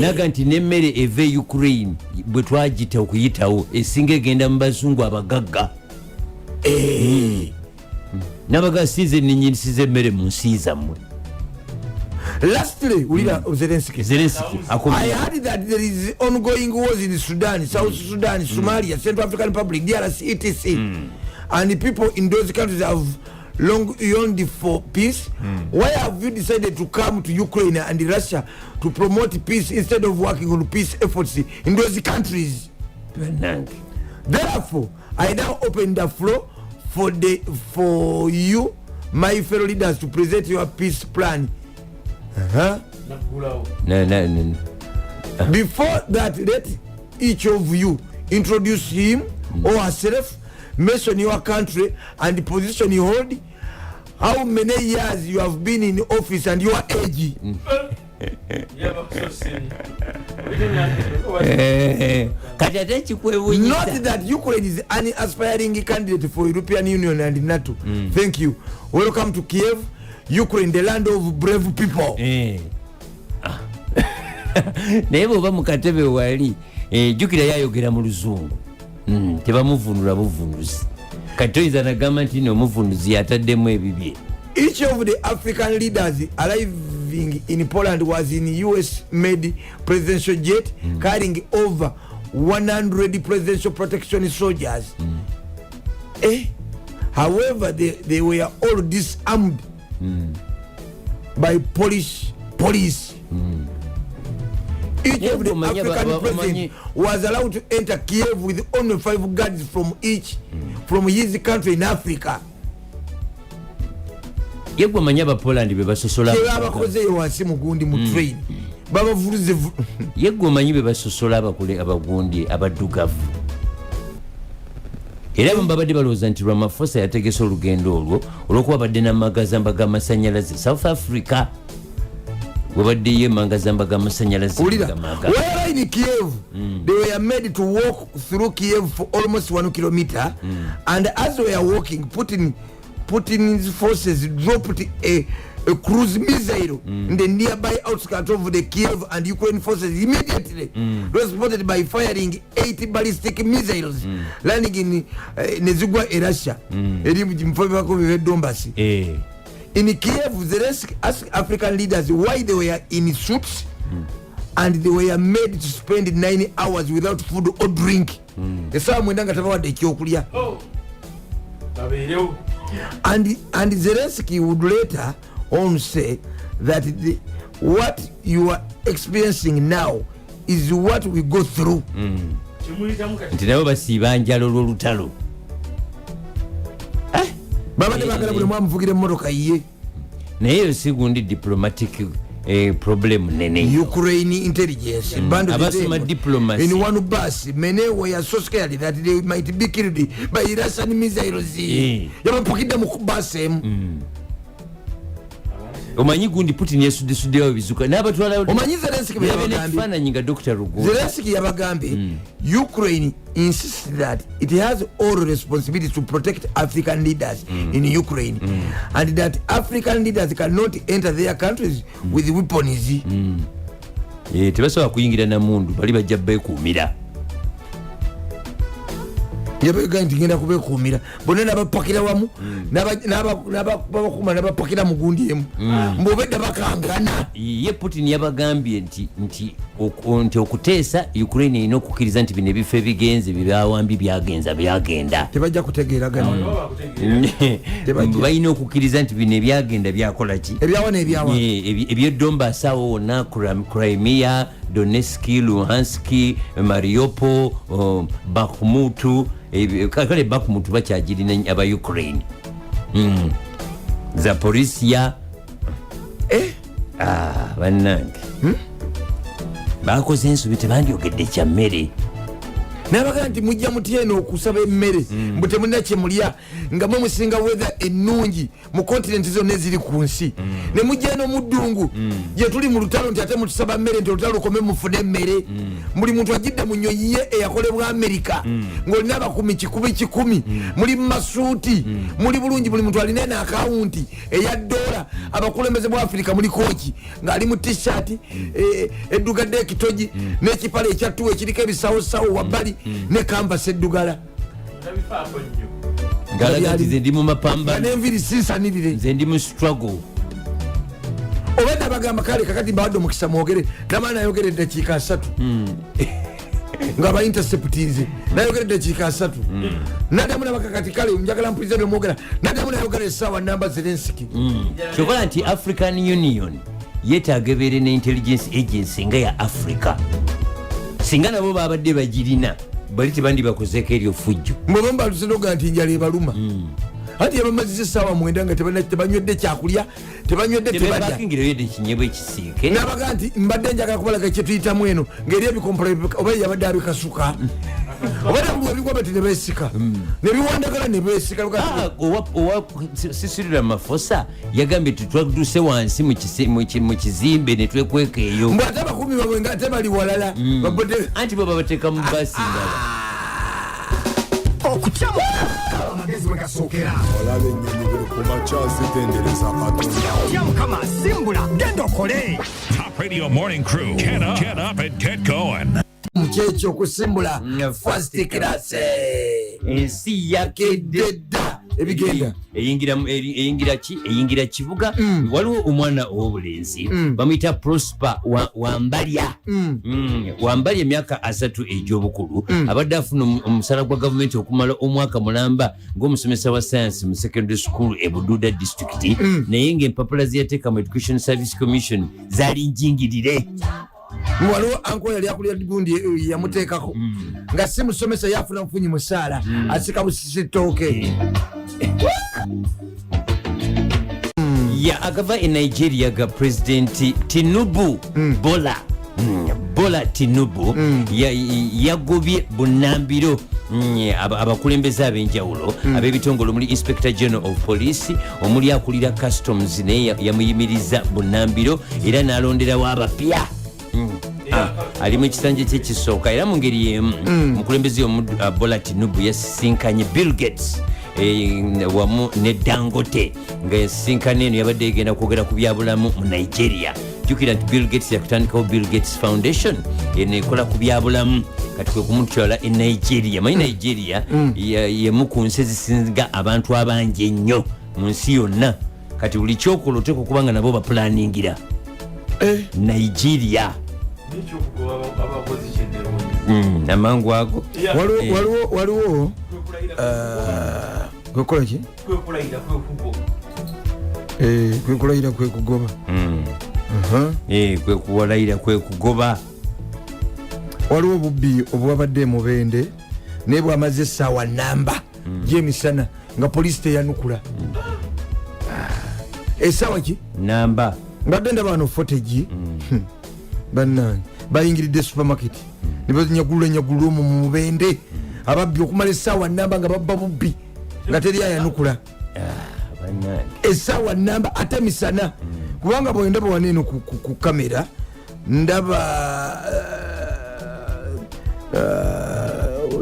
Naga nti n'emmere eva e Ukraine bwe twagita okuyitawo esinga egenda mu bazungu abagagga. Nabaga sinze ninnyinisiza emmere mu nsi zammwe. Lastly, wulira Zelensky. Zelensky. I heard that there is ongoing wars in Sudan, South Sudan, Somalia, Central African Republic, DRC, etc. And the people in those countries have long yearned for peace. Why have you decided to come to Ukraine and Russia to promote peace instead of working on peace efforts in those countries? Bannange. Therefore, I now open the floor for you, my fellow leaders, to present your peace plan. Before that, let each of you introduce him or herself, mention your country and the position you hold, how many years you have been in office and your age. Kati ate ekikwewunyisa Not that Ukraine is an aspiring candidate for European Union and NATO. Thank you. Welcome to Kiev, Ukraine, the land of brave people. Ah. Naye bwoba mu katebe wali, jjukira yayogera mu Luzungu. Tebamuvunula buvunuzi. Kati toyinza nagamba nti no omuvunuzi yataddemu ebibye. Each of the African leaders arriving in Poland was in US made presidential jet carrying over 100 presidential protection soldiers. Eh? However, they were all disarmed by Polish police. Each of the African president was allowed to enter Kiev with only five guards from his country in Africa. Ye gwe omanyi Abapoland be basosola. Kyebabakozeyo wansi mugundi mu train babavuluze. Ye gwe omanyi be basosola abakule abagundi abaddugavu. Era abamu babadde balowooza nti Ramaphosa yategese olugendo olwo olwokuba badde namagazamba g'amasanyalaze South Africa, webaddeyo emangazamba g'amasanyalaze. Wulira. Gamaga. While in Kiev, they were made to walk through Kiev for almost 1 kilometer, and as they were walking, Putin's forces dropped a cruise missile in the nearby outskirts of the Kiev, and Ukraine forces immediately responded by firing 80 ballistic missiles, landing in nezigwa e Russia eri mu bako bye Donbass. In Kiev, Zelensky asked African leaders why they were in suits and they were made to spend 9 hours without food or drink. Essaawa 9 nga tabawadde ekyokulya. Babeerewo. And Zelensky would later on say that what you are experiencing now is what we go through. Kimuyitamu kati. Nti nabo basiiba njala olw'olutalo. Babadde bagala buli mwamuvugira emmotoka ye. Naye eyo si gundi diplomatic problem nene. Ukraine intelligence band Abasoma diplomacy. In one bus, many were so scared that they might be killed by Russian missiles. Yabapakidde mu bus emu. Omanyi gundi Putin yasudesuddewo ebizuka n'abatwala. Omanyi Zelensky bwe yabagambye? Ekifaananyi nga Dr Rugo. Zelensky yabagambye, Ukraine insists that it has all responsibility to protect African leaders in Ukraine and that African leaders cannot enter their countries with weapons. Tebasobola kuyingira namundu, bali bajja bekuumira. Yabaga nti ngenda kubekuumira bonna, nabapakira wamu, nabakuma, nabapakira mu gundi emu, mbobedda bakangana. Ye Putin yabagambye nti okuteesa, Ukraine erina okukkiriza nti bino ebifo ebigenze byebawambi byagenza byagenda. Tebajja kutegeeragana. Tebajja. Balina okukkiriza nti bino ebyagenda byakola ki? Ebyawa n'ebyawa. Ebyedombas awo wonna, Crimea, Donetsk, Luhansk, Mariupol, Bakhmut. Kale Bakhmut bakyagirina aba Ukraine. Zaporizhzhia. Eh? Ah, bannange, bakoze ensobi, tebandyogedde kya mmere. Nabagaa nti mujja mutya eno okusaba emmere, mbu temulina kyemulya, nga mwe musinga weather ennungi mu continent zonna eziri ku nsi, ne mujja eno mu ddungu gye tuli mu lutalo, nti ate mutusaba mmere, nti olutalo lukome mufune emmere. Buli muntu ajidde mu nyonyi ye eyakolebwa Amerika, ng'olina abakumi kikumi kikumi, muli mu masuuti, muli bulungi, buli muntu alina eno akawunti eya dola. Abakulembeze bwa Afirika muli kooki ng'ali mu T-shirt eddugadde ekitogi n'ekipale ekyattuwa ekiriko ebisawosawo wabbali ne kanvasi eddugala. Ngalaga nti nze ndi mu Nga mapambano. N'enviri sinsanirire. Nze ndi mu struggle. Obadde bagamba kale kakati mbawadde omukisa mwogere, namala nayogera eddakiika 30 nga ba interceptinze, nayogera eddakiika 30, naddamu nabaka kati kale njagala mpuliriza byemwogera, naddamu nayogera essaawa namba Zelensky. Kyokola nti African Union yeetaaga ebeere ne intelligence agency nga ya Africa. Singa nabo babadde bagirina, bali tebandibakozeeko eryo fujjo. Mbwe balusenoga nti njala ebaluma, anti yabamaziza essaawa 9 nga tebanywedde kyakulya, tebanywedde, tebalya. Tebepakingireyo yedde ekinyebwa ekisiike. Nabaga nti mbadde njagala kubalaga kyetuyitamu eno, ngaeri ebikompola oba yabadde abikasuka, oba nabuli ebigwa bati nebesika nebiwandagala nebesika. Ah, owa Cyril Ramaphosa yagambye nti twaduse wansi mu kizimbe ne twekweka eyo. Mbw ate abakumi babwe nga ate bali walala. Anti bo babateeka mu basi ndala. Okutya Mukama amagezi we gasookera. Olaba ennyonyi buli ku makya zitendereza Katonda. Tya Mukama, simbula, genda okole. Top Radio Morning Crew. Get up, get up and get going. Mukyekyo okusimbula first class. Ensi yakedde. Kedde dda ebigenda. Eyingira ki? Eyingira kibuga. Waliwo omwana ow'obulenzi bamuyita Prosper Wambalya. Wambalya, emyaka 30 egy'obukulu, abadde afuna omusala gwa gavumenti okumala omwaka mulamba ng'omusomesa wa science mu secondary school e Bududa district, naye ng'empapula zeyateeka mu Education Service Commission zaali njingirire. Waliwo anko yali akulya gundi, yamuteekako nga si musomesa, yafuna mufunyi musaala, asika busisi ttooke. Ya agava e Nigeria ga President Tinubu, Bola Bola Tinubu yagobye bunambiro abakulembeze ab'enjawulo ab'ebitongole, omuli Inspector General of Police, omuli akulira customs, naye yamuyimiriza bunambiro era n'alonderawo abapya. Ah, ali mu kisanja kye kisooka. Era mu ngeri yemu omukulembeze omu, Bola Tinubu yasisinkanye Bill Gates wamu ne Dangote, nga ensisinkano eno yabadde egenda kwogera ku byabulamu mu Nigeria. Jjukira nti Bill Gates yakutandikawo Bill Gates Foundation, eno ekola ku byabulamu. Kati kwe kumutwala e Nigeria. Manyi Nigeria yemu ku nsi ezisinga abantu abangi ennyo mu nsi yonna. Kati buli kyokola oteeka okuba nga nabo bapulaningira Nigeria. Amangu ago. Waliwo kwekola ki? Kwekulayira kwekugoba. Eh, kwe kuwalayira kwe kugoba. Waliwo obubbi obwabadde mubende, naye bwamaze essaawa namba gyemisana. Nga poliisi teyanukula. Essaawa ki? Namba. Mbadde ndaba wano footage. Bannange, bayingiridde supermarket ne banyagulula nyagulula omwo mu Mubende, ababbi okumala essaawa namba nga babba bubbi nga teri ayanukula. Bannange. Essaawa namba, ate misana, kubanga bwendaba wano eno ku kamera ndaba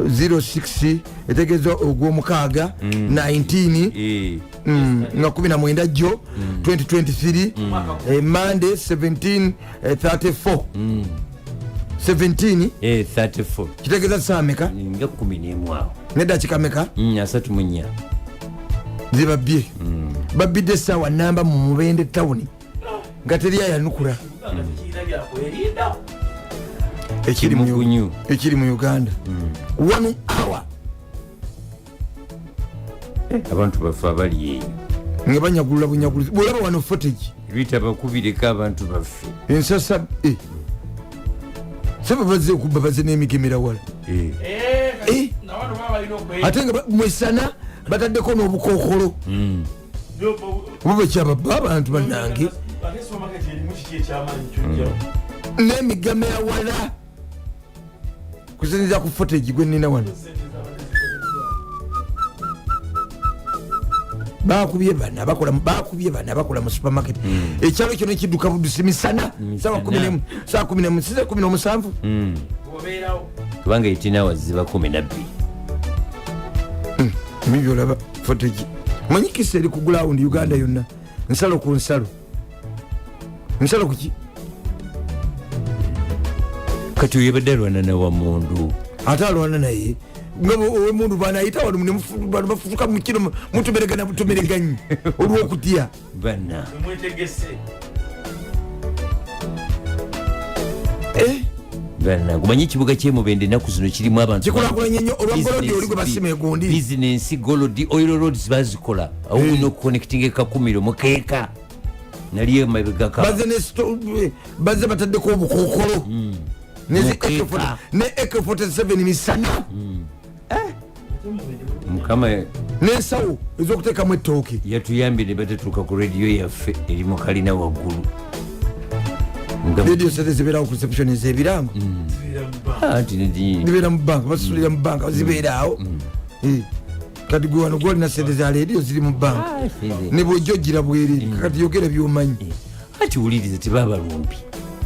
06 etegeeza ogwomukaaga 19 nga 19 jjo 2023, Monday 17 34 17. 34. Kitegeeza saa meka? Nga 11 awo. Nedakika meka? 34. Zibabbye, babbidde essaawa namba mu Mubende tawuni nga teri ayanukula. Ekiri mu- Kimugunyu. Ekiri mu Uganda, one hour. Abantu baffe abali eyo Nga banyagulula bunyaguluzi. Bwolaba wano footage. Lwita bakubireko abantu baffe. Ensasa sebe bazze okubba, bazze n'emigemera wala. Nawano baba balina okwerinda. Ate nga mwesana bataddeko n'obukookolo oba bwekyababba abantu bannange. Ate supermarket erimu kiki ekyamaanyi kyojjawo? N'emigama awala kusinziira ku footage gwe nnina wano. Bakubye bana bakola, bakubye bana bakola mu supermarket. Ekyalo kyona kidduka buddusi misana, sawa 11, sawa 11, size 17. Obeerawo. Kubanga 18 hours ziba 12. Mibyo olaba footage, manyi kisa eri ku ground Uganda yonna, nsalo ku nsalo, nsalo kuki. Kati oyo yabadde alwana nawamundu. Ate alwana naye nga owemundu banayita wano bano bafutuka mukino mutumeregana butumereganyi olwokutya. Bana. Mwetegese. Bana, gumanyi ekibuga kyemubende ennaku zino kirimu abantu. Kikulakulanye nnyo olwa golodi oli gwe basima egundi. Bizinensi, golodi, oil roads bazikola awo, olina okuconnectinga ekakumiro mukeeka naliyo emabegaka. Bazze bazze bataddeko obukookolo ne zi Mukeeka. AK-40 ne AK47 misana. Mukama N'ensawo ez'okuteekamu ettooke. yatuyambye ne batatuuka ku rediyo yaffe eri mu kalina waggulu. Nga- Rediyo sente zibeerawo ku reception ez'ebirango. Ah, nti Zibeera mu banka, basasulira mu banka, zibeera awo. Kati gwe wano gwolina sente za rediyo ziri mu banka. Ah, sente. Ne bwojja ogira bwerere. Kati yogera byomanyi. Ati wuliriza, tebabalumbi.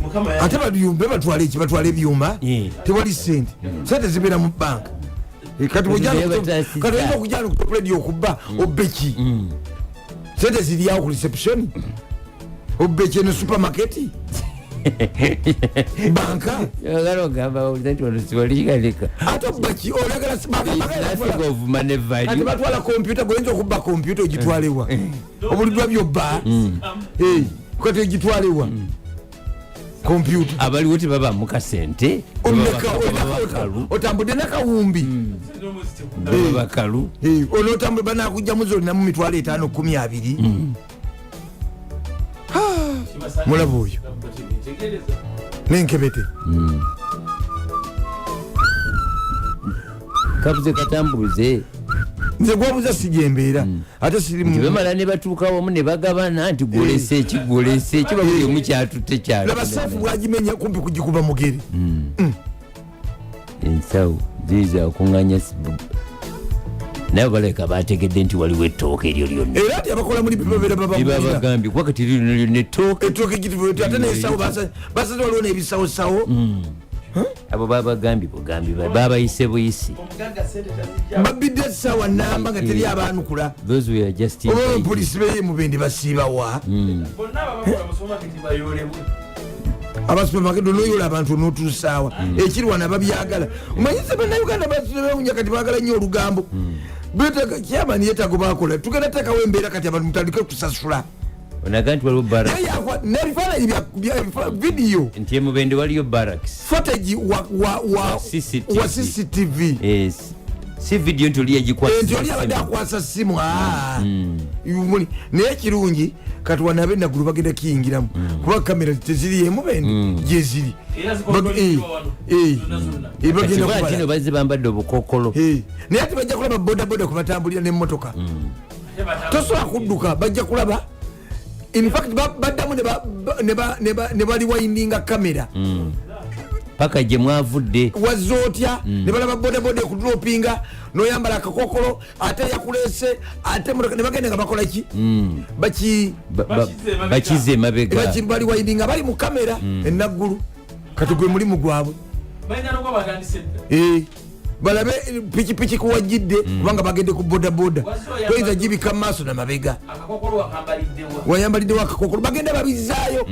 Mukama Ate baluyumbe batwale eki? Batwale ebyuma. Tewali sente, sente zibeera mu banka. Kati bw'ojja Naye bataasizza. kati oyinza okujja no ku rediyo okubba, obbe ki? Sente ziri awo ku reception, obbe ki eno supermarket banka? Oyagala ogamba wuliriza nti wano siwalikaleka. Ate obba ki? Oyagala Nothing of money Ati value. batwala kompyuta, goyinza okubba kompyuta ogitwalewa? Obulidwa byobba. Kati ogitwalewa kompyuta? Abaliwo tebabamu kasente. Omeka, Baba bakalu. Otambudde nakawumbi. Baba bakalu. Onootambula banakugjamu zolinamu 50,000, 20. Mulaba oyo nenkebete. Kabuze katambuze. Nze gwabuza sijja embeera ate siri Nti bamala ne batuuka wamu ne bagabana nti gwolese eki, gwolese eki, babuli omu kyatutte. Laba saafu bwagimenya kumpi kugikuba mugere. Ensawo ziiza okuŋŋanya, naye balabika bategedde nti waliwo ettooke eryo lyonna. Era nti abakola muri babeera bababulira. Libabagambye kuba kati lino lyonna ettooke. Ettooke gituti ate n'ensawo basaze waliwo n'ebisawosawo. Abo babagambye bugambi, babayise buyisi. Omugagga sente tazijja. Babidde essaawa namba nga teri abanukula. Those were just Oba invited. abapoliisi beye Mubende basiibawa? Bonna ababakola mu supermarket bayoolebwe. Abasupermarket onoyola abantu onotuusaawa ekiri wano ababyagala. Omanyize Bannayuganda bawunya kati bagala nnyo olugambo. Beetaaga chairman yeetaaga bakola, tugenda teekawo embeera kati abantu mutandike kusasula. Onaga nti waliwo barracks. Naye n'ebifaananyi vidiyo. Nti emubende waliyo barracks. Footage wa CCTV. Wa CCTV. Yes. Si vidiyo nti oli yagikwasa. Nti oli abadde akwasa simu. Ah. Naye kirungi kati wano abenaggulu bagenda kiyingiramu, kuba kamera teziri emubende gyeziri. Era zikontrolizibwa wano. Zonna zonna. Bagenda Kati kubala. no bazze bambadde obukokolo. Naye ate bajja kulaba bodaboda kwebatambulira n'emmotoka. Tosobola kudduka, bajja kulaba. In fact baddamu ne baliwindinga kamera. Paka gye mwavudde. Wazze otya? Ne balaba bodaboda ekudropinga noyambala akakokolo, ate yakulese, ate emotoka, ne bagenda nga bakola ki? Baki Bakize emabega. Bakize emabega. Baliwindinga bali mu kamera enaggulu. Kati gwe mulimu gwabwe. Balina n'okuba batandise dda. Balabe pikipiki kuwajjidde, kubanga bagende ku bodaboda. Wazze oyambadde- Toyinza gibika mu maaso namabega. Akakokolo wakambaliddewa? Wayambaliddewo akakokolo? Bagenda babizaayo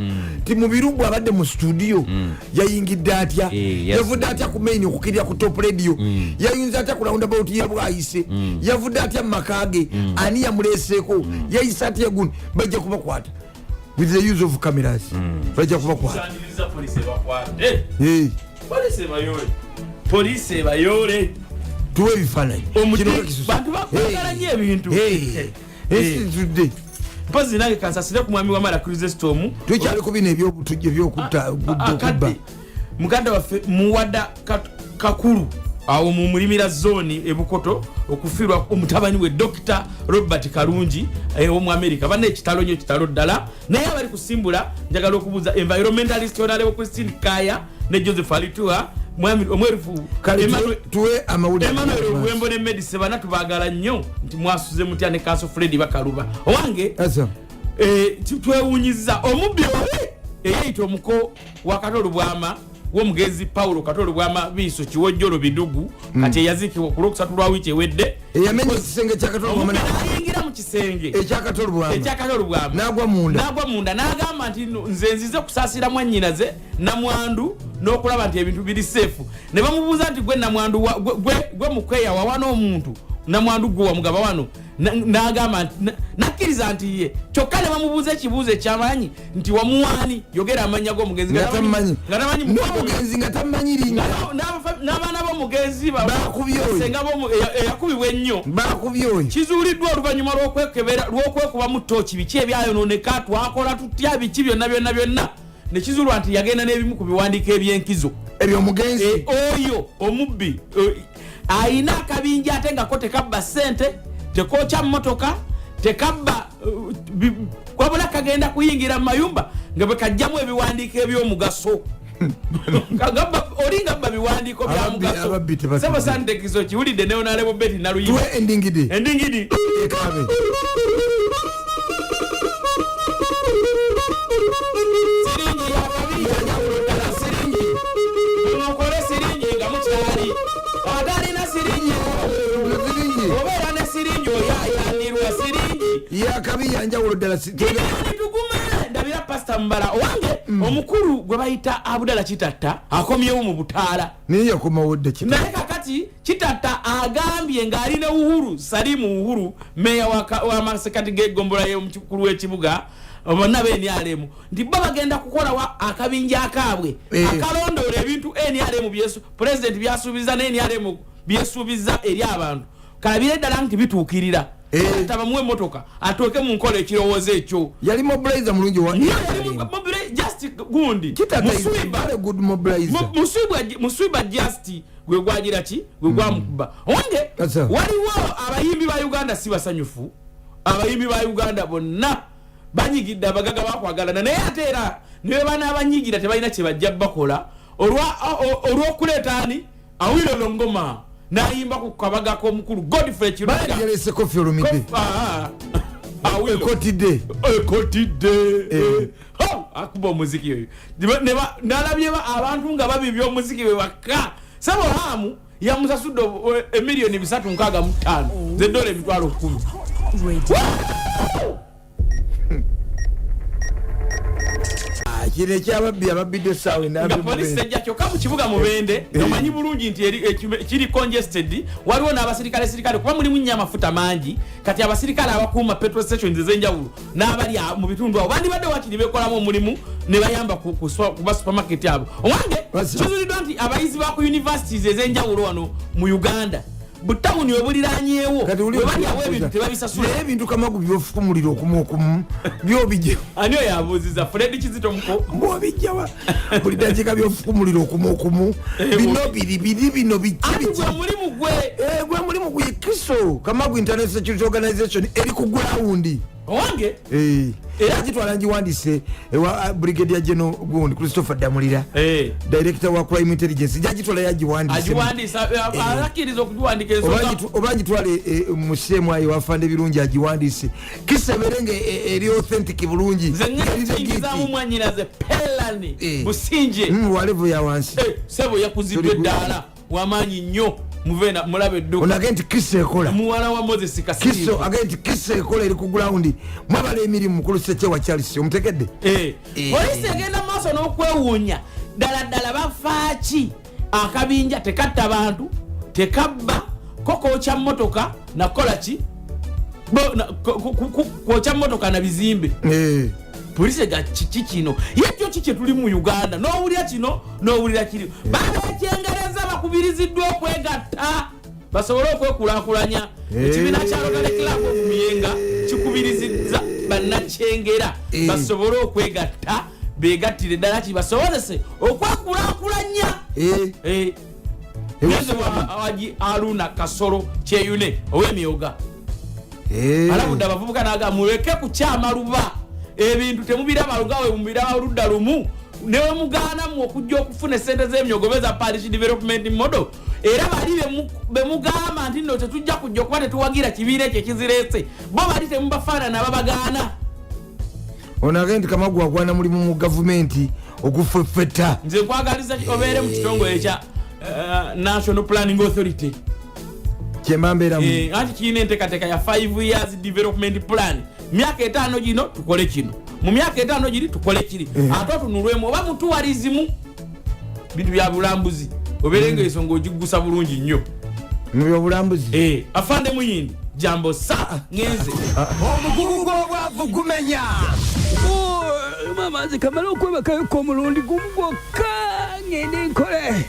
ti mubiru bwe abadde mu studio yayingidde atya? Yavudde atya ku main okukirira ku Top Radio? Yayinza atya ku roundabout yebwayise? Yavudde atya mu maka ge? Ani yamuleeseeko? Yayise atya gundi? Bajja kubakwata with the use of cameras, bajja kubakwata. Kusandiriza polisi ebakwate. Polisi ebayole, polisi ebayole. Tuwe ebifaananyi. Kino kakisusa. Bantu bakwagala nnyo ebintu. Ensi zitudde. Mpozi nange kansasire ku mwami wamala Chrysostom. Tukyali ku bino ebyobutujju, ebyokutta, okubba. Akadde muganda waffe Muwada Kakulu awo mu Mulimira zone ebukoto okufiirwa omutabani we Dr Robert Kalungi omu America. Banna, ekitalo nnyo, kitalo ddala. Naye abali kusimbula, njagala okubuuza environmentalist Honorable Christine Kaya ne Joseph Alitua, mwami omwerufu. Kale tuwe amawulire. Emmanuel Oluwembo ne Medise, bana tubagala nnyo. Nti mwasuze mutya? Ne Kanso Fredi Bakaluba owange. Asa. Twewunyiza omubbi oli eyeyita omuko wa Kato Lubwama, w'omugenzi Paulo Kato Lubwama Biiso Kiwojjolo Bidugu, kati eyaziikibwa ku Lwokusatu lwa wiiki ewedde. Eyamenya ekisenge kya Kato Omubbi Lubwama. n'ayingira mu kisenge Ekya Kato Lubwama. Ekya Kato Lubwama. N'agwa munda. N'agwa munda n'agamba nti, "No, nze nzize kusaasira mwannyinaze namwandu n'okulaba nti ebintu biri safe." Ne bamubuuza nti, "Gwe namwandu gwe mukweya wawa n'omuntu namwandu gwe wamugaba wano?" N'agamba nti nakkiriza nti ye. Kyokka ne bamubuuza ekibuuzo ekyamaanyi nti, "Wamuwaani? Yogera amannya g'omugenzi." Nga tamumanyi. Nga tamanyi. N'omugenzi nga tamanyi linnya. N'abaana b'omugenzi Bakubye oyo. Senga eyakubibwa ennyo. Bakubye oyo. Kizuuliddwa oluvannyuma lw'okwekebera, lw'okwekubamu tooki, biki ebyayonooneka, twakola tutya, biki byonna byonna byonna, ne kizuulwa nti yagenda n'ebimu ku biwandiiko ebyenkizo ebyomugenzi. Oyo omubbi ayina akabinja, ate nga ko tekabba ssente, tekokya mmotoka, tekabba wabula kagenda kuyingira mu mayumba nga bwe kajjamu ebiwandiiko ebyomugaso. Oli nga bba biwandiiko bya Ababbi- ababbi mugaso. tebatudde. Sebo Santekiso kiwulidde ne Honorable Betty Naluyimba. Tuwe endingidi. Endingidi. Ekabe. Siringi yakabi yanjawulo ddala. Siringi mukole siringi nga mukyali atalina siringi. Siringi. Obeera ne siringi oyayanirwa siringi. Yakabi yanjawulo ddala. Tugume ndabira Pasita Mubala owange omukulu gwe bayita Abudala Kitatta akomyewo mu butaala. Naye yakomawo dda kita. Naye kakati Kitatta agambye ng'ali ne Uhuru Salimu Uhuru, meya wa masekati g'eggombolola y'omukulu w'ekibuga, bonna b'NRM, nti bo bagenda kukolawo akabinja akaabwe akalondoola ebintu NRM pulezidenti byasuubiza ne NRM byesuubiza eri abantu, kalabire ddala nti bituukirira. Ata bamuwe emotoka atooke mu nkola ekirowoozo ekyo. Yali mobilizer mulungi wa Niyo yali just gundi. Kitata is Muswiba. very good mobilizer. Muswiba just gwe gwagira ki, gwe gwamukuba owange. That's all. Waliwo abayimbi ba Uganda si basanyufu. Abayimbi ba Uganda bonna banyigidde abagaga bakwagalana, naye ate era niwe banaabanyigira tebalina kyebajja bakola olw'okuleeta ani Awilo Longoma n'ayimba ku kabaga k'omukulu Godfrey Kiruga. Bali yalese Koffi Olomide. Awilo. Ekotidde. Ekotidde. Ho, akuba omuziki oyo. Nalabye abantu nga babibya omuziki bwe bakka. Sebo Hamu yamusasudde emiliyoni 365 zedola 100,000. Radio. Kino ekyababbi ababbidde essaawa Nga enambi. polisi tejja. Kyokka mu kibuga Mubende omanyi bulungi nti kiri congested, waliwo n'abasirikale sirikale kuba mulimu nnyo amafuta mangi. Kati abasirikale abakuuma petrol stations ez'enjawulo n'abali mu bitundu awo bandibadde wakiri bekolamu omulimu ne bayamba ku ba supermarket abo. Owange, Basi. kizuuliddwa nti abayizi ba ku universities ez'enjawulo wano mu Uganda Butawuni webuliranyewo webalyawo ebintu tebabisasula. Naye ebintu Kamagu byofukumulira okumu okumu byobijja. Ani oyo abuuziza? Fred Kizito Muko. Bwobijjawa buli dakiika byofukumulira okumu okumu? Eh, bino biri biri bino biki? Anti gwe mulimu gwe. Eh, gwe mulimu gwe. Kiso Kamagu Internet Security Organization eri ku gulawundi. Owange. Eh, era gitwala ngiwandise ewa Brigadier General gundi Christopher Damulira, director wa crime intelligence. Jagitwala yagiwandise. Agiwandiisa, akkiriza okugiwandika ensonga. Oba ngitwale museemu ayo wafanda ebirungi agiwandise, kisebere nga eri authentic bulungi. Nze ngakiyingizaamu mwanyinaze Pelani Businje. Wa level ya wansi. Sebo yakuziddwa eddaala, wamaanyi nnyo. Muve mulabe edduka. Onage nti Kiso ekola. Muwala wa Moses. Kiso Kasiriivu. Agende nti Kiso ekola, eri ku ground. Mwebala emirimu, mukulu Sekyewa Charles omutegedde. Poliisi egenda mu maaso n'okwewuunya ddala ddala bafaaki. Akabinja tekatta bantu, tekabba, ko kookya mmotoka nakukola ki? Kwokya mmotoka na bizimbe. Poliisi ega kiki kino? Yekyo ki kyetuli mu Uganda? N'owulira kino, n'owulira kiri. Banakyengereza bakubiriziddwa okwegatta basobole okwekulaakulanya. Ekibiina kya Rotary Club of Muyenga kikubiriziza bannakyengera basobole okwegatta, begattire ddala kibasobozese okwekulaakulanya. Haji Aruna Kasolo Kyeyune ow'emyoga alabudde abavubuka naga muleke kukyamaluba ebintu, temubiraba lugawe, mubiraba ludda lumu. Newemugaanamu okujja okufuna esente z'emyogo beza parish development model, era bali bemugamba nti nno tetujja kujja okuba tetuwagira kibiina ekyo ekizireese, bo bali temubafaanana babagaana. Ono agende nti Kamagu agwana mulimu mu gavumenti ogufefeta. Nze nkwagaliza obeere mu kitongole ekya National Planning Authority. Kyemba mbeeramu. Anti kirina enteekateeka ya 5 years development plan, myaka 5 gino tukole kino, mu myaka 5 giri tukole kiri. Ate otunulwemu oba mutuwalizimu bintu bya bulambuzi, obeere nga ensonga ogiggusa bulungi nnyo. Mu byobulambuzi. Afande Muyindi, jambo sa ngenze. Omugugu gw'obwavu gumenya. Maama, nze kamala okwebakayoko omulundi gumu gwokka, ngende nkole.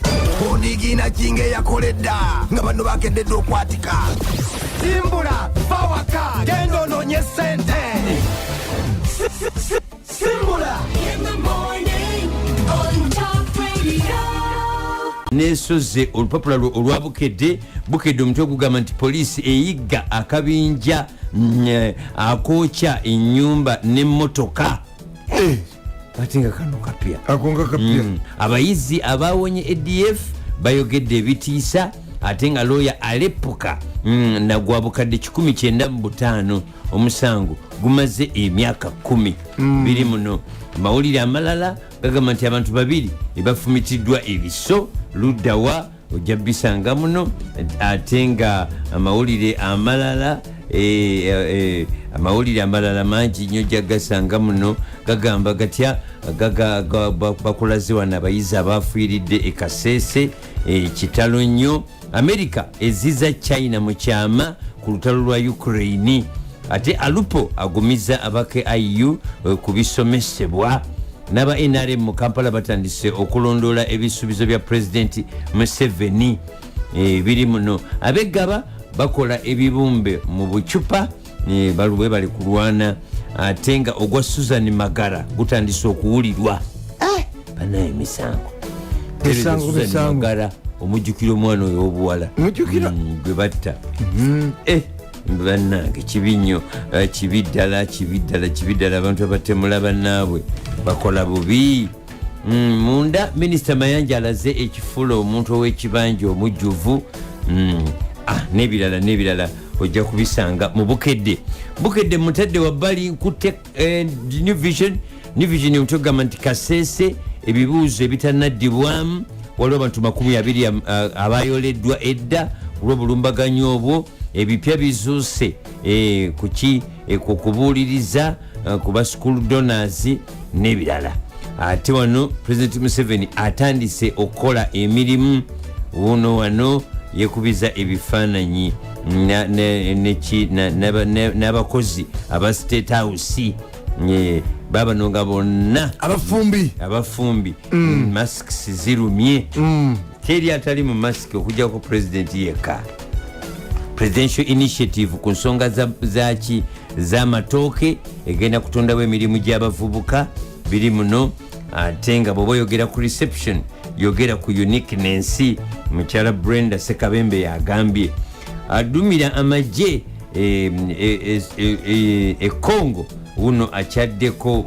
Onigiina kinga eyakoledda nga bano bakededde okwatika. Simbula, va waka, genda onoonye sente. Simbula. In the morning on Top Radio. Nesoze olupapula olwa Bukedde. Bukedde omutwe gugamba nti poliisi eyigga akabinja akookya ennyumba n'emmotoka. Ate nga kano kapya. Akonga kapya. Abayizi abawonye ADF bayogedde ebitiisa, ate nga looya alepuka nagwa bukadde 195, omusango gumaze emyaka 10. Biri muno. Amawulire amalala gagamba nti abantu babiri ebafumitiddwa ebiso luddawa, ojja bisanga muno. Ate nga amawulire amalala mangi nnyo, ojja gasanga muno. Gagamba gatya? Bakulaze wano abayizi abafiiridde e Kasese, kitalo nnyo. America eziza China mu kyama ku lutalo lwa Ukraine. Ate Alupo agumiza aba KIU ku bisomesebwa. N'aba NRM mu Kampala batandise okulondoola ebisuubizo bya Pulezidenti Museveni. Biri muno. Abeggaba bakola ebibumbe mu bucupa, baluwe bali kulwana. Ate nga ogwa Susan Magara gutandise okuwulirwa. Banaye, emisango. Misango, Susan misango. Magara, omujjukira omwana oyo obuwala? Mujjukira. Gwe batta. Bannange, kibi nnyo, kibi ddala, kibi ddala, kibi ddala. Abantu abatemula bannaabwe bakola bubi. Munda Minisita Mayanja alaze ekifuula omuntu ow'ekibanja omujjuvu. N'ebirala n'ebirala ojja kubisanga mu Bukedde. Bukedde mutadde wabbali, nkutte New Vision. New Vision omutwe gugamba nti Kasese ebibuuzo ebitanaddibwamu, waliwo abantu 20 abayoleddwa edda olw'obulumbaganyi obwo. Ebipya bizuuse kuki ku kubuuliriza ku ba school donors n'ebirala. Ate wano President Museveni atandise okukola emirimu. Wuno wano yekubiza ebifaananyi n'abakozi aba State House. Babano nga bonna abafumbi. Abafumbi. Masks zirumye, teri atali mu masiki okujjako pulezidenti yekka. Presidential initiative ku nsonga zaki z'amatooke egenda kutondawo emirimu gy'abavubuka biri muno. Ate nga bw'oba oyogera ku reception, yogera ku uniqueness. Mukyala Brenda Sekabembe yagambye adumira amagye e Congo wuno akyaddeko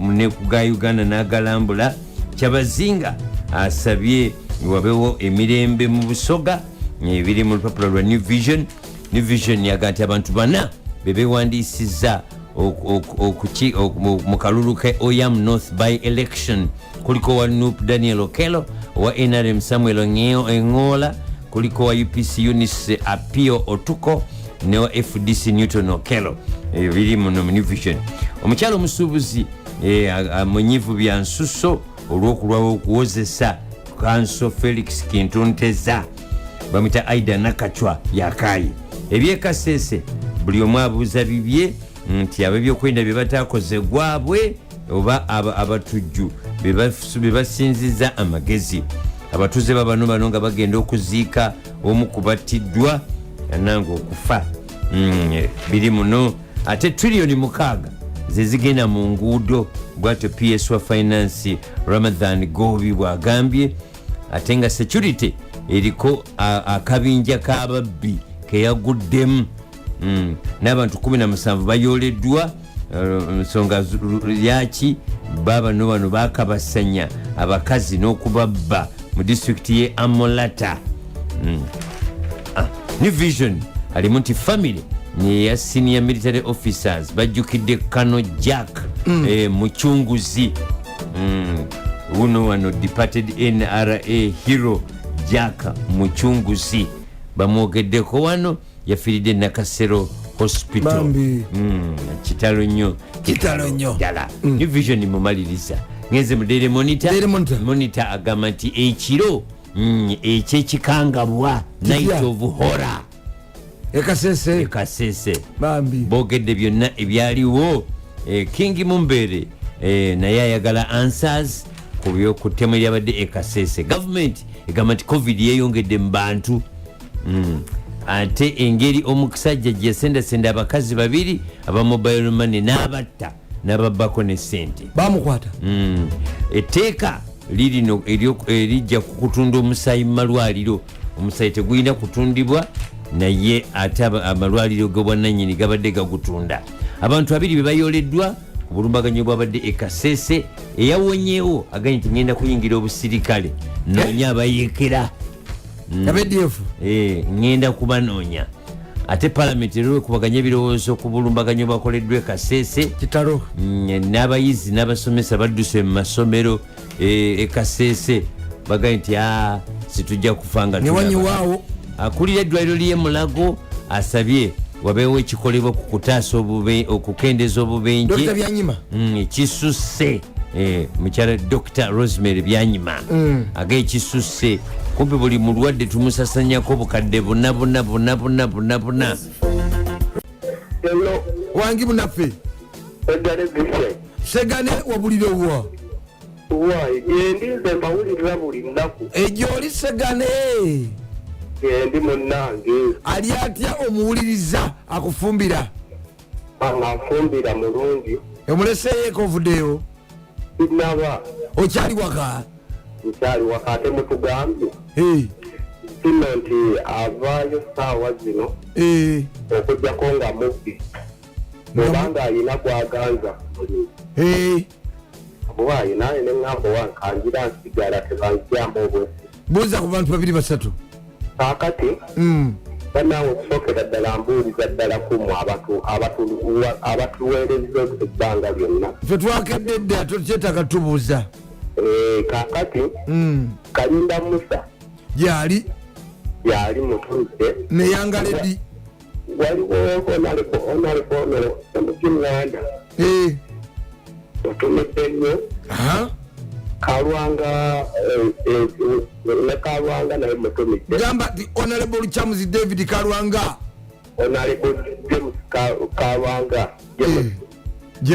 ga Uganda n'agalambula. Kyabazinga asabye wabewo emirembe mu Busoga. Biri mu lupapula lwa New Vision. New Vision yaga nti abantu bana bebewandiisizza mu kalulu ka Oyam North by election. Kuliko wa NUP Daniel Okelo, owa NRM Samuel Engola, kuliko wa UPC Eunice Apio Otuko ne wa FDC Newton Okelo. Biri muno mu New Vision. Omukyalo omusuubuzi munyivu bya nsuso olw'okulwawo okuwozesa Kanso Felix Kintunteza, bamwita Aida Nakacwa yakayi. Ebyekasese buli omu abuuza bibye nti ab'ebyokwerinda bye batakoze gwabwe oba abatujju be basinziza amagezi. Abatuuze babano bano nga bagenda okuziika omu ku battiddwa nange okufa. Biri muno. Ate triliyoni 6 zezigenda mu nguudo, bwatyo PS wa Finance Ramadhan Gobi bwagambye. Ate nga security eriko akabinja k'ababbi keyaguddemu. N'abantu 17 bayoleddwa nsonga yaki. Babano bano bakabasanya abakazi n'okubabba mu disitulikiti ye Amolata. New Vision alimu nti family eya senior military officers bajjukidde Kano Jack Mucunguzi. Wuno wano departed NRA hero Jack Mucunguzi bamwogeddeko wano, yafiiridde Nakasero Hospital. Bambi. Kitalo nnyo. Kitalo nnyo. Ddala. New Vision mumaliriza ngenze mu Daily Monitor. Daily Monitor. Monitor agamba nti ekiro ekyekikangabwa, night of horror. Ekasese. Ekasese. Bambi. Boogedde byonna ebyaliwo. King Mumbere naye ayagala answers ku byokutemu eryabadde Ekasese. Gavumenti egamba nti COVID yeyongedde mu bantu. Ate engeri omusajja gye yasendasenda abakazi babiri aba mobile money n'abatta n'ababbako ne sente. Bamukwata. Etteeka lirino erijja ku kutunda omusaayi mu malwaliro. Omusaayi tegulina kutundibwa, naye ate amalwaliro g'obwannannyini gabadde gagutunda. Abantu abiri be bayoleddwa ku bulumbaganyi bwabadde Ekasese. Eyawonyewo agambye nti ngenda kuyingira obusirikale noonya abayeekera. Aba ADF. Ngenda kubanoonya. Ate palamenti era ekubaganya ebirowoozo ku bulumbaganyi bwakoleddwa Ekasese. Kitalo. N'abayizi n'abasomesa badduse mu masomero Ekasese, bagambye nti a situjja kufa nga tulaba. Newanyiwaawo. Akulira eddwaliro ly'e Mulago asabye wabeewo ekikolebwa ku kutaasa okukendeeza obubenje. Dr Byanyima. Kisusse. Mukyala Dr Rosemary Byanyima aga ekisusse, kumpi buli mulwadde tumusasanyako obukadde buna buna buna buna buna buna. Hello, Wangi munaffe. Edgare Vincent. Segane, wabulire wa? Why, gyendi nze mbawulirira buli lunaku. Egyoli Segane? Gyendi munnange. Ali atya omuwuliriza akufumbira? Anfumbira mulungi. Omuleseeyeko ovuddeyo? Sinaba. Okyali waka? Nkyali waka, ate mutugambye kino nti avaayo saawa zino okugjako nga mubbi obanga ayina gwaganza ku mulimu. Oba ayina neŋŋamba owankangira nsigala tebanzyamu obwesi. Buuza ku bantu babiri basatu. Kaakati bannange, okusookera ddala mbuuliza ddala kumu abatuweereza ebbanga lyonna. Ffe twakedde dda, tokyetaaga tubuuza. Kaakati Kalinda Musa. Gyali. Yali mutudde. Neyangaledi. Waliwo honorable Mugimwanda, otumidde nnyo. Kalwanga ne Kalwanga naye mutumidde. Gamba nti Honorable Chamuzi David Kalwanga. Honorable James Kalwanga James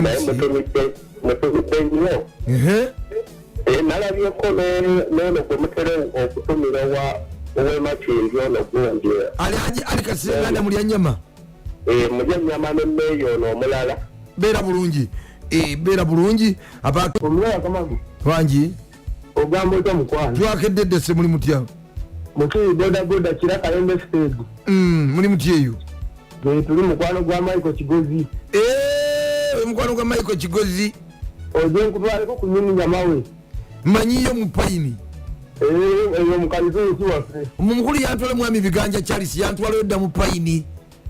naye James. Mutumidde nnyo. Nalabyeko n'ono gwe mutera okutumira wa Owemakindi ono gundi. Alhaji Ali Kasirye mulya nyama. Mulya nyama ne meeya ono omulala. Beera bulungi. Beera bulungi. Omulala Kamagu. Wangi. Ogamba otya mukwano? Twakedde se muli mutya? Mukiri boda boda Kira Kayembe stage. Muli mutya eyo? Tuli mukwano gwa Michael Kigozi. Mukwano gwa Michael Kigozi. Oje nkutwaleko ku nyini nyamawe. Manyiyo mu payini. Eyo mukalizo waffe. Omukulu yantwala mwami Biganja Charles yantwala odda mu payini.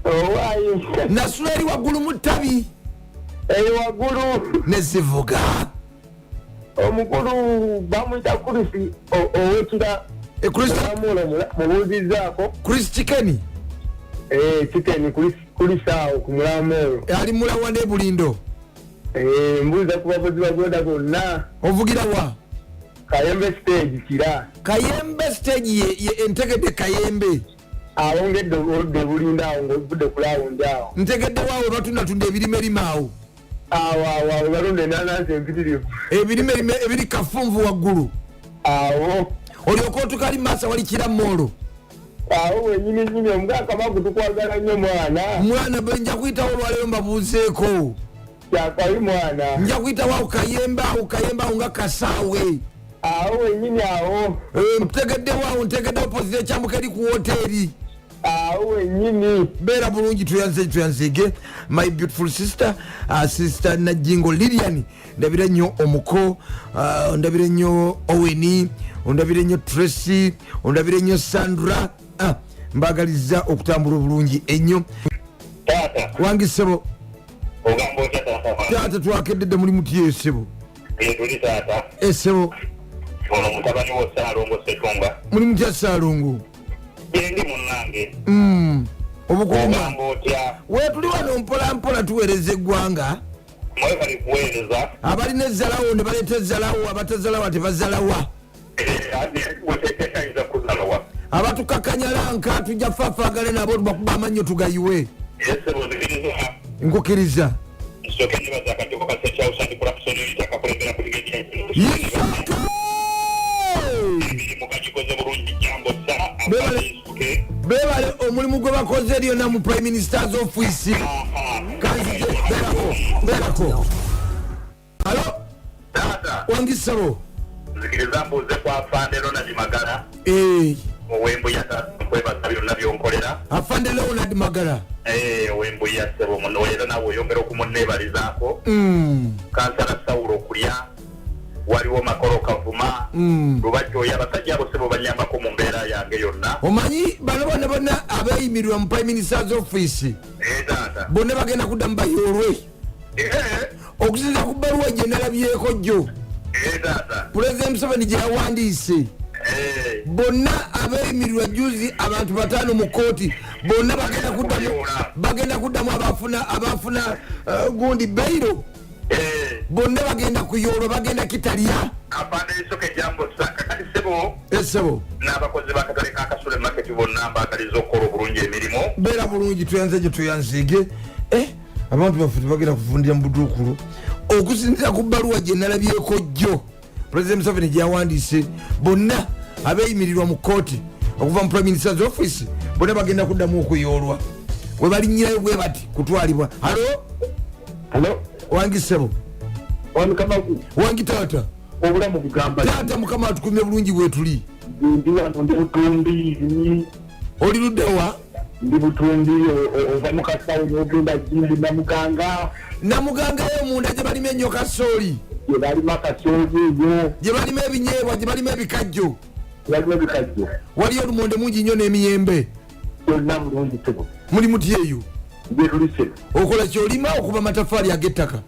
Owaaye. Nasula eri waggulu mu ttabi. Eyo waggulu. Ne zivuga. Omukulu bamuyita Chris owekira. Mubuuzizzaako. Chris Chicken. Chicken Chris awo ku mulamu oyo. Ali mulawa ne Bulindo. Mbuuza ku bavuzi ba boda bonna. Ovugira wa? Kayembe stage Kira. Kayembe stage ye entegedde Kayembe. Awo ngedde oludde Bulindo awo ng'ovudde ku lawundi awo. Ntegedde waawe batundatunda ebirime erime awo. Awo awo awo balunda enanansi empitirivu. Ebirime erime ebiri kafunvu waggulu. Awo. Olyoka otuuka ali maaso wali Kira Mall. Awo wenyini nyini omugaa Kamagu tukwagala nnyo mwana. Mwana bwe nja kuyitawo olwaleero mbabuuzeeko. Kyakabi mwana. Nja kuyitawo awo Kayembe awo Kayembe awo nga Kasaawe. Awo wenyini awo. Ntegeddewo awo ntegeddewo poziti ekyambuka eri ku woteeri. Awo wenyini. Beera bulungi tuyanze tuyanzege. My beautiful sister, sister Najingo Lilian. Ndabira nnyo omuko, ndabira nnyo Oweni, ndabira nnyo Tracy, ndabira nnyo Sandra. Mbagaliza okutambula obulungi ennyo. Taata. Wangi ssebo. Ogamba otya taata? Taata twakeddedde muli mutye ssebo. Tuli taata. Ssebo. Ono mutabani wo Ssaalongo Ssetumba. Muli mutya Ssaalongo? Gyendi munnange. Obukuuma. Ogamba otya? Weetuli wano mpola mpola tuweereza eggwanga. Mwebale kuweereza. Abalina ezzalawo ne baleeta ezzalawo, abatazalawa tebazalawa. Weteekayinza kuzalawa. Abatukakanyalanka tujja faafaagale nabo tubakuba amannyo tugayiwe. Ssebo nzikiriza. Nkukkiriza. Nsooke nebaza akakiiko ka State House Anti-Corruption Unit akakulembera Brigadier. Emirimu gagikoze bulungi jambo ssa. Beebale omulimu gwe bakoze lyonna mu Prime Minister's Office. Kanzije beerako beerako. Alo? Taata. Wangi ssebo. Nzikiriza mbuuze ku Afande Ronald Magala. Owembuya taata nkwebaza byonna byonkolera. Afande Leonard Magala. Owembuya ssebo muno era naawe oyongera okumunneebalizaako. Kansala Sawulo okulya waliwo Makolo Kavuma. Lubajja oyo abasajja abo ssebo banyambako mu mbeera yange yonna. Omanyi bano bonna bonna abeeyimirirwa mu Prime Minister's Office. Taata. Bonna bagenda kuddamu bayoolwe. Okusinziira ku bbaluwa gye nalabyeko jjo. Taata. Pulezidenti Museveni gye yawandiise. Bonna abeeyimirirwa juzi abantu 5 mu kkooti bonna bagenda kuddamu abafuna gundi bail. Bonna bagenda kuyoolwa bagenda kitalya. Afande Isoke jambo ssa kakati ssebo. Ssebo. N'abakozi b'akatale ka Kasule Market bonna mbaagaliza okukola obulungi emirimu. Beera bulungi tuyanze gye tuyanzige. Abantu baffe tebagenda kuvundira mu buduukulu. Okusinziira ku bbaluwa gye nalabyeko jjo Pulezidenti Museveni gye yawandiise bonna abeeyimirirwa mu kkooti okuva mu Prime Minister's Office bonna bagenda kuddamu okuyoolwa. We balinnyirayo bwe bati kutwalibwa. Halo? Halo? Wangi ssebo. Wami Kamagu. Wangi taata. Obulamu bugamba. Taata Mukama atukumye bulungi bwe tuli. Ndi wano ndi Butumbi. Oli ludda wa? Ndi Butumbi, ova mu kasawo n'ogenda Jjimbi Namuganga. Namuganga eyo munda gye balima ennyo kasooli. Gye balima kasooli eyo. Gye balima ebinyeebwa, gye balima ebikajjo. Gye balima ebikajjo. Waliyo olumonde mungi nnyo n'emiyembe. Byonna bulungi ssebo. Muli mutya eyo? Gye tuli ssebo. Okola ky'olima okuba amataffaali ag'ettaka?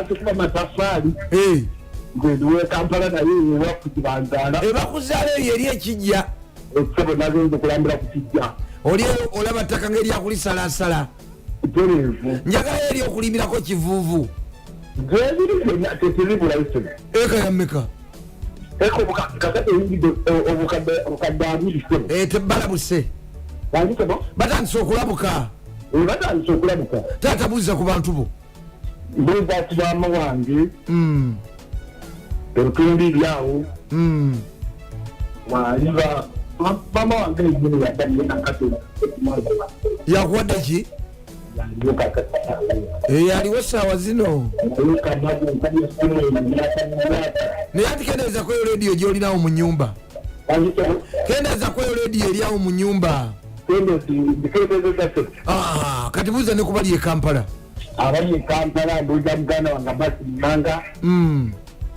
Tukuba mataffaali. Nze ndi w'e Kampala naye ewaffe kibanzaala. Ebakuzaala eyo eri ekijja. Ssebo nagenze okulambira ku kijja. Oli olaba ttaka ng'eryakulisalaasala. Tereevu. Njagala eri okulimirako kivuuvu. Gyebiri byonna tetubibulayo ssebo. Eka ya mmeka? Eka kakati eyingidde obukadde 2 ssebo. Tebalabuse. Bangi ssebo? Batandise okulabuka. Batandise okulabuka. Taata buuza ku bantu bo. Mbuuza ku maama wange. Ebitumbi byawo. Waliba. Mama wange yennyini yadda nakati. Yakuwadde ki? Aliwo essaawa zino. Naye ati kendeeza kweyo rediyo gyolinawo mu nyumba, kendeeza kweyo rediyo eryawo mu nyumba. Ah, kati buuza ne kubali e Kampala. Abali e Kampala mbuuza muganda wange Abasi Manga,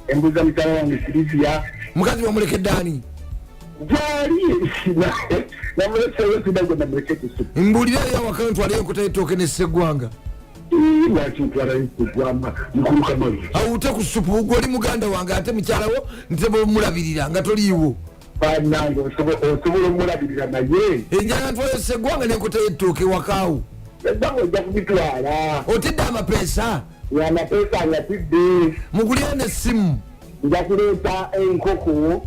embuuza mukyala wange Silivia. Mukazi wamulekedde ani? Gyali namuleseyo, sina gwe namulekete. Mbuulirayo awaka ntwaleyo enkota y'ettooke ne sseggwanga. Lwaki ntwalayo kugwama mukulu Kamalu? Awute ku supu. Gwe oli muganda wange, ate mukyalawo ntebe omulabirira nga toliiwo. Bannange, osobola omulabirira naye. Enjala ntwalayo sseggwanga n'enkota y'ettooke wakaawo. Eggwanga ojja kubitwala. Otidde amapeesa? Amapeesa ngatidde. Mugulire n'essimu. Nja kuleeta enkoko.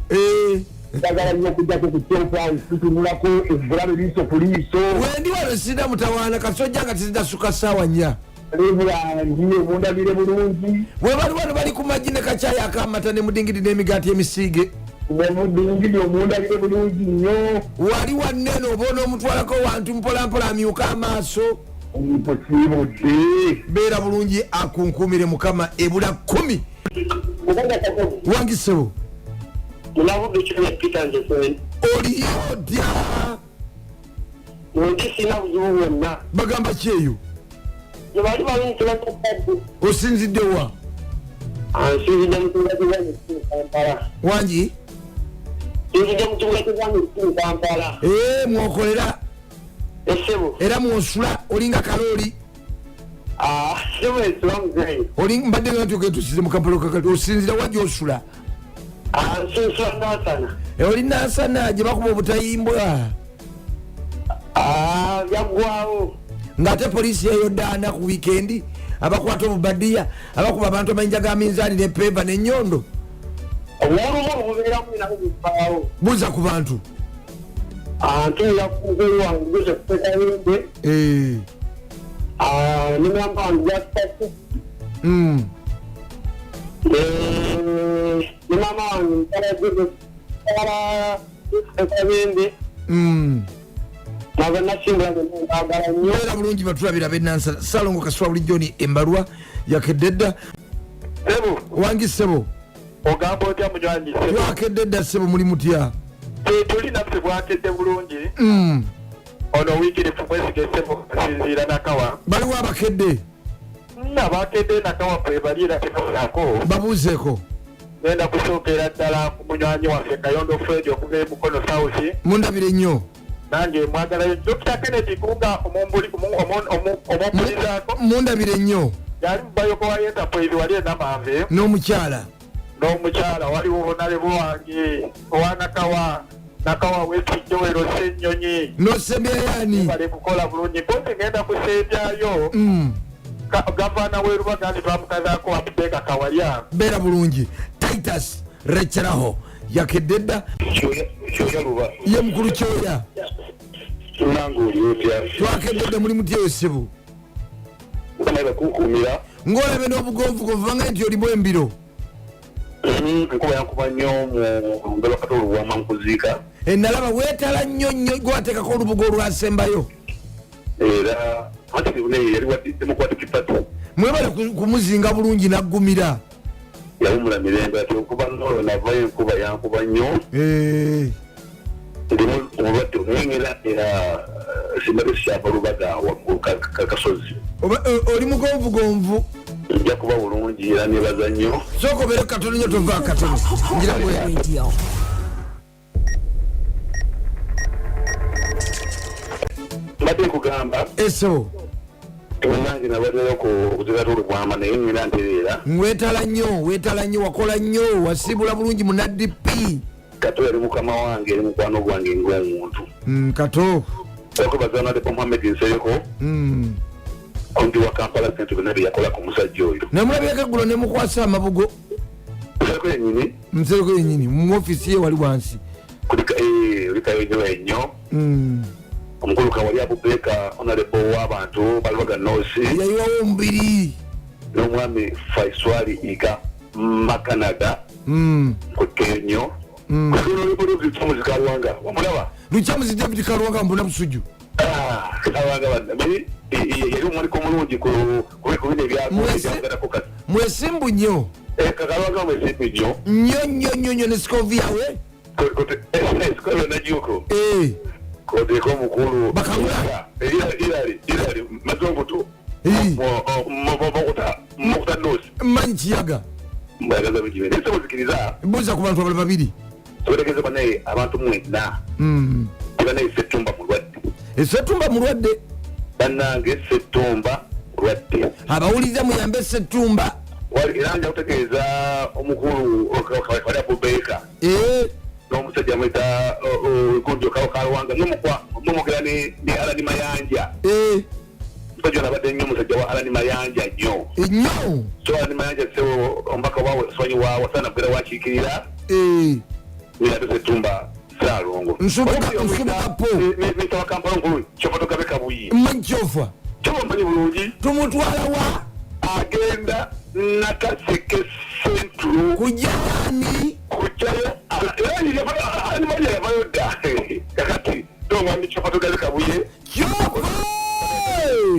Njagala nnyo okujjako ku kyopa tutunulako obulabe liiso ku liiso. Wendi wano sirina mutawaana, kasojja nga tezidasuka ssaawa 4. Levulangi omundabire bulungi. Webali wano bali ku magi ne kacyayi akamata ne mudingidi n'emigaati emisiige. Nemudingidi omundabire bulungi nnyo. Wali wanene oba onoomutwalako wantu mpolampola amyuka amaaso. Mposiibudde. Beera bulungi, akunkumire Mukama. Ebula 10 wangisebo. Munabudde kino Peter Nzefeni. Oliyo dya? Ndi sina buzibu bwonna. Bagamba ki eyo? Gye bali balungi, tebakadde. Osinzidde wa? Nsinzidde mu kibuga ky'Uganda ekikulu Kampala. Wangi? Nsinzidde mu kibuga ky'Uganda ekikulu Kampala. Ee, mwokolera? Essebo. Era mwosula, olinga kalooli. Ssebo, ensula muzeeyi. Oli mbadde nga nti mu Kampala kakati osinzira wa gyosula? Nsinsula Nansana. Oli Nansana gye bakuba obutayimbwa? Byaggwawo. Ng'ate poliisi yeyodaana ku wiikendi, abakwata obubadiya, abakuba abantu amayinja ga minzaani nepeeva n'ennyondo. Obulumulu bubeeramu nabo bubbaawo. Buuza ku bantu. Ntuulira ku mukulu wange Joseph Sekayembe ne mwamba wange Jasipasi ne maama wange mukyala Joseph mukyala Sekayembe nabanasimbula mbagala nnyo. Era bulungi batulabira benansana. Salongo Kaswa bulijjo ni embalwa yakedde dda. Sebo. Wangi ssebo. Ogamba otya munywanyi? Twakedde dda ssebo, muli mutya? Tuli naffe bwakedde bulungi. Ono wiikirifu mwesige ssebo, asinziira Nakawa. Baliwo abakedde? Abakedde Nakawa kwebali era tebaako. Babuuzeeko. Genda kusookera ddala ku munywanyi waffe Kayondo Fred okuva e Mukono South. Mundabire nnyo. Nange mwagalayo Dr Kennedy Kunga omumbulizaako. Mundabire nnyo. Yali mubayoko wa Enterprise wali enamanve. N'omukyala. N'omukyala waliwo honourable wange owa Nakawa, Nakawa West, Joel Ssenyonyi. Nosembyayaani? Bali kukola bulungi. Mpozi ngenda kusembyayo gavana w'e Lubaga nti twamukazaako Abubeka Kawalya. Beera bulungi. Titus Rekyeraho yakedde dda. Kyoya Luba. Ye mukulu Kyoya. Nange oli otya? Twakedde dda, muli mutya ssebo? Mukama bakukumira. Ng'olabe n'obugonvugonvu banga nti olimu embiro. Enkuba yankuba nnyo mu mbeba kati oluwama nkuziika. Nalaba weetala nnyo nnyo, gwateekako olubugo olwasembayo. Era anti yali wa Democratic Party. Mwebale kumuzinga bulungi naggumira. Yawumula mirembe ati okuba nolo navayo enkuba yankuba nnyo. Ndimu obulwadde omwengera era simbadde sikyava Lubaga waggulu kasozi. Oli mugonvugonvu. Nja kuba bulungi era nebaza nnyo. Sooka obeere katono nnyo, tova katono ngira bwe. Radio. Mbadde nkugamba. Esebo. Nange nabaddeyo ku kuzikata olubwama naye ngenda ntereera. Weetala nnyo, weetala nnyo, wakola nnyo, wasiibula bulungi mu NDP. Kato yali mukama wange, eri mukwano gwange ng'omuntu. Kato. Okwebaza Honourable Muhammed Nsereko omuti wa Kampala Central, byonna bye yakola ku musajja oyo. Namulabyeko eggulo ne mukwasa amabugo. Nsereko yennyini. Nsereko yennyini mu ofiisi ye wali wansi. Kulikayo nnyo ennyo. Omukulu Kawali Abubeka, honourable w'abantu ba Lubaga North. Yayiwawo omubiri. N'omwami Faiswali Iga Makanaga. Nkutte nnyo. Lukyamuzi Kalwanga wamulaba? Lukyamuzi David Kalwanga mbona Busujju. Kalwanga bannange yali omuwanika omulungi ku bino ebyagerako kati. Mwesimbu nnyo. Kalwanga mwesimbu nnyo. Nnyo nnyo nnyo nnyo ne Sikovia we. Sikovia Najuko. Koteeko omukulu. Bakabula. Irali Mazongoto. Mokuta Nosi. Mmanyi Kiyaga. Mbayagaza bigime. Naye sebo zikiriza. Mbuuza ku bantu abalala babiri. Tubategeeze bannaye abantu mwenna. Bannaye Ssettumba mulwadde. Ssettumba mulwadde. Bannange Ssettumba mulwadde. Abawuliriza muyambe Ssettumba. Era nja kutegeeza omukulu Kawali Abubaker. N'omusajja amuyita Gundi Kalwanga n'omwogera ne Alani Mayanja. Omusajja ono abadde nnyo omusajja wa Alani Mayanja nnyo. Nnyo. So Alani Mayanja ssebo omubaka wa Swanyi wa Wasana Bugera wakiikirira. Ate Ssettumba Ssaalongo. Nsubuga po. Minisita wa Kampala omukulu Kyofa Togabe Kabuye. Mmanyi Kyofa. Kyofa mmanyi bulungi. Tumutwala wa? Agenda Nakaseke Central. Kujja ani? Kujjayo Alani Mayanja yavayo dda. Kakati tongamba Kyofa Togabe Kabuye. Kyofa!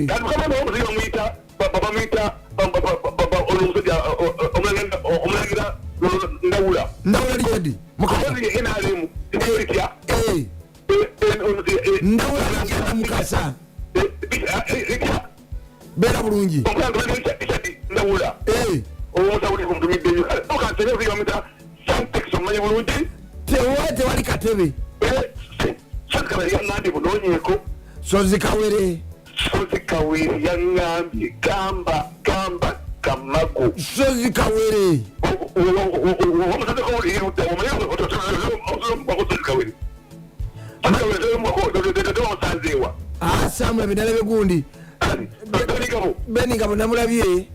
Kati mukama ono omusajja bamuyita bamuyita ono omusajja omulangira Ndawula. Ndawula Richard. Mukasa. NRM. Litya. Ndawula Richard Mukasa. Beera bulungi. Omulangira Richard Ndawula. Omusajja omutumidde nnyo. Okansebe omusajja bamuyita Santex omumanyi bulungi. Tewali katebe. Santex Kawere yaŋŋambye bunoonyeeko. Sozi Kawere. Sozi Kawere yaŋŋambye gamba gamba Kamagu. Sozi Kawere. Samulabye nalabye gundi. Benigabo namulabye.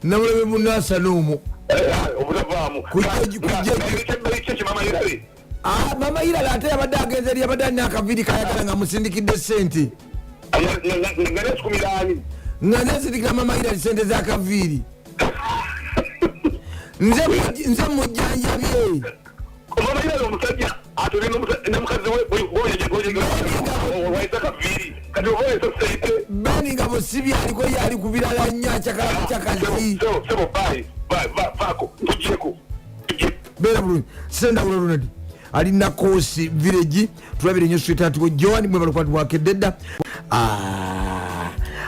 Namulabye munasana omwo. Mama Irala ate yabadde agenze eri yabadde alina akaviiri kayagala nga musindikidde ssente. Nga nensindikira Mama Irala ssente z'akaviiri. Nze mujjanjabye. Mama Irala omusajja atuli ne mukazi we waisa akaviiri kati oba waisa ssente. Benigabo si byaliko yali ku birala nnyo akyakala bukyakazi. Sebo bye vaako tuggyeko. Beera bulungi. Ssendawula Ronald ali Nakosi Village tulabire nnyo sweetheart we Joan mwebale kwati bwakedde dda.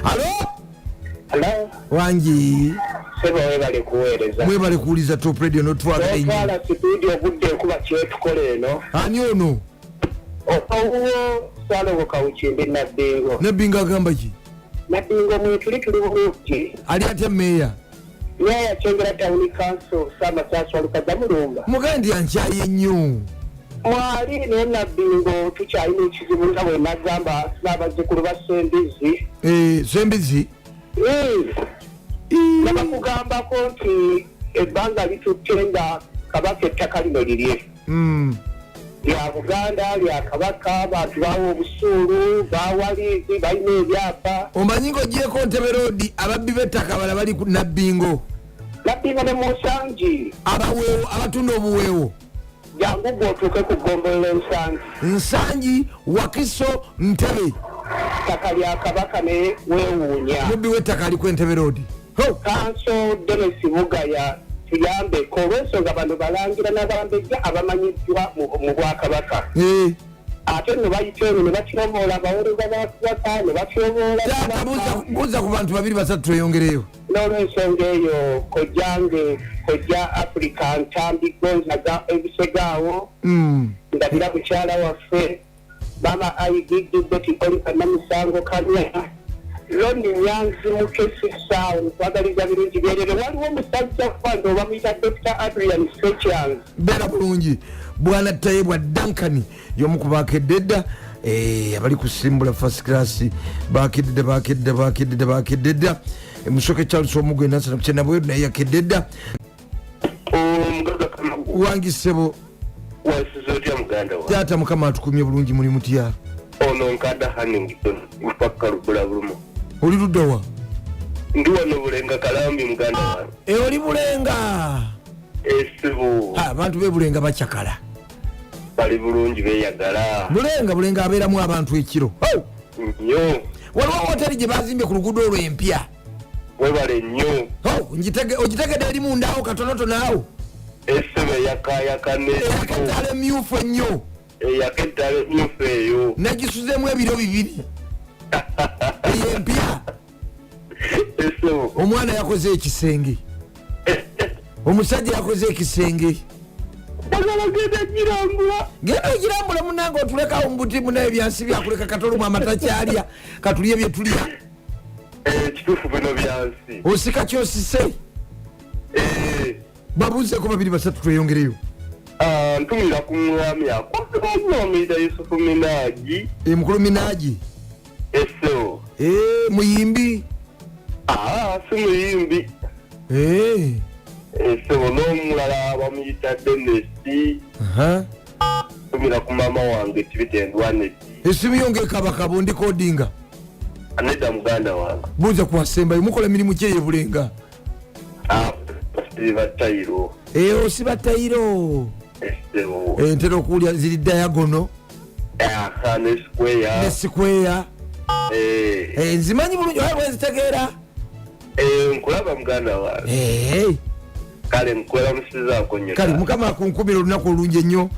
Alo? Hello? Wangi. Sebo webale kuweereza. Mwebale kuwuliza Top Radio n'otwagala ennyo. Otwala sipiidi obudde enkuba kyetukola eno. Ani ono? Owuwo Ssaalongo Kawukimbi Nabbingo. Nabbingo agamba ki? Nabbingo mwetuli tuli bulungi. Ali atya mmeeya? Meeya Kyengera Town Council Ssaamasaasi Walukaga Mulumba. Mugambe nti ankyaye nnyo. Mwali naye Nabbingo tukyalina ekizibu nga bwe nagamba n'abazzukulu ba Ssembizi. Ssembizi? Nabakugambako nti ebbanga litutte nga Kabaka ettaka lino lirye. Lya Buganda, lya Kabaka, abantu bawa obusuulu, bawa liizi, balina ebyapa. Omanyi ng'oggyeko Ntebe Road, ababbi b'ettaka abalala bali ku Nabbingo. Nabbingo ne mu Nsangi. Abaweewo, abatunda obuweewo. Jangu gwe otuuke ku ggombolola Nsangi. Nsangi, Wakiso, Ntebe. Ttaka lya Kabaka ne weewuunya. Mubbi w'ettaka ali ku Entebbe Road. Kanso Denis Bugaya tuyambeko olw'ensonga bano balangira n'abambejja abamanyiddwa mu Bwakabaka. Ate nno bayita eno ne batyoboola abaweereza ba Kabaka ne batyoboola Taata, buuza ku bantu babiri basatu tweyongereyo. N'olw'ensonga eyo kojjange kojja Africa Ntambi Gonzaga ebisegaawo. Ndabira mukyala waffe Mama Aigigi Betty Oliver Namisango Kamya Loni Nyanzi Mukesi Sawo nkwagaliza birungi byerere. Waliwo omusajja kwando bamuyita Dr. Adrian Sechang. Beera bulungi Bwana Tayebwa Duncan y'omu ku baakedde dda abali kusimbula first class baakedde dda baakedde dda baakedde dda. Musoke Charles Omugwe Nansana Kuchenabweru naye yakedde dda. Wangi ssebo. Wasize otya muganda wange? Taata Mukama atukumye bulungi muli mutya? Ono Nkada Hannington mpaka Lubula Bulumo. Oli ludda wa? Ndi wano Bulenga Kalambi muganda wange. Oli Bulenga? Esibu. Abantu bebulenga bakyakala. Bali bulungi, beyagala. Bulenga, Bulenga abeeramu abantu ekiro. Oh! Nnyo. Waliwo woteri gye bazimbye ku luguudo olwo empya. Webale nnyo. Oh, ogitegedde eri mundaawo katonotono awo. Esibu, eyakayaka. Eyaketaala emyufu ennyo. Eyaka ettaala emyufu eyo. Nagisuzeemu ebiro 2 eyo empya. Esibu. Omwana yakoze ekisenge, omusajja yakoze ekisenge. Bagala genda girambula. Genda ogirambula munange, otulekawo mubuti munaye byansi byakuleka katolumu amatakyalya, katulye byetulya. Kituufu, bino byansi. Osika kyosise. Babuuzeko babiri basatu tweyongereyo. Ah, ntumira ku mwami akwamuyita Yusufu Minaji. Mukulu Minaji. Eso. Muyimbi? Ah, si muyimbi. Esebo, n'omulala bamuyita Denesi. Ntumira ku maama wange Tibitendwaneti. Esimu yo ngaekabakaba, ndikodinga. Anedda, muganda wange. Buuza kuwasembayo, mukola mirimu ki eyo Bulenga? Siba tayiro. Osiba tayiro? Esebo. Ntera okuwulya ziri diagonal. Aha, ne square. Ne square. Nzimanyi bulungi oba bwenzitegeera. Nkulaba muganda wange. Kale nkweramusizaako nnyo. Kale, Mukama akunkumira olunaku olungi ennyo.